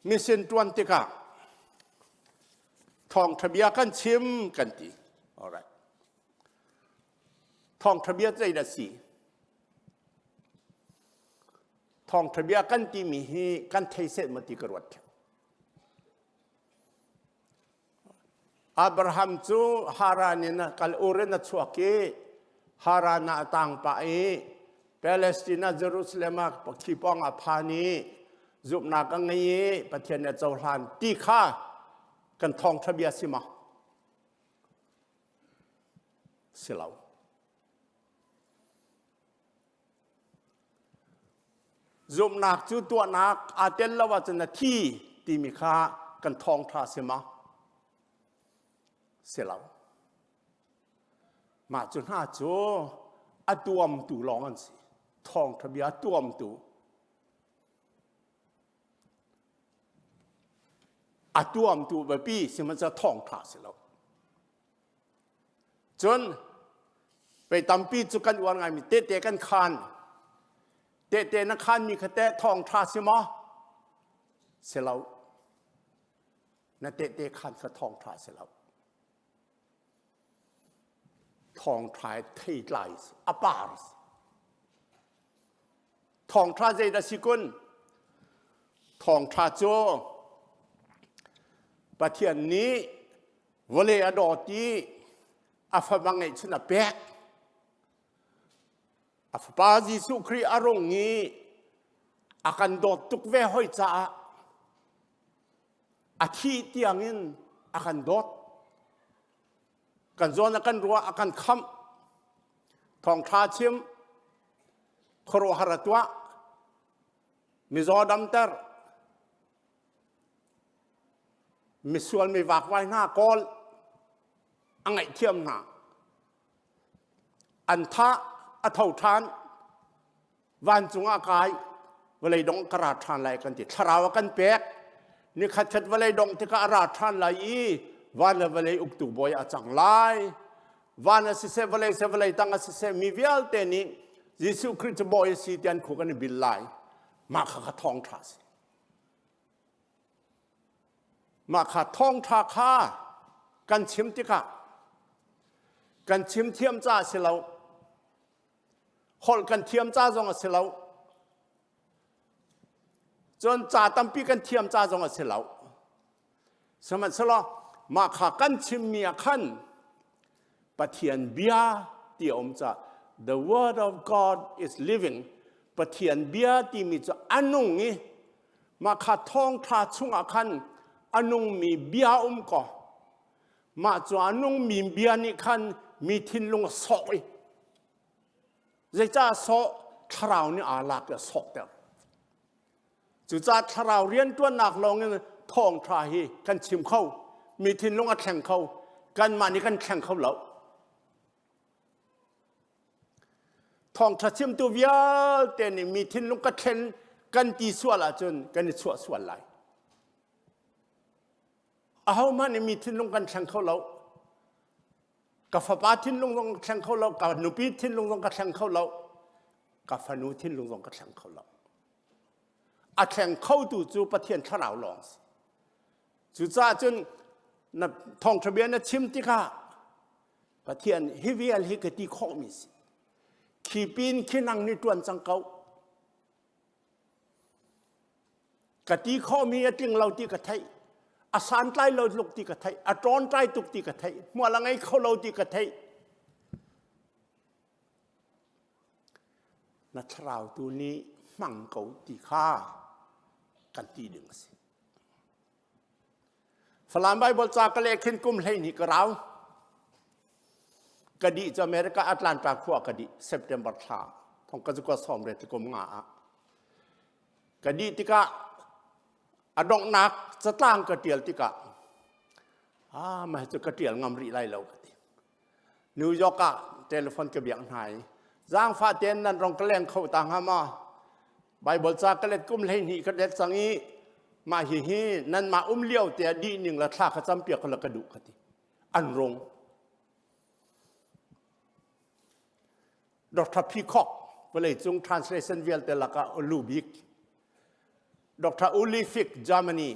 mission tuan tikah thawngtha bia kan chim kan ti. Alright. Thawngtha bia zei dah si? Thawngtha bia kan timi hi kan thei set maw ti ka ruat theo. Abraham cu Haran in kal Ur in a chuak i Haran ah a tang pah i Palestine ah Jerusalem ah khi pawng ah phan i zumhnak a ngei i Pathian nih a cohlan ti kha kan thawngtha bia si maw? Si lo. Zumhnak cu tuahnak aa tel lo ahcun a thi timi kha kan thawngṭha si ma? Si lo. Mah cu hna cu a tuamtu lawng an si. Thawngṭha bia a tuamtu. A tuamtu biapi sihmanhsehlaw thawngṭha si lo. Cun pei tampi cu kan uar ngaimi tehte kan khaan. Tehte na khaanmi kha teh thawngṭha si maw? Si lo. Na tehte khaan kha thawngṭha si lo. Thawngṭha theitlai si, a par si. Thawngṭha zeidah si kun? Thawngṭha cu Pathian nih vawlei a dawt i a fapa ngeihchun a pek. A fapa Jesuh Khrih a rung i a kan dawt tuk ve hoi caah a thih tiangin a kan dawt. Kan zawn a kan ruah, a kan khamh. Thawngṭha chim, khuaruahhar a tuah, mizaw damter, misual mi vakvai hna kawl a ngaihthiam hna. An thah, a tho ṭhan, vancung ah kai vawlei dong ka ra ṭhan lai kan ti thlarau a kan pek ni khatkhat vawlei dong tikah a ra ṭhan lai i van le vawlei uktu bawi a cang lai van a siseh vawlei seh vawlei tang a siseh mi vialte nih Jesuh Khrih cu bawi a si ti an khu kan i bil lai mah kha kha thawngṭha si mah kha thawngṭha kha kan chim tikah kan chim thiam caah si lo Holh kan thiam ca zong a si lo. Cun ca tampi kan thiam ca zong a si lo. Sihmanhsehlaw mah kha kan chimmi ah khan Pathian bia ti a um ca the word of God is living Pathian bia timi cu a nung i mah kha thawngṭha chungah khan a nungmi bia um kaw mah cu a nungmi bia nih khan mi thinlung a sawh i zeicah sawh thlarau nih aa lak i a sawhter cucaah thlarau rianṭuannak lawngin thawngṭha hi kan chim kho mi thinlung a thleng kho kanmah nih kan thleng kho lo thawngṭha chimtu vialte nih mi thinlung ka thlen kan ti sual ahcun kan i chuah sual lai Ahohmanh nih mi thinlung kan thleng kho lo. Ka fapa thinlung zong ka thleng kho lo, ka nupi thinlung zong ka thleng kho lo, ka fanu thinlung zong ka thleng kho lo. A thleng khotu cu Pathian thlarau lawng si. Cucaah cun na thawngṭha bia na chim tikah Pathian hi vial hi ka ti khawhmi si. Khi pin khi nang nih ṭuan cang ko. Ka ti khawhmi a tling lo ti ka theih. A santlai lo tluk ti ka theih. A ṭawnṭai tuk ti ka theih. Hmual a ngei kho lo ti ka theih. Na thlarau tu nih hmang ko ti kha kan ti ding a si. Falam Bible ca ka leh khin kum 12 ka rau. Ka dih cu America Atlanta khua ka dih September thla thong ka zuka som re kum nga ah. Ka dih tikah a donghnak catlang ka tial tikah ah mah cu ka tial ngam rih lai lo ka ti. New York ah telephone ka biak hna i zaangfah tein nan rong ka leng kho ta hnga maw? Bible ca ka let kum 12 ka let cang i mah hihi nanmah um lio te ah dih ning la thla ka campiak la ka duh ka ti. An rung. Dr. Peacock vawleicung translation vialte lakah lu bik. Dr. Uli Fick Germany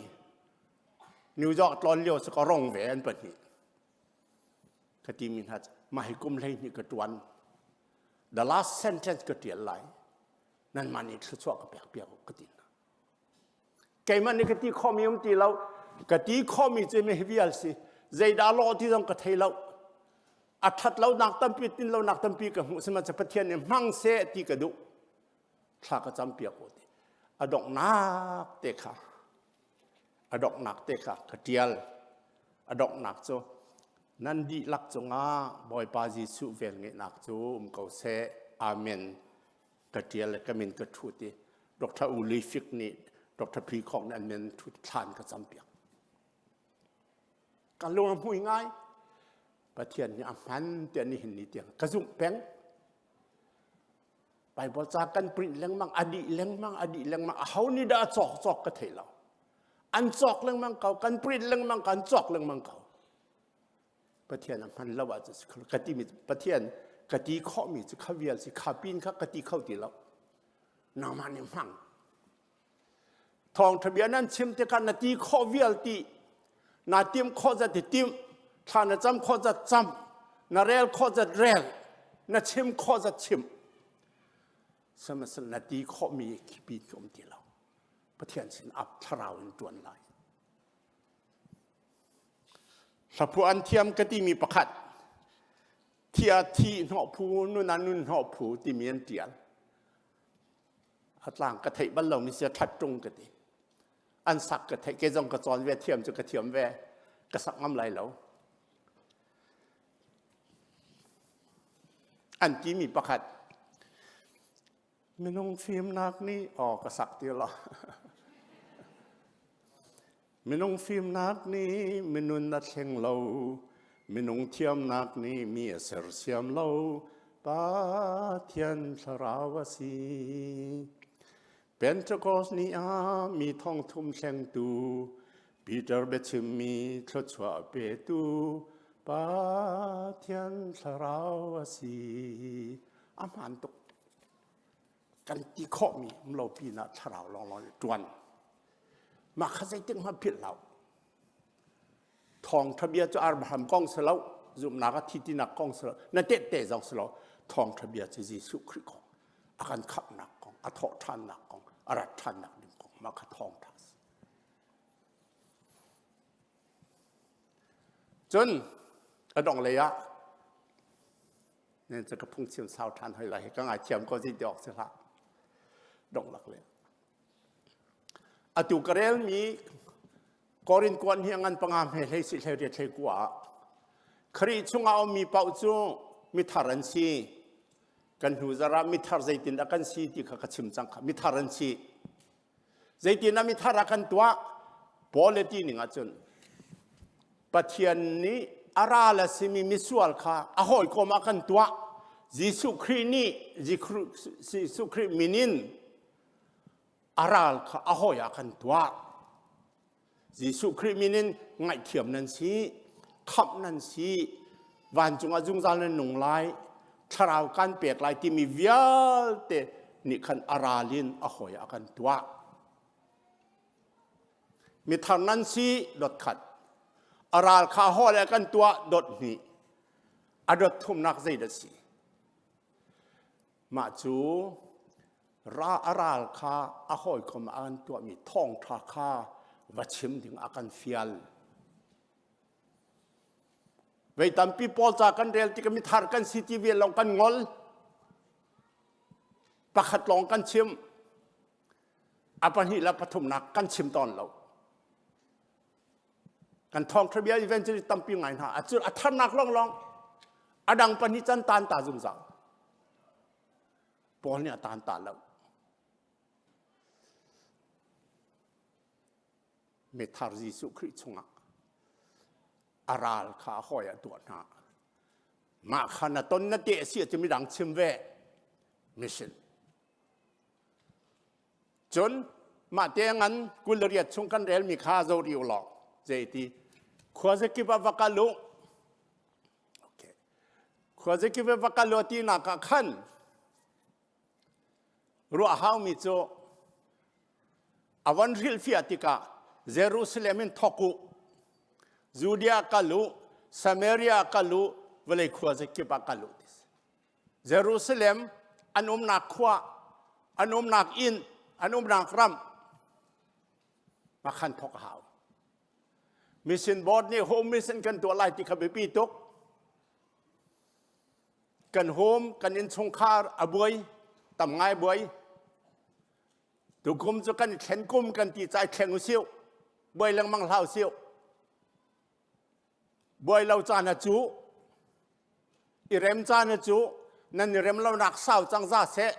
New York tlawn lio cu ka rong ve an pahnih. Ka timi hna mah hi kum 12 ka tuan. The last sentence ka tial lai. Nanmah nih thluachuah ka pek piak ka ti hna. Keimah nih ka ti khawhmi um ti lo. Ka ti khawhmi cu mi vial si. Zeidah lawh ti zong ka thei lo. A ṭhat lonak tampi, tin lonak tampi ka hmuh sihmanhsehlaw Pathian nih hmang seh ti ka duh. Thla ka cam piak u ti. A donghnak te kha a donghnak te kha ka ṭial. A donghnak cu nan dihlak cungah Bawipa Jesuh velngeihnak cu um ko seh. Amen. Ka ṭial le ka min ka ṭhut i Dr. Uli Fik nih Dr. Peacock nih an min ṭhut thlan ka campiak. Ka lung a hmui ngai. Pathian nih a hman tiah nihin ni tiang ka zumh peng. Bible ca kan print lengmang, a dih lengmang, a dih lengmang. Aho nih dah a cawk cawk ka thei lo. An cawk lengmang ko, kan print lengmang, kan cawk lengmang ko. Pathian a hman lo ahcun ka timi Pathian ka ti khawhmi cu kha vial si kha pin kha ka ti kho ti lo. Nangmah nih hmang. Thawngṭha bia nan chim tikah na ti khawh vial ti na tim khawh zat i tim thla na cam khawh zat cam na rel khawh zat rel na chim khawh zat chim sihmanhsehlaw na ti khawhmi khi pin khi um ti lo Pathian sin ap thlarau in ṭuan lai Hlaphuah an thiam ka timi pakhat thia thi hnawh phu nun ah nun hnawh phu timi an ṭial a tlang ka theih bal lomi sia ṭhat ṭung ka ti an sak ka theih ke zong ka cawn ve thiam cu ka thiam ve ka sak ngam lai lo an timi pakhat Minung fimnak nih aw ka sak ti lo. Minung fimnak nih minun a thleng lo. Minung thiamnak nih mi a sersiam lo. Pathian thlarau a si. Pentecost ni ah mi thongthum thlengtu Peter biachimmi thluachuah petu Pathian thlarau a si. A hmaan tuk. Kan ti khawhmi um lo pinah thlarau lawnglawng nih ṭuan. Mah kha zeitik hmanh philh hlah. Thawngṭha bia cu Abraham kong si lo, zumhnak a thi tinak kong si lo, na tehte zong si lo. Thawngṭha bia cu Jesuh Khrih kong, a kan khamhnak kong, a thawh ṭhannak kong, a rat ṭhannak ding kong, mah kha thawngṭha a si. Cun a dong lei ah nen cu ka phungchim sau ṭhan hoi lai hi ka ngaithiam ko zei ti awk si hlah donglak le atu ka relmi Korin kuan hi ngan panga hme hlei si hlei riat hlei kua ah Khrih chungah ummi paoh cu mithar an si kan hnu zara mithar zeitin dah kan si ti kha ka chim cang kha mithar an si Zeitin ah mithar ah kan tuah? Paul le ti ning ahcun Pathian nih a ral a simi misual kha a hawikom ah kan tuah. Jesuh Khrih nih Jesuh Khrih min in a ral kha a hawi ah kan tuah. Jesuh Khrih min in ngaihthiam nan si, khamh nan si, vancung ah zungzal nan nung lai, thlarau kan pek lai timi vialte nih khan a ral in a hawi ah kan tuah. Mithar nan si dot khat. A ral kha haw le kan tuah dot hnih. A dot thumnak zeidah si? Mah cu. Ra a ral kha a hawikom ah an tuahmi thawngṭha kha va chim ding a kan fial. Vei tampi Paul ca kan rel tikah mithar kan si ti ve lawng kan ngol. Pakhat lawng kan chim. A pahnih le pathumnak kan chim tawn lo. Kan thawngṭha bia evangelist tampi ngai hna. A cu a tharnak lawng lawng a dang pahnih can tan ta zungzal. Paul nih a tan ta lo. Mithar Jesuh Khrih chungah a ral kha a hawi ah tuah hna. Mah kha na ton na te si cu midang chim ve mission. Cun mah te ngan 28 chung kan relmi kha zo ri u law zeiti khuazakip ah va kal u Okay. Khuazakip ah va kal u tinak ah khan ruah haumi cu a von hrilhfiah tikah Jerusalem in thawk u, Judea kal u, Samaria kal u, vawlei khuazakip ah kal u ti si. Jerusalem an umnak khua, an umnak inn, an umnak ram ma khan thawk a hau. Mission board nih home mission kan tuah lai ti kha biapi tuk. Kan home, kan innchungkhar a buai, tam ngai buai. Tukum cu kan thlen kum kan ti cai thleng usiu. Buai lengmang hlau siu. Buai lo caan a cu. I rem caan a cu. Nan i rem lonak sau cang za seh.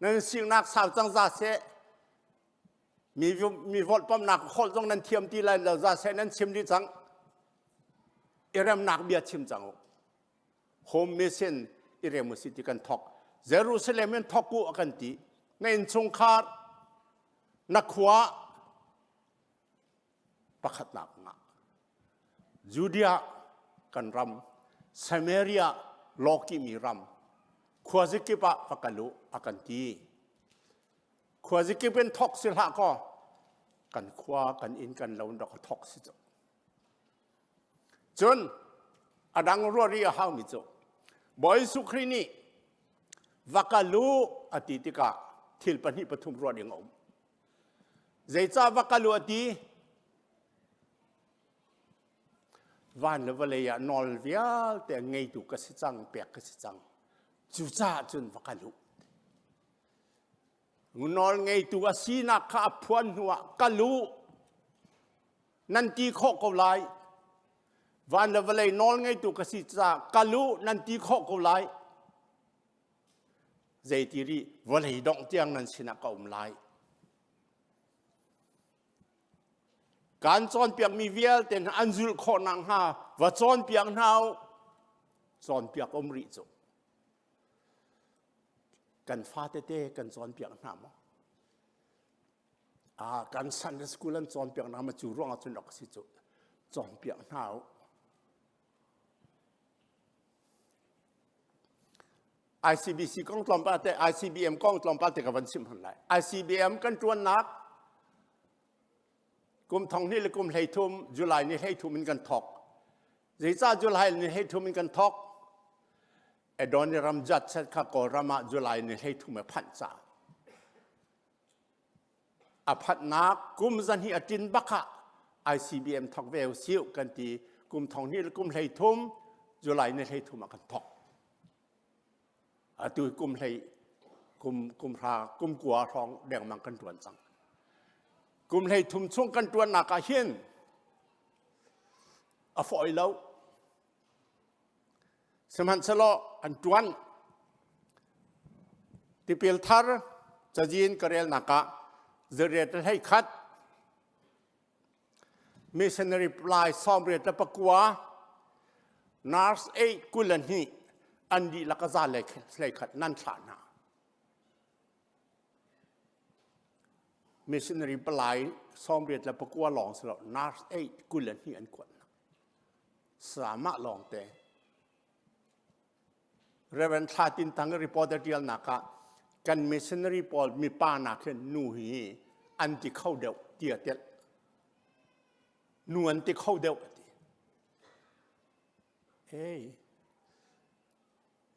Nan siknak sau cang za seh. Mi mi volhpamnak holh zong nan thiam ti lai lo za seh nan chim dih cang. I remnak bia chim cang u. Home mission i rem u si ti kan thok. Jerusalem in thok u a kan ti. Na innchungkhar, na khua pakhatnak ngah. Judea kan ram, Samaria lawkihmi ram, khuazikip ah va kal u a kan ti. Khuazikip in thok si hlah kaw kan khua kan inn kan lo in rak thok si cu. Cun a dang ruah rih a haumi cu Bawi Jesuh Khrih nih va kal u a ti tikah thil pahnih pathum ruah ding a um. Zeicah va kal u a ti? Van le vawlei ah nawl vialte ngeitu ka si cang, pek ka si cang. Cucaah cun va kal u. Nawl ngeitu a sinak kha a phuan hnuah kal u. Nan ti khawh ko lai. Van le vawlei nawl ngeitu ka si caah kal u nan ti khawh ko lai. Zeiti rih vawlei dongh tiang nan sinah ka um lai. Kan cawnpiakmi vialte hna an zulh khawh nakhnga va cawnpiak hna u. Cawnpiak um rih cu. Kan fa tete kan cawnpiak hna maw? Ah, kan Sunday school an cawnpiak hna ma cu ruangah cun rak si cu. Cawnpiak hna u. ICBC kong tlawmpal te ICBM kong tlawmpal te ka van chim hon lai. ICBM kan ṭuannak kum thong hnih le kum 13 July ni 13 in kan thawk. Zeicah July ni 13 in kan thawk? Adoniram Judge kha Kawlram ah July ni 13 a phanh caah. A phanhnak kum zahnih a ṭin bak ah ICBM thawk ve usih kan ti kum thong hnih le kum 13 July ni 13 ah kan thawk. Atu kum hlei kum kum hra kum kua hrawng dengmang kan ṭuan cang. Kum 13 chung kan ṭuannak ah hin a fawi lo. Sihmanhsehlaw an ṭuan. Tipil thar cazin ka relnak ah zariat le 11 missionary palai 89 nurse 8 22 an dihlak a za le 11 nan thlah hna. Missionary palai 89 lawng si lo nurse 8 22 an kuat hna. Samah lawngte. Reverend Thla Tin Thang reporter tialnak ah kan missionary pawl mipa nak hin nu hi an ti kho deuh ti a telh. Nu an ti kho deuh a ti. Hey,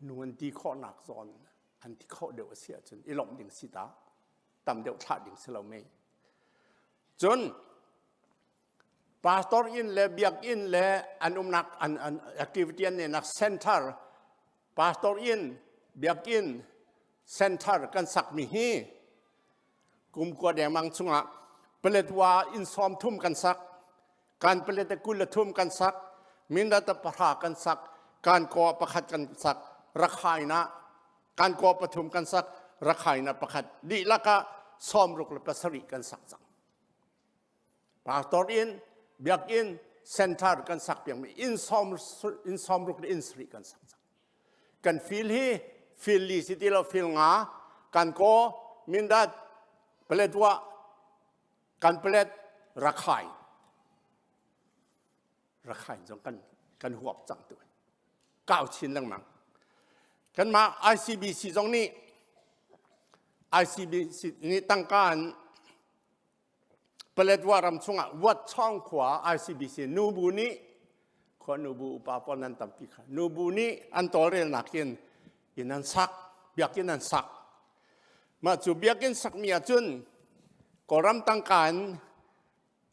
nu an ti khawhnak zawn. Kan ti khawh deuh a si ahcun i lawmh ding si ta. Tam deuh thlah ding si lo mei. Cun pastor inn le biakinn le an umnak an, an activity an nenak center pastor inn biakinn center kan sakmi hi kum kua dengmang chungah Paletwa inn sawm thum kan sak kan palet 23 kan sak Mindat pahra kan sak kan kaw pakhat kan sak Rakhine ah kan kaw pathum kan sak Rakhine ah pakhat dihlak ah 67 kan sak cang pastor inn biakinn center kan sak piakmi inn sawm inn 60 le inn sarih kan sak cang kan fil hi fil li si ti lo fil nga kan kaw Mindat Paletwa kan palet Rakhine Rakhine zong kan kan huap cang tu kau chin lengmang kanmah ICBC zong nih ICBC nih tangka an Paletwa ram chungah Wat Chong khua ICBC nubu nih khua nubu upa pawl nan tampi kha nubu nih an tawlrelnak in inn an sak biakinn an sak mah cu biakinn sakmi ahcun Kawlram tangka in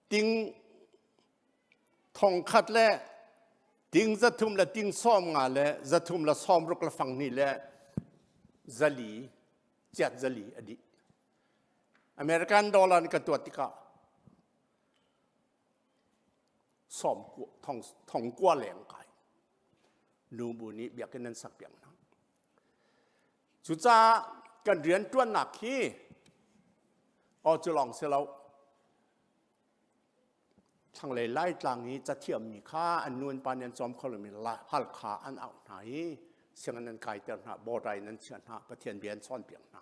ting thong khat le ting 300 le ting 50 le 300 le 60 le fang hnih le 400 ciat 400 a dih American dollar in kan tuah tikah sawm thong thong kua leng kai nubu nih biakinn an sak piak hna cucaah kan rian ṭuannak hi aw cu lawng si lo thlanglei laitlang i cathiammi kha an nu an pa nih an cawm kho lomi Halkha an auh hna i sianginn an kaiter hna border in an chiah hna Pathian bia an cawnpiak hna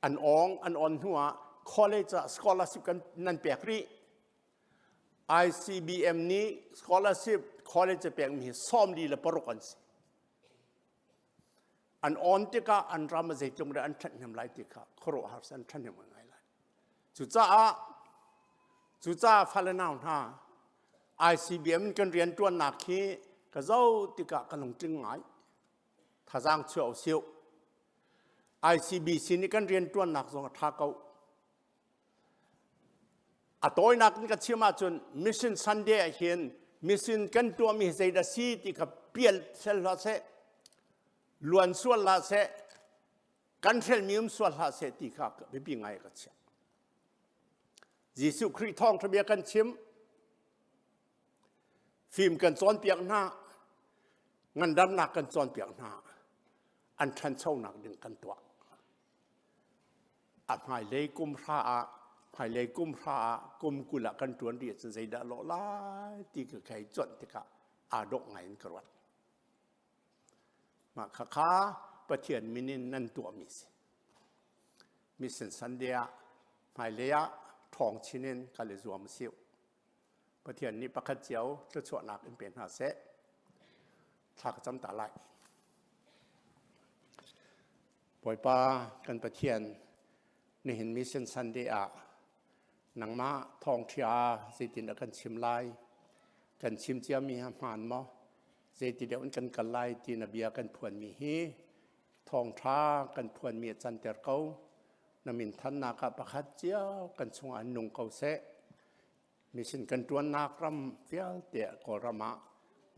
An awng an on hnuah college ah scholarship kan nan pek rih. ICBM nih scholarship college a pekmi hi 46 an si. An on tikah an ram a zeitluk dah an ṭhathnem lai ti kha khuaruahhar an ṭhahnem ngai lai. Cucaah cucaah fale nau hna ICBM kan rianṭuannak hi ka zoh tikah ka lungtling ngai. Thazaang chuah usih. ICBC nih kan rianṭuannak zong a ṭha ko. A tawinak in ka chim ahcun Mission Sunday ah hin mission kan tuahmi hi zeidah si ti kha pial sel hlah seh, luan sual hlah seh, kan hrelmi um sual hlah seh ti kha biapi ngai ka chiah. Jesuh Khrih thawngṭha bia kan chim. Fim kan cawnpiak hna, ngandamnak kan cawnpiak hna, an ṭhanchonak ding kan tuah. A hmailei kum hra ah, hmailei kum hra ah kum 20 ah kan ṭuan rih ahcun zeidah lawh lai ti ka khei cuanh tikah aa dawh ngai in ka ruat. Mah khakha Pathian min in nan tuahmi si. Mission Sunday ah hmailei ah ṭhawng chin in kal i zuam usih. Pathian nih pakhat cio thluachuahnak in pe hna seh. Thla ka cam ta lai. Bawipa kan Pathian nihin Mission Sunday ah nangmah thawngṭhia zeitin dah kan chim lai kan chim ciami ha hmaan maw zeiti deuh in kan kal lai ti na bia kan phuanmi hi thawngṭha kan phuanmi a canter ko na min thannak ah pakhat cio kan chungah nung ko seh Mission kan ṭuannak ram vialte ah Kawlram ah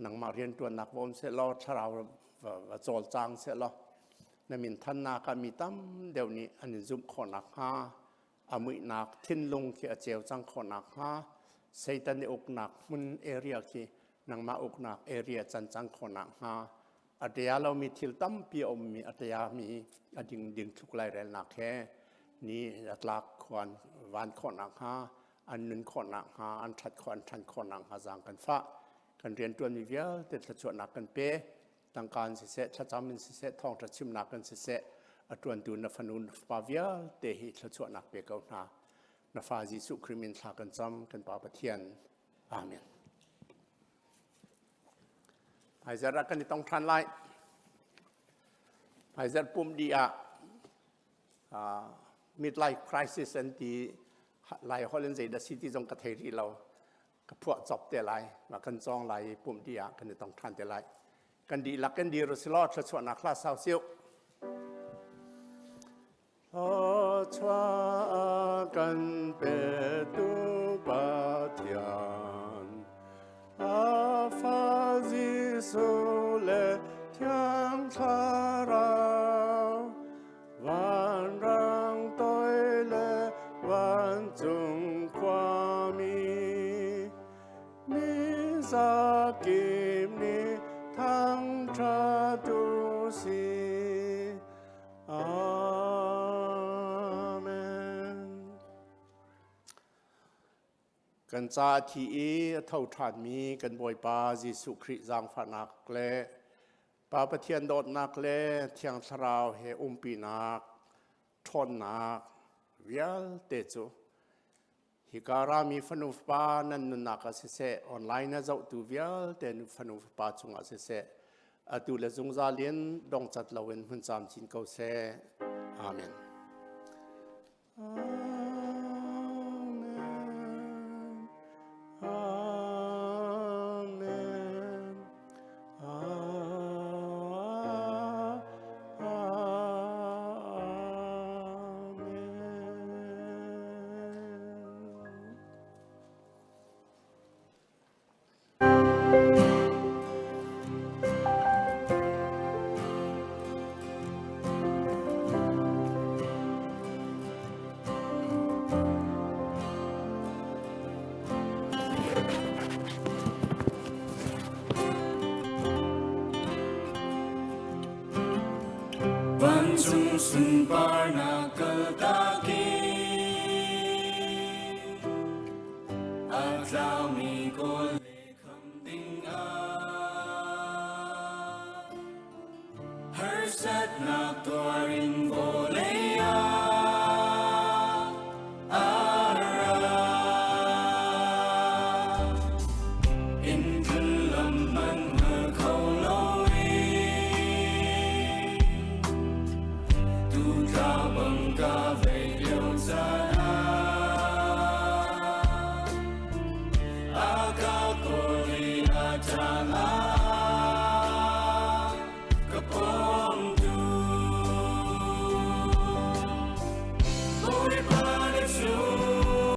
nangmah rianṭuannak va um sehlaw thlarau va cawlcang sehlaw na min thannak ah mi tam deuh nih an in zumh khawh nakhnga a muihnak thinlung khi a ceu cang khawh nakhnga Satan i uknak hmun area khi nangmah uknak area can cang khawh nakhnga a ṭia lomi thil tampi a ummi a ṭiami a ding ding thluk lairelnak he ni a tlak khuan van khawh nakhnga an nun khawh nakhnga an ṭhat khawh an ṭhan khawh nakhnga zaang kan fah kan rianṭuanmi vialte thluachuahnak kan pe tangka in siseh thlacam in siseh thawngṭha chimnak in siseh a ṭuantu na fanu na fapa vialte hi thluachuahnak pe ko hna na fa Jesuh Khrih min thla kan cam kan Pa Pathian Amen Hmaizarh ah kan i tong ṭhan lai. Hmaizarh pumh dih ah midlife crisis an ti lai holh in zeidah si ti zong ka thei rih lo. Ka phuah cop te lai. Mah kan cawng lai i pumh dih ah kan i tong ṭhan te lai. Kan dihlak kan dir usilaw thluachuahnak hla sau siu. Thluachuah kan petu Pathian, a fa Jesuh le Thiang Thlarau, vanrang toi le vancung khuami, mi zakip nih thangṭhat u sih. Amen. Kan ca a thi i a tho ṭhanmi kan Bawipa Jesuh Khrih zaangfahnak le Pa Pathian dawtnak le Thiang Thlarau he umpinak ṭhawnnak vialte cu hika rami fanu fapa nan nunnak ah siseh online a zohtu vialte nu fanu fapa cungah siseh atu le zungzal in dongcat loin hmun camcin ko seh. Amen. Amen. Amen. Vancung sunparnak kaltak in a tlaumi kawl le kham ding ah harsatnak tuar in vawlei ah a ra. In tlun lam man hngal kho lo in tu tla bang ka vei lio caan ah a ka kawl i a ṭang.